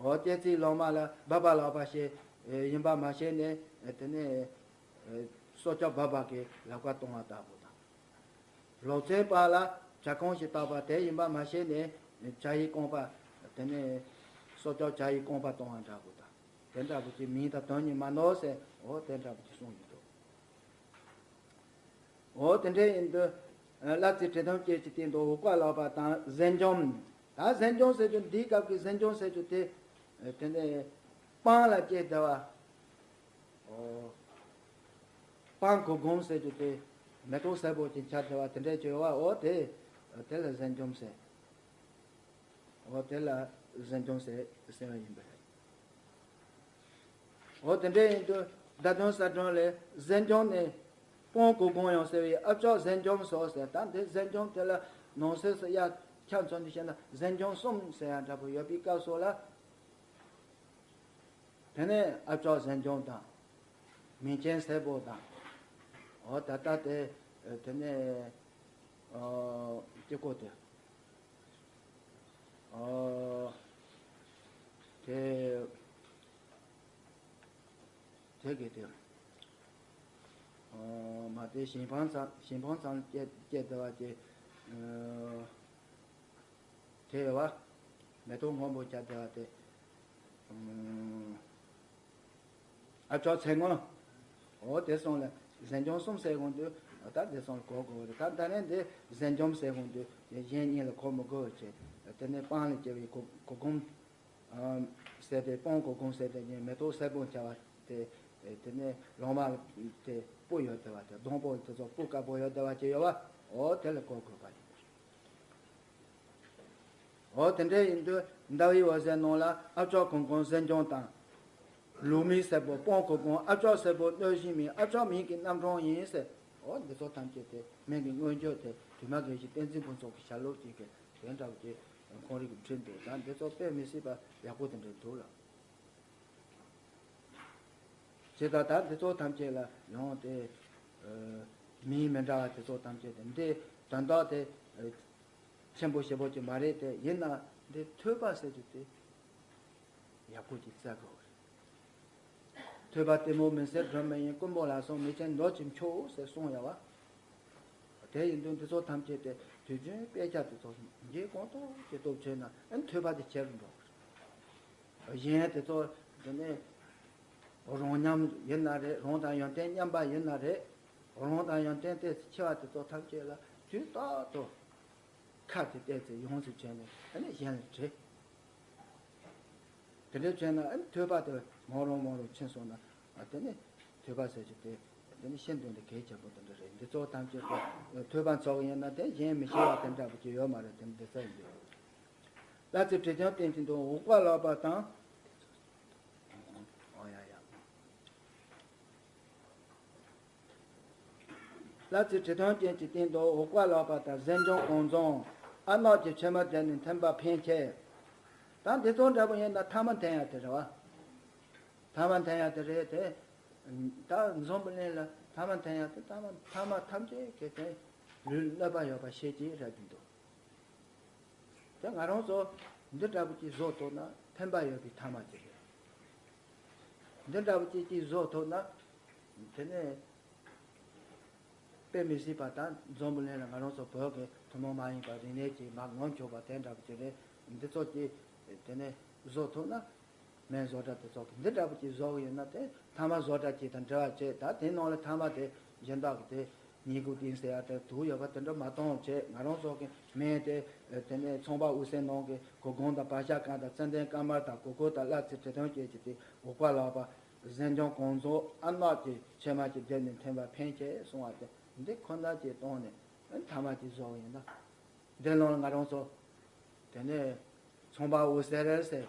འོ་སྐྱེ་རྩིས་ལོག་དམར་ལ་སྦལ་པ་ལག་པ་ཞེས་ཡིན་པ་མ་ཤེས་ནས་དེ་ནས་སྲོག་ཆགས་སྦལ་པ་གི་ལག་པ་གཏོང་བ་ལྟ་བུ་དང་། ལོག་ཚན་པ་ལ་བྱ་རྐང་ཞེས་བཏགས་པ་དེ་ཡིན་པ་མ་ཤེས་ནས་བྱ་ཡི་རྐང་པ། དེ་ནས་སྲོག་ཆགས་བྱ་ཡི་རྐང་པ་གཏོང་བ་འདྲ་བོ་དང་། དེ་འདྲ་བོ་ཅིག་མིང་དང་དོན་གཉིས་མ་ནོར་ཟེར། འོ་དེ་འདྲ་བོ་ཅིག་གསུངས་ཡོད་འདུག་འོ་དེ་འདྲ་ཡིན་དུས་བླ་རྩེ་དྲི་བཏོན་ཅན་གྱི་སྟེང་དུ་འུག་པ་ལག་པ་དང་གཟན་ལྗོངས། ད་གཟན་ལྗོངས་ཟེར་རྒྱུ་འདིའི་སྐབས་ཀྱི་གཟན་ལྗོངས་ཟེར་རྒྱུ་དེ་དེ་ནས་སྤང་ལ་སྐྱེས་བསྡད་པ། འོ། སྤང་གོ་གོམ་ཟེར་རྒྱུ་དེ་མེ་ཏོག་སེར་པོ་ཅན་ཆགས་བསྡད་པ་དེ་འདྲས་ཅིག་ཡོད་པ། འོ་དེ་དེ་ལ་གཟན་ལྗོངས་ཟེར། འོ་དེ་ལ་གཟན་ལྗོངས་ཟེར་ཟེར་བ་ཡིན་པ་རེད། འོ་དེ་འདྲས་ཡིན་དུས་བརྡ་དོན་གསལ་སྒྲོན་ལས་གཟན་ལྗོངས་ནས་སྤང་གོ་གོམ་ཡང་ཟེར་བའི་ཨ་ལྕོག་གཟན་ལྗོངས་སོགས་ཟེར། ད་འདི་གཟན་ལྗོངས་དེ་ལ་ནང་གསེས་སུ་དབྱར་ཁྱབ་མཚོན་དུ་བཤད་ན་གཟན་ལྗོངས་གསུམ་ཟེར་ཡང་འདྲ་པོ་ཡོད་པའི་སྐབས་སུ་ལ། དེ་ནས་ཨ་ལྕོག་གཟན་ལྗོངས་དང་། མིང་ཅན་སེར་པོ་དང་། འོ་ད་ལྟ་དེ་དེ་ནས་ཨོ་སྐྱེ་ཀོ་དེ་ཨོ་དེ་དེ་གི་དེ་ཨོ་མ་དེ་ཞིང་ཕང་ཙམ་ཞིང་ཕང་ཙམ་སྐྱེ་སྐྱེ་བསྡད་པ་དེ་ཨོ། དེ་ཡོད་པ། མེ་ཏོག་སྔོན་པོ་རྒྱབ་བསྡད་པ་དེ། ཨ་ལྕོག་ཚེར་སྔོན། འོ་དེ་སོང་ལ་གཟན་ལྗོངས་གསུམ་ཟེར་གོང་དུ་ད་དེ་སོང་ལ་གོ་དགོས་རེད། ད་ད་ནས་འདི་གཟན་ལྗོངས་ཟེར་གོང་དུ་དེ་གཞན་གཉིས་ལ་གོ་མི་དགོས་བྱས། དེ་ནས་སྤང་ལ་སྐྱེ་བའི་གོ་གོ་གོམ། ཟེར་ཏེ་སྤང་གོ་གོམ་ཟེར་ཏེ་ཉིན་མེ་ཏོག་སེར་པོ་འཆར་བ་དེ། དེ་ནས་ལོ་མ་དེ་སྤུ་ཡོད་བསྡད་པ་དེ་སྡོང་པོ་དེ་ཚོ་སྤུ་དཀར་པོ་ཡོད་བསྡད་པ་ཅིག་ཡོད་པ། འོ་དེ་ལ་གོ་དགོས་པ་ཡིན། འོ་དེ་འདྲ་ཡིན་དུས་ཟླ་བའི་འོད་ཟེར་ནང་ལ་ཨ་ལྕོག་གོང་གོང་གཟན་ལྗོངས་དང་། ལུག་མིག་སེར་པོ་སྤང་གོ་གོམ་ཨ་ལྕོག་སེར་པོ་གནོད་སྦྱིན་མིང་ཨ་ལྕོག་མིང་གི་རྣམ་གྲངས་ཡིན་ཟེར། འོ་འདི་ཚོ་ཐམས་ཅད་དེ་སྨན་གྱི་མངོན་བརྗོད་དེ་དུ་མ་རྒན་ཞིག་བསྟན་འཛིན་ཕུན་ཚོགས་ཀྱི་ཞལ་སློབ་ཅིག་གི་དོན་དག་གི་ཁོང་རིགས་ཀྱི་འཕྲིན་དེ་ད་འདི་ཚོ་དཔེ་མི་སྲིད་པ་ཡག་པོ་དེ་འདྲ་འདུག་ལ། ཇི་ལྟར་ད་འདི་ཚོ་ཐམས་ཅད་ལ་ཡང་དེ་མིང་མི་འདྲ་བ་དེ་ཚོ་ཐམས་ཅད་དེ་འདི་དོན་དག་དེ་ཆེན་པོ་ཞེ་པོ་ཅིག་མ་རེད་དེ། ཡིན་ན་འདི་ཐོས་པ་ཟེར་རྒྱུ་དེ་ཡག་པོ་ཅིག་བཙལ་དགོས་རེད། ཐོས་པ་གཏི་མུག་མུན་སེལ་སྒྲོན་མེ་ཡིན། ཀུན་སྤངས་ལ་སོགས་མི་མཁྱེན་མདོ་ཆེན་མཆོག་ཟེར་གསུངས་ཡོད་པ། དེ་ཡིན་དུས་འདི་ཚོ་ཐམས་ཅད་དེ་དུས་རྒྱུན་དཔེ་ཆ་དེ་ཚོ་འབྱེད་གོང་དུ་ཇི་ལྟར་བྱས་ན་ཨ་ནི་ཐོས་པ་དེ་ཆེ་རུ་འགྲོ་གི་རེད། གཞན་དེ་ཚོ་དེ་ནས་རང་ཉམས་ཡིན་ན་རེད། རང་དང་ཡོན་ཏན་མཉམ་པ་ཡིན་ན་རེད། རང་དང་ཡོན་ཏན་ཏོག་ཙམ་ཆེ་བ་དེ་ཚོ་ཐམས་ཅད་ལ་དུས་རྟག་ཏུ་ཁ་དེ་བལྟས་ཚེ་ཡོངས་སུ་བྱས་ནས་ཨ་ནི་གཞན་ལ་དྲི། དེ་འདྲ་བྱས་ན་ཨ་ནི་ཐོས་པ་དེ་མང་རུ་མང་རུ་ཕྱིན་སོང་ན། ཨ་དེ་ནི་ཐོས་པ་ཟེར་རྒྱུ་དེ་དེ་ནི་ཤིན་ཏུ་ནས་གལ་ཆེན་པོ་དེ་འདྲ་རེད། འདི་ཚོ་ཐམས་ཅད་ཀྱི་ཐོས་པ་ཚོགས་ཡིན་ན་དེ་གཞན་མི་ཤེས་པ་དེ་འདྲ་པོ་ཅིག་ཡོད་མ་རེད། དེ་འདི་ཚོ་ཡིན་དུས། ལྷ་རྗེ་ཁྲི་བྱང་བསྟན་གྱི་འདུག་འུག་པ་ལགས་པ་དང་། ཨོ་ཡ་ཡ། ལྷ་རྗེ་ཁྲི་བྱང་ཅན་གྱི་སྟེང་དུ་འུག་པ་ལགས་པ་དང་གཟན་ལྗོངས་གངས་རྫོང་ཨ་ནག་གི་ཆོས་མ་དེ་ནི་འཐེན་པ་ཕན་ཆད། ད་འདི་ཚོ་འདྲ་པོ་ཡིན་ན་ཐ་མ་འཐེན་ཡ་དེ་རེད་བ། ཐ་མ་འཐེན་ཡ་དེ་རེད་དེ། ད་འཛམ་བུ་གླིང་ལ་ཐ་མ་འཐེན་ཡ་དེ་ཐ་མ་ཐ་མ་ཐམས་ཅད་ཀྱི་དེ་ལུས་གནོད་པ་ཡོད་པ་ཤེས་ཀྱི་རེད་འདུག་དེ་ང་རང་ཚོ་འདི་འདྲ་པོ་ཅིག་བཟོ་ཐུབ་ན་ཕན་པ་ཡོད་པའི་ཐ་མ་ཅིག་རེད། འདི་འདྲ་པོ་ཅིག་ཅིག་བཟོ་ཐུབ་ན་དེ་ནས་དཔེ་མི་སྲིད་པ་དང་འཛམ་བུ་གླིང་ལ་ང་རང་ཚོ་བོད་ཀྱི་ཐུན་མོང་མ་ཡིན་པ་རིག་གནས་ཀྱི་མར་ངོམ་ཆོག་པ་དེ་འདྲ་པོ་ཅིག་རེད། འདི་ཚོ་ཅིག་དེ་ནས་བཟོ་ཐུབ་ན། སྨན་བཟོ་གྲྭ་དེ་ཚོ་གི་འདི་འདྲ་པོ་ཅིག་བཟོ་གི་ཡོད་ན་དེ་ཐ་མག་བཟོ་གྲྭ་ཅིག་དང་འབྲེལ་བ་བྱས། ད་དེ་ནང་ལ་ཐ་མག་དེ་སྦྱིན་བདག་གི་དེ་ཉིས་སྒོ་ཏིང་ཟེར་ཡ་དེ་དུག་ཡོད་པ་དེ་འདྲ་མ་གཏོང་བྱས། ང་རང་ཚོ་གི་སྨན་དེ་དེ་ནས་ཚོང་པ་འོད་ཟེར་ནང་གི་གུར་གུམ་དང་བག་ཞ་གང་དང་ཙན་དན་དཀར་དམར་དང་གུར་གུམ་དང་བླ་ཚེ་ཁྲི་སྟོན་བཅས་ཀྱི་དེ་འུག་པ་ལགས་པ་གཟན་ལྗོངས་གངས་རྫོང་ཨ་ནག་གི་ཆོས་མ་ཅིག་བསྡེབས་ནས་འཐེན་པ་ཕན་ཆད་གསུང་བ་དེ་འདི་ཁོ་ན་ཅིག་གཏོང་ནས་ཐ་མག་ཅིག་བཟོ་གི་ཡིན་ད། འདི་ནང་ལ་ང་རང་ཚོ་དེ་ནས་ཚོང་པ་འོད་ཟེར་ཟེར།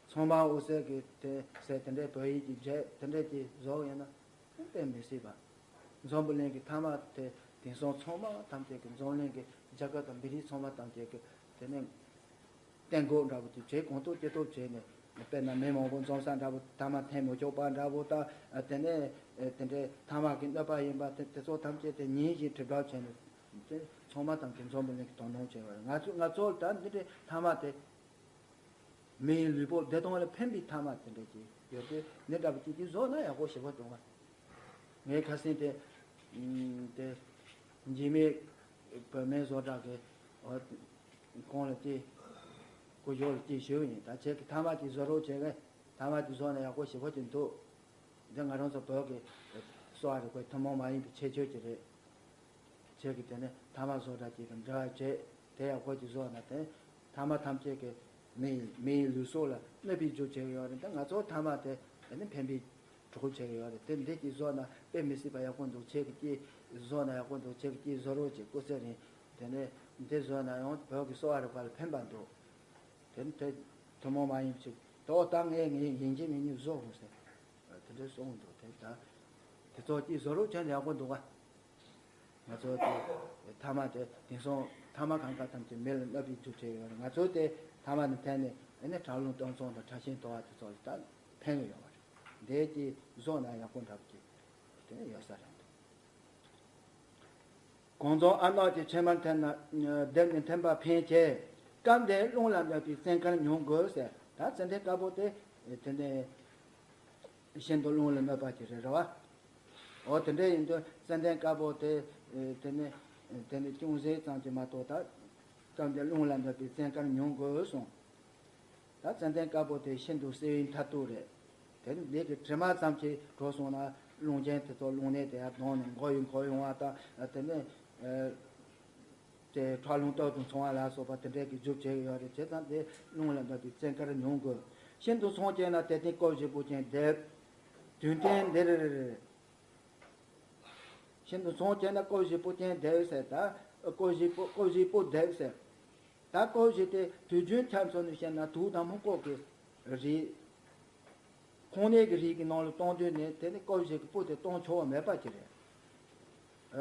ཚོང་པ་འོད་ཟེར་གྱི་དེ་ཟེར་དེ་འདྲའི་བོད་ཡིག་གི་འབྲས་དེ་འདྲའི་ཅིག་བཟོ་ཡོད་ན་དཔེ་མི་སྲིད་པ། འཛམ་བུ་གླིང་གི་ཐ་མག་དེ་དེང་སང་ཚང་མ་ཐམས་ཅད་ཀྱི་འཛམ་གླིང་གི་རྒྱལ་ཁབ་དང་མི་རིགས་ཚང་མ་ཐམས་ཅད་ཀྱི་དེ་ནས་གཏན་སྒོ་འདྲ་པོ་དེ་བྱས་གང་ཐུབ་ཅི་ཐུབ་བྱས་ནས། དཔེར་ན་མི་མང་པོ་འཛོམས་ས་འདྲ་པོ་ཐ་མག་འཐེན་མི་ཆོག་པ་འདྲ་པོ་དང་། དེ་ནས་དེ་འདྲའི་ཐ་མག་གི་གནོད་པ་ཡིན་པ་དེ་དེ་ཚོ་ཐམས་ཅད་དེ་ཉིན་བཞིན་དྲིལ་བསྒྲགས་བྱས་ནས་དེ་ཚང་མ་ཐམས་ཅད་འཛམ་བུ་གླིང་གི་དོ་སྣང་བྱས་པ་རེད། ང་ཚོ་ང་ཚོ་ལ་ད་འདི་འདྲའི་ཐ་མག་དེ། མི་ཡི་ལུས་པོ་བདེ་ཐང་ལ་ཕན་པའི་ཐ་མག་དེ་འདྲ་ཅིག་ཡོད་དུས་འདི་འདྲ་པོ་ཅིག་ཅིག་བཟོ་ན་ཡག་པོ་ཞེ་པོ་འདུག་ག་ངའི་ཁ་སེང་དེ་དེ་འཇིགས་མེད་བོད་སྨན་བཟོ་གྲྭ་གི་ཁོང་ལ་ཅིག་སྐུ་ཞབས་ལ་ཅིག་ཞུས་ཡིན། ད་ཁྱེད་ཀྱི་ཐ་མག་ཅིག་བཟོ་རོགས་བྱེད་གི། ཐ་མག་ཅིག་བཟོ་ན་ཡག་པོ་ཞེ་པོ་ཅིག་འདུག་འདི་ང་རང་ཚོ་བོད་ཀྱི་གསོ་བ་རིག་པའི་ཐུན་མོང་མ་ཡིན་པའི་ཁྱད་ཆོས་ཅིག་རེད། ཁྱེད་ཀྱིས་དེ་ནས་ཐ་མག་བཟོ་གྲྭ་གཅིག་དང་འབྲེལ་བ་བྱས། དེ་ཡག་པོ་ཅིག་བཟོ་ན་དེ་ཐ་མག་ཐམས་ཅད་ཀྱི་མི་ཡི་མི་ཡི་ལུས་སྲོག་ལ་གནོད་པའི་རྒྱུ་བྱེད་ཀྱི་ཡོད་རེད། ད་ང་ཚོ་ཐ་མག་དེ་དེ་ནི་ཕན་པའི་གྲོགས་བྱེད་ཀྱི་ཡོད་རེད། དེ་འདི་གཅིག་བཟོ་ན་དཔེ་མི་སྲིད་པ་ཡག་པོ་འདུག་ཁྱེད་ཀྱིས་གཅིག་བཟོ་ན་ཡག་པོ་འདུག་ཁྱེད་ཀྱིས་གཅིག་བཟོ་རོགས་བྱེད། སྐུ་ཚེ་རིང་། དེ་ནས་འདི་བཟོ་ན་ཡང་བོད་ཀྱི་གསོ་བ་རིག་པ་ལ་ཕན་པ་འདུག་དེ་ནི་དེ་ཐུན་མོང་མ་ཡིན་ཅིག་ཏོག་ད་ངས་ངས་ཡིན་གཅིག་མིན་གཉིས་བཟོ་དགོས་ཟེར། དེ་འདྲའི་གསུངས་འདུག་དེ་ད་དེ་ཚོ་གཅིག་བཟོ་རོགས་བྱས་ན་ཡག་པོ་འདུག་ག་ང་ཚོ་དེ་ཐ་མག་དེ་དེང་སང་ཐ་མག་གང་ག་ཐམས་ཅད་མི་ལ་གནོད་པའི་རྒྱུ་བྱས་ཡོད་རེད། ང་ཚོ་དེ་ཐ་མག་ནས་འཐེན་ནས་ཨ་ནི་ཁྲག་རླུང་སྟོང་ཚང་དང་ཁྲག་ཤིང་དོར་བ་དེ་ཚོ་ད་ཕན་གི་ཡོད་པ་རེད། འདི་གཅིག་བཟོ་ན་ཡག་པོ་འདྲ་པོ་ཅིག་དེ་ཡོད་ས་རེད་འདུག་གངས་རྫོང་ཨ་ནག་གི་ཆོས་མ་འཐེན་ན་བསྡེབས་ནས་འཐེན་པ་ཕན་ཆད། སྐབས་འདིར་རླུང་ལ་གནོད་པའི་བཙན་སྐལ་མྱོང་དགོས་ཟེར། ད་ཙན་དན་དཀར་པོ་དེ་དེ་ནས་ཤིན་ཏུ་རླུང་ལ་གནོད་པ་ཅིག་རེད་རེད་བ། འོ་དེ་འདྲ་ཡིན་དུས་ཙན་དན་དཀར་པོ་དེ་དེ་ནས་དེ་ནས་ཅུང་ཟད་ཙམ་གྱིས་མ་གཏོགས་ད་སྐབས་འདིར་རླུང་ལ་གནོད་པའི་བཙན་སྐལ་མྱོང་དགོས་གསུངས། ད་ཙན་དན་དཀར་པོ་དེ་ཤིན་ཏུ་བསིལ་བའི་མཐར་ཐུག་རེད། དེ་ནི་ལས་ཀྱི་དྲི་མ་ཙམ་གྱིས་གྲོལ་སོང་ན་རླུང་ཅན་དེ་ཚོ་རླུང་ནད་དེ་ཡར་ལྡང་ནས་མགོ་ཡི་མགོ་ཡོང་བ་དང་། དེ་ནས་དེ་ཁྲག་རླུང་སྟོབས་དང་མཚུངས་པ་ལ་སོགས་པ་དེ་འདྲའི་གི་རྒྱུ་བྱེད་ཀྱི་ཡོད་རེད། བྱས་ཙང་དེ་རླུང་ལ་གནོད་པའི་བཙན་སྐལ་མྱོང་དགོས། ཤིན་ཏུ་མཚུངས་བྱས་ན་དེ་སྟེང་སྐབས་བཞི་པོ་ཅན་བསྡེབས། དུས་མཐའི་འདིར། ཤིན་ཏུ་མཚུངས་བྱས་ན་སྐབས་བཞི་པོ་ཅན་བསྡེབས་ཟེར། ད་སྐབས་བཞི་པོ་སྐབས་བཞི་པོ་བསྡེབས་ཟེར། ད་སྐབས་བཞི་དེ་དུས་རྒྱུན་ཆ་མཚོན་ནས་བཤད་ན་དུག་དང་སྨུག་པོ་གི་རིགས། ཁོང་ནད་ཀྱི་རིགས་ཀྱི་ནང་ལ་གཏོང་དུས་ནས་དེ་ནི་སྐབས་བཞི་གི་སྤུ་དེ་གཏོང་ཆོག་པ་མེད་པ་ཅིག་རེད།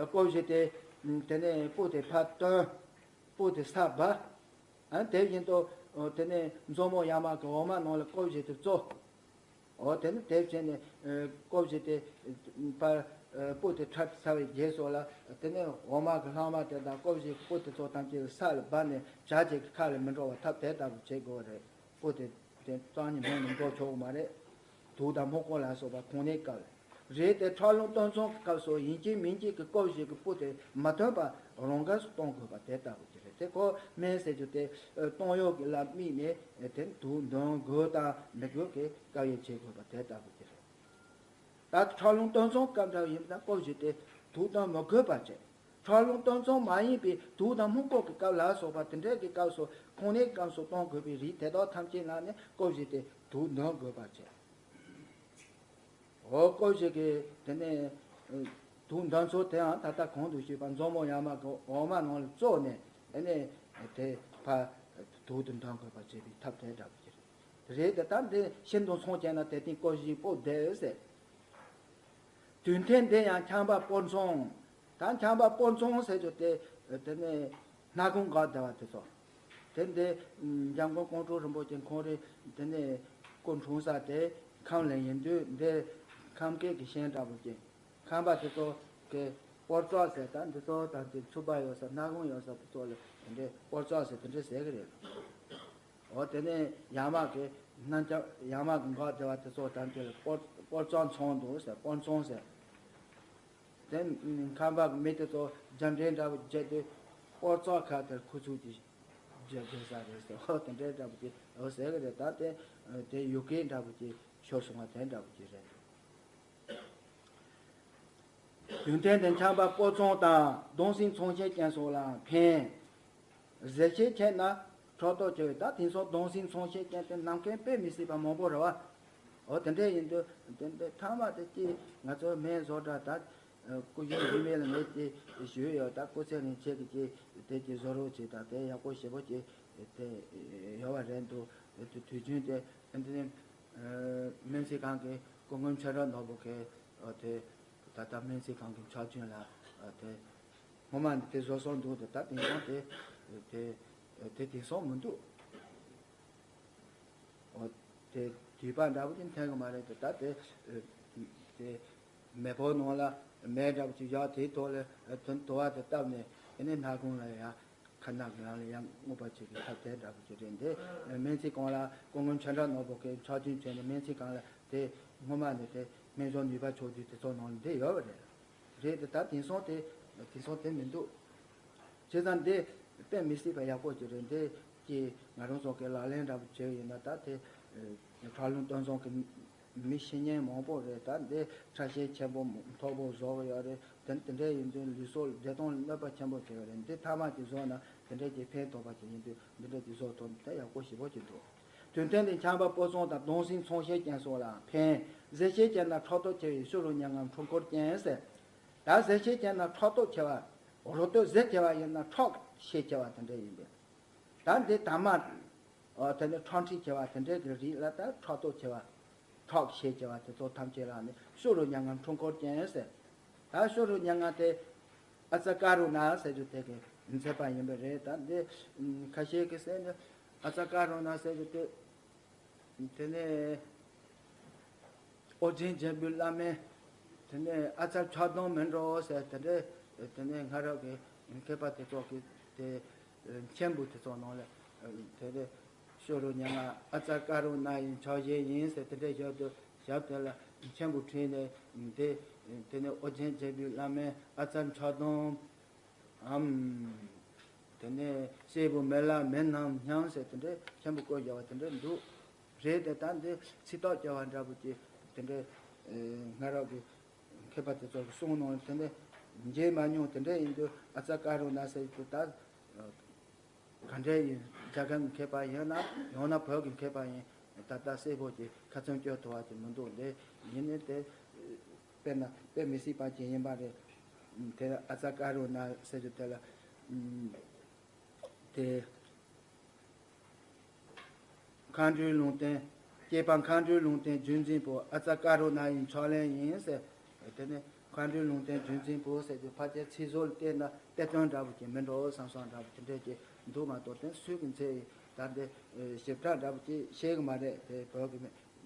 སྐབས་བཞི་དེ་དེ་ནས་སྤུ་དེ་ཕར་བཏོན། སྤུ་དེ་ས་སྦ། ཨ་དེ་བཞིན་དུ་དེ་ནས་མཛོ་མོ་ཡ་མ་གི་འོ་མ་ནང་ལ་སྐབས་བཞི་དེ་བཙོ། འོ་དེ་ནི་དེ་བྱས་ནས་སྐབས་བཞི་དེ་པ་སྤུ་དེ་ཁྲག་ཚ་བའི་རྗེས་སུ་ལ་དེ་ནས་འོ་མ་གི་ལྷག་མ་དེ་དང་སྐབས་བཞི་སྤུ་དེ་ཚོ་ཐམས་ཅད་ས་ལ་སྦ་ནས་བྱ་བྱེད་ཀྱི་ཁ་ལ་མི་འགྲོ་བ་ཐབས་དེ་ལྟ་བུ་བྱེད་དགོས་རེད། སྤུ་དེ་དེ་གཙང་ཉིད་མེད་ནས་འགྲོ་ཆོག་གི་མ་རེད། དུག་དང་སྨུག་པོ་ལ་སོགས་པ་ཁོང་ནད་སྐབས་རེད་དེ། ཁྲག་རླུང་སྟོང་ཚང་གི་སྐབས་སུ་ཡིན་གཅིག་མིན་གཅིག་གི་སྐབས་བཞི་གི་སྤུ་དེ་མ་ཐོན་པར་རང་འགུལ་སུ་གཏོང་དགོས་པ་དེ་ལྟ་བུ་ཅིག་རེད། དེ་ཁོ་སྨན་ཟེར་རྒྱུ་དེ་གཏོང་ཡོང་གི་ལ་དམིགས་ནས་དེ་དུག་འདོན་དགོས་དང་མི་དགོས་ཀྱི་བཀག་ཡས་བྱེད་དགོས་པ་དེ་ལྟ་བུ་ཅིག་རེད། ད་ཁྲག་རླུང་སྟོང་ཚང་སྐབས་འདྲ་བ་ཡིན་པ་ན་སྐབས་བཞི་དེ་དུག་གཏོང་མི་དགོས་པ་བྱས། ཁྲག་རླུང་སྟོང་ཚང་མ་ཡིན་པའི་དུག་དང་སྨུག་པོ་གི་སྐབས་ལ་སོགས་པ་དེ་འདྲ་གི་སྐབས་སུ་ཁོང་ནས་སྐབས་སུ་གཏོང་དགོས་པའི་རིགས་དེ་དག་ཐམས་ཅད་ལ་ནི་སྐབས་བཞི་སྟེ་དུག་འདོན་དགོས་པར་བྱེད། འོ་སྐབས་བཞི་གི་དེ་ནས་དུག་འདོན་ཚུལ་དེའང་ད་ལྟ་གོང་དུ་ཞུས་པ་མཛོ་མོ་ཡར་མར་གྱི་འོ་མ་ནང་ལ་བཙོས་ནས་དེ་ནས་དེ་ཕར་དུག་དེ་འདོན་དགོས་པར་བྱེད་པའི་ཐབས་དེ་འདྲ་པོ་ཅིག་རེད། དེ་རེད་དེ་ད་འདི་ཤིན་ཏུ་མཚུངས་བྱས་ན་དེ་སྟེང་སྐབས་བཞི་པོ་བསྡད་ཟེར། དུས་མཐའི་འདི་ཡང་ཁྱམས་པ་སྤོར་མཚུངས། ད་ཁྱམས་པ་སྤོར་མཚུངས་ཟེར་རྒྱུ་དེ་དེ་ནས་སྣ་ཁུང་འགག་བསྡད་པ་དེ་ཚོ། དེ་འདི་འཇམ་མགོན་ཀོང་སྤྲུལ་རིན་པོ་ཆེ་ཁོང་རེ་དེ་ནས་སྐུ་འཁྲུངས་ས་དེ་ཁམས་ལ་ཡིན་དུས་འདི་ཁམས་སྐད་ཀྱི་ཤན་འདྲ་པོ་ཅན། ཁམས་པ་དེ་ཚོ་གི་སྤོར་ཚོགས་ཟེར། ད་འདི་ཚོ་དང་དེ་ཚུགས་པ་ཡོད་ས་སྣ་ཁུང་ཡོད་ས་དེ་ཚོ་ལ་དེ་འདྲའི་སྤོར་ཚོགས་ཟེར་དེ་འདྲ་ཟེར་གི་རེད། འོ་དེ་ནས་ཡར་མར་གྱི་སྣ་ཁྱབ་ཡར་མར་གྱི་འགག་བསྡད་པ་དེ་ཚོ་དང་དེ་ལ་སྤོར་སྤོར་ཚོགས་མཚུངས་འདུག་ཟེར། སྤོར་མཚུངས་ཟེར། དེ་ཁམས་པ་གི་མི་དེ་ཚོ་རྒྱ་འདྲེ་འདྲ་པོ་བརྒྱབ་དུས་སྤོར་ཚོགས་ཁ་དེར་ཁུ་ཚུར་གྱིས་རྒྱབ་དགོས་ས་རེད་ཟེར། འོ་དེ་འདྲའི་འདྲ་པོ་དེ་འོ་ཟེར་གི་རེད། ད་དེ་དེ་ཡུལ་སྐད་འདྲ་པོ་ཅིག་ཤོར་སོང་བ་དེ་འདྲ་པོ་ཅིག་རེད་འདུག་དུས་མཐའི་འདི་ཁྱམས་པ་སྤོར་མཚུངས་དང་གདུང་སྲིན་མཚུངས་ཤས་ཅན་སོགས་ལའང་ཕན། གཟེར་ཤས་ཆེ་ན་ཁྲག་དོག་ཆེ་བས། ད་དེང་སང་གདུང་སྲིན་མཚུངས་ཤས་ཅན་དེ་ནམ་མཁའི་དཔེ་མི་སྲིད་པ་མང་པོ་རེད་བ། འོ་དེ་འདྲ་ཡིན་དུས་དེ་འདྲ་ཐ་མ་དེ་ཅི་ང་ཚོ་སྨན་བཟོ་གྲྭ་ད་སྐུ་གཞོན་འདི་མེད་ལ་ངས་ཅི་ཞུས་ཡོད། ད་སྐུ་ཚེ་རིང་ཁྱེད་ཀྱིས་ཅི་དེ་ཅི་བཟོ་རོགས་བྱེད། ད་དེ་ཡག་པོ་ཞེ་པོ་ཅི་དེ་ཡོད་བ་རེད་འདུག་དེ་དུས་རྒྱུན་དེ་དེ་འདྲ་ནི་སྨན་རྩིས་ཁང་གི་སྐུ་ངོ་ཆོས་གྲགས་ནོར་བུ་གིས་དེ་ད་ལྟ་སྨན་རྩིས་ཁང་གི་ཕྱག་རྒྱུན་ལ་དེ་སྔོན་མ་ནས་དེ་བཟོ་སོང་འདུག་དེ་ད་དེང་སང་དེ་དེ་དེ་དེང་སང་མི་འདུག་འོ་དེ་དུས་པ་འདྲ་པོ་དེ་འཐེན་གི་མ་རེད་དེ། ད་དེ་དེ་མེ་ཕོར་ནང་ལ་མེ་འདྲ་པོ་ཅིག་བཞག་དེའི་ཐོག་ལ་དུ་དུ་བ་དེ་བཏབ་ནས་དེ་ནས་སྣ་ཁུང་ལ་ཡང་ཁ་ནག་གི་ནང་ལ་ཡང་རྔུབ་པ་བྱེད་ཀྱི་ཐབས་དེ་འདྲ་པོ་ཅིག་རེད། འདི་སྨན་རྩིས་ཁང་ལ་སྐུ་ངོ་ཆོས་གྲགས་ནོར་བུ་གིས་ཕྱག་རྒྱུན་བྱས་ནས་སྨན་རྩིས་ཁང་ལ་དེ་སྔོན་མ་ནས་དེ་སྨན་གཞུང་ནུས་པ་ཆོག་དུས་དེ་ཚོ་ནང་ལ་འདི་ཡོད་པ་རེད། རེད་དེ་ད་དེང་སང་དེ་དེང་སང་དེ་མི་འདུག་བྱས་ཙང་འདི་དཔེ་མི་སྲིད་པ་ཡག་པོ་ཅིག་རེད། འདི་ཀྱིས་ང་རང་ཚོ་གི་ལག་ལེན་འདྲ་པོ་བྱས་ཡིན་ན་ད་དེ་ཁྲག་རླུང་སྟོང་ཚང་གི་མི་ཤི་ཉེན་མང་པོ་རེད། ད་འདི་ཁྲག་ཤེད་ཆེན་པོ་མཐོ་པོ་བཟོ་གི་ཡོད་རེད། དེ་དེ་འདྲ་ཡིན་དུས་ལུས་སྲོག་བདེ་ཐང་ལ་གནོད་པ་ཆེན་པོ་བྱེད་ཀྱི་རེད། འདི་ཐ་མག་ཅིག་བཟོས་ན་དེ་འདྲ་ཅིག་ཕན་ཐོགས་པ་ཅིག་ཡིན་དུས་འདི་འདྲ་ཅིག་བཟོ་ཐུབ་ན་ད་ཡག་པོ་ཞེ་པོ་ཅིག་འདུག་དུས་མཐའི་འདི་ཁྱམས་པ་སྤོར་མཚུངས་དང་གདུང་སྲིན་མཚུངས་ཤས་ཅན་སོགས་ལའང་ཕན། གཟེར་ཤས་ཆེ་ན་ཁྲག་དོག་ཆེ་བས་ཕྱི་རུ་མྱ་ངམ་འཁྲུལ་འཁོར་ཅན་ཟེར། ད་གཟེར་ཤས་ཆེ་ན་ཁྲག་དོག་ཆེ་བ། རུ་སྟོད་གཟེར་ཆེ་བ་ཡིན་ན་ཁྲག་ཤས་ཆེ་བ་དེ་འདྲ་ཡིན་པས། ད་འདི་དང་མ་ཨོ་དེ་ནི་ཁྲག་མཁྲིས་ཆེ་བ་དེ་འདྲའི་གི་རིགས་ལ་ད་ཁྲག་དོག་ཆེ་བ། ཁྲག་ཤས་ཆེ་བ་དེ་ཚོ་ཐམས་ཅད་ལ་ནི་ཕྱི་རུ་མྱ་ངམ་འཁྲུལ་འཁོར་ཅན་ཟེར། ད་ཕྱི་རུ་མྱ་ངམ་དེ་ཨ་ཙ་ཀ་རུ་ན་ཟེར་རྒྱུ་དེ་གི་མཛད་པ་ཡིན་པ་རེད། ད་འདི་ཁ་ཤས་ཀྱིས་ཟེར་ནི་ཨ་ཙ་ཀ་རུ་ན་ཟེར་རྒྱུ་དེ། དེ་ནས་ཨོ་རྒྱན་རྒྱལ་པོའི་བླ་མས་དེ་ནས་ཨ་ཙར་ཕྱག་སྟོང་མིན་འགྲོ་ཟེར། དེ་འདྲའི་དེ་ནས་སྔ་རབས་ཀྱི་མཁས་པ་དེ་ཚོ་གིས་དེ་མཆན་བུ་དེ་ཚོ་ནང་ལ་དེ་ནས་ཕྱི་རུ་མྱ་ངམ་ཨ་ཙར་ཀ་རུ་ན་ཡི་ཕྱག་བཞེས་ཡིན་ཟེར། དེ་འདྲའི་ཞབས་ཏོག་ཞབས་དེ་ལ་མཆན་བུ་བྲིས་ནས་དེ་དེ་ནས་ཨོ་རྒྱན་རྒྱལ་པོའི་བླ་མས་ཨ་ཙར་ཕྱག་སྟོང་ཨམ། དེ་ནས་སྲས་པོ་མི་ལ་མི་རྣམས་སྙམ་ཟེར་དེ་འདྲའི་མཆན་བུ་བཀོད་བཞག་པ་དེ་འདྲ་འདུག་རེད་དེ། ད་འདི་ཚིག་ཐག་བཅད་པ་འདྲ་པོ་ཅིག་དེ་འདྲའི་སྔ་རབས་ཀྱི་མཁས་པ་དེ་ཚོ་གི་གསུང་ནང་དེ་འདྲ་མཇལ་མ་མྱོང་། དེ་འདྲ་ཡིན་དུས་ཨ་ཙར་ཀ་རུ་ན་ཟེར་དུས་ད་ག་འདྲ་ཡིན། རྒྱ་གར་གྱི་མཁས་པ་ཡིན་ན་ཡང་ན་བོད་ཀྱི་མཁས་པ་ཡིན། ད་ལྟ་གསལ་པོ་ཅིག་ཁ་ཚོན་གཅོད་ཐུབ་པ་ཅིག་མི་འདུག་འདི་ཡིན་ནི་དེ། དཔེར་ན་དཔེ་མི་སྲིད་པ་ཅིག་ཡིན་པ་རེད། དེ་ཨ་ཙར་ཀ་རུ་ན་ཟེར་རྒྱུ་དེ་ལ་དེ་མཁའ་འགྲོའི་ལུང་བསྟན། སྐྱེས་པ་མཁའ་འགྲོའི་ལུང་བསྟན་བརྒྱུད་འཛིན་པོ་ཨ་ཙར་ཀ་རུ་ན་ཡི་ཕྱག་ལེན་ཡིན་ཟེར། དེ་ནས་མཁའ་འགྲོའི་ལུང་བསྟན་བརྒྱུད་འཛིན་པོ་ཟེར་རྒྱུ་ཕལ་ཆེར་ཚིག་ཟུར་བལྟས་ན་གཏེར་སྟོན་འདྲ་པོ་ཅིག་མིན་འགྲོ་བསམ་བསམ་འདྲ་པོ་དེ་འདྲས་ཅིག་འདུག་མ་གཏོགས་དེ་སུས་ཀྱི་མཛད་ཡིན་ད་འདི་ཞིབ་ཕྲ་འདྲ་པོ་ཅིག་ཤེས་ཀྱི་མ་རེད། དེ་བོད་ཀྱི་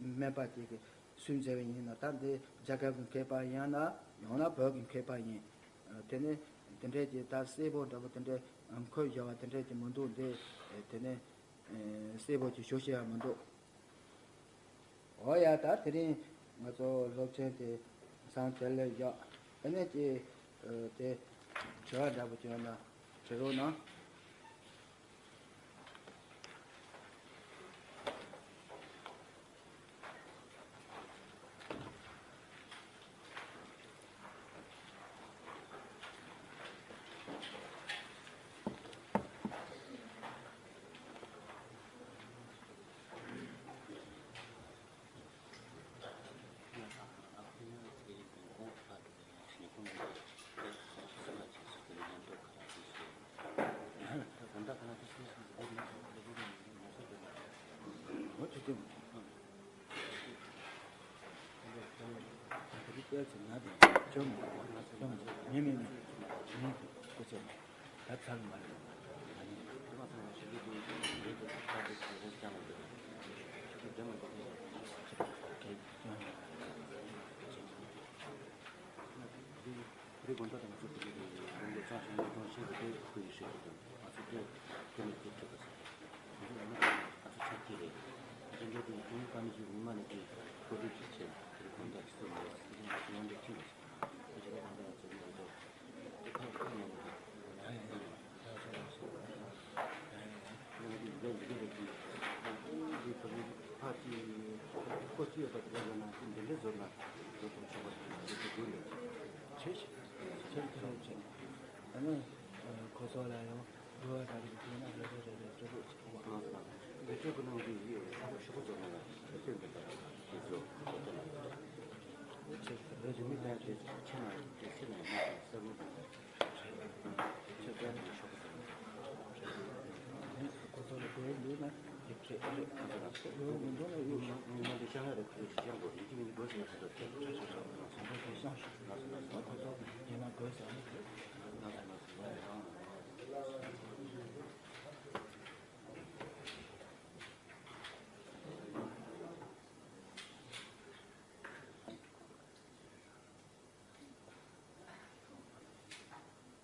སྨན་པ་ཅིག་གིས་སུས་མཛད་པ་ཡིན་ན། ད་འདི་རྒྱ་གར་གྱི་མཁས་པ་ཡིན་ན་ཡང་ན་བོད་ཀྱི་མཁས་པ་ཡིན། དེ་ནས་དེ་འདྲས་ཀྱི་ད་གསལ་པོ་འདྲ་པོ་དེ་འདྲས་འཁོད་བཞག་པ་དེ་འདྲས་ཀྱི་མི་འདུག་འདི་དེ་ནས་གསལ་པོ་ཅིག་ཞུ་ཤེས་ཡ་མི་འདུག་འོ་ཡ། ད་དེ་རིང་ང་ཚོ་སློབ་ཚན་དེ་མཚམས་དེ་ལ་བཞག་ཨ་ནི་ཅིག་དེ་དྲི་བ་འདྲ་པོ་ཅིག་ཡོད་ན་དྲི་རོགས་གནང་། ཅུང་། ཨ་ཁ་ཏི་དཔེ་ཆ་ན་དེ་ཅུང་། ཅུང་། མེ་མེ་མེ། མེ་ཀུ་ཅེ། ད་ཚར་མ་རེད། ཨ་ནི། དེ་མ་ཚང་བ་ཞིག་གིས་དེ་དེ་དེ་ད་དེ་དེ་རེད་ཀྱང་ལ་དེ་ཞིག་གིས་དེ་མ་དེ་དེ་ཅུང་། དེ། རི་དགོན་པ་དང་ཚོགས་པའི་དགོན་པ་ཚང་ཞིང་ལས་ཀྱང་ཤེས་པའི་དེ་ཁོ་ཡི་ཤེས་ཀྱི་དང་ང་ཚོ་དེ་དེ་ནས་དེ་ཁྲིད་པ་ཟེར། དེ་ཚོ་ཡང་ན་ང་ཚོ་ཆ་རྐྱེན་རེད། དེ་འདྲ་དེ་དུང་དཀར་མོ་ཞིག་ཉི་མ་ནས་དེ་ཁོ་དེ་ཅིག་བྱས་རི་དགོན་པ་ཅིག་ཚོ་མེད་ཟེར་ང་ཚོ་ཡང་འདྲ་ཁྱིམ་རེད། དེ་ཕྱི་ལ་གང་ལྟར་ང་ཚོ་ཡང་འདྲ་དེ་ཁ་ཁ་ཉན་གི་ཡང་ཡང་ཡང་། ཡང་ཡང་ཡང་། ཡང་འདི་འདི་འདི་འདི་འདི་ཕ་གི་ཁོ་ཅི་ཡོད་པ་དེ་ལ་ཡོད་ན་འདི་འདི་བཟོ་ན་བཟོ་ཐུབ་ཆོག་པ་དེ་འདི་དགོས་ཡོད། ཆེ་ཆེ་ཆེ་ཆེ་ཆེ། ཨ་ནི་ཁོ་ཚོ་ལ་ཡང་འགྲོ་བ་ར་རི་དེ་ན་རེ་རེ་རེ་རེ་སྤྲོད་རོགས་བྱེད་དགོས་པ། ང་ཚོ་ལ་འདི་སྤྲོད་དགོས་ན་འདི་ཡིས་ཧྲ་གོ་ཤོག་གུ་བཟོ་ན་ལ་ཆེ་ཆེ་འདི་ལྟར་དེ་ཚོ་ཁོ་ཚོ་ལ་ཆེ་ཆེ་རེ་རེ་མི་ལྡན་དེ་ཆེ་ན་དེ་ཆེ་ན་མ་ས་རུ།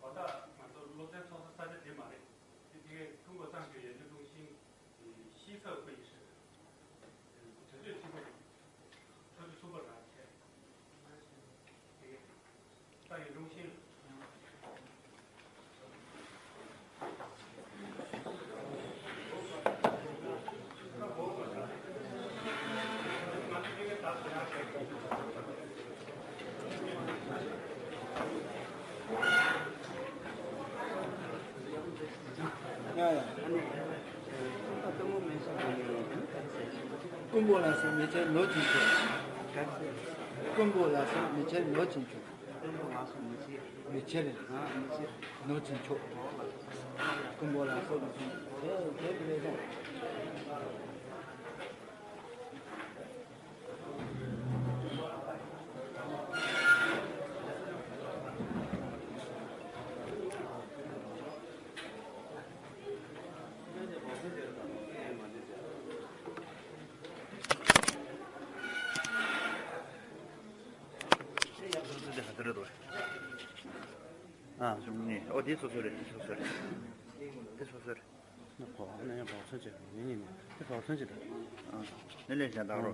གོ་ཐག་ང་ཚོ་སློབ་ཚན་ཚོགས་ས་ས་ཆ་དེ་མ་རེད། དེ་དེ་གས་ཀྲུང་གོ་གསར་འགྱུར་ཡར་རྒྱས་ཀྲུང་ཞིང་གི་ཤིས་ཚབ་ཁུལ་ཡིན་ཞུ། དུས་ཚོད་ཆེན་པོ་རེད། ཆུ་ཚོད་གསུམ་པ་རང་བྱས། དེ་གས་ས་ཡི་ཀྲུང་ཞིང་། ཡ་ཡ། ཀུན་པོ་ལ་སོགས་མི་ཚེ་ནོར་གྱིན་འཆོར། ཀུན་པོ་ལ་སོགས་མི་ཚེ་ནོར་གྱིན་འཆོར། ཀུན་པོ་ལ་སོགས་མི་ཚེ། མི་ཚེ་རེད། ཨ་མི་ཚེ། ནོར་གྱིན་འཆོར། ཀུན་པོ་ལ་སོགས་མི་ཚེ། དེ་དེ་དེ་རེད་དོ། ཨ། ཨོ་དེ་སོ་སོ་རེད། དེ་སོ་སོ་རེད། དེ་སོ་སོ་རེད། ན་གོ་ན་ཡང་བག་ཚོན་བྱས་ཡིན་ཡིན་ནི་དེ་བག་ཚོན་བྱས་ད། ཨ། ནི་ལས་གཞན་དག་རོ།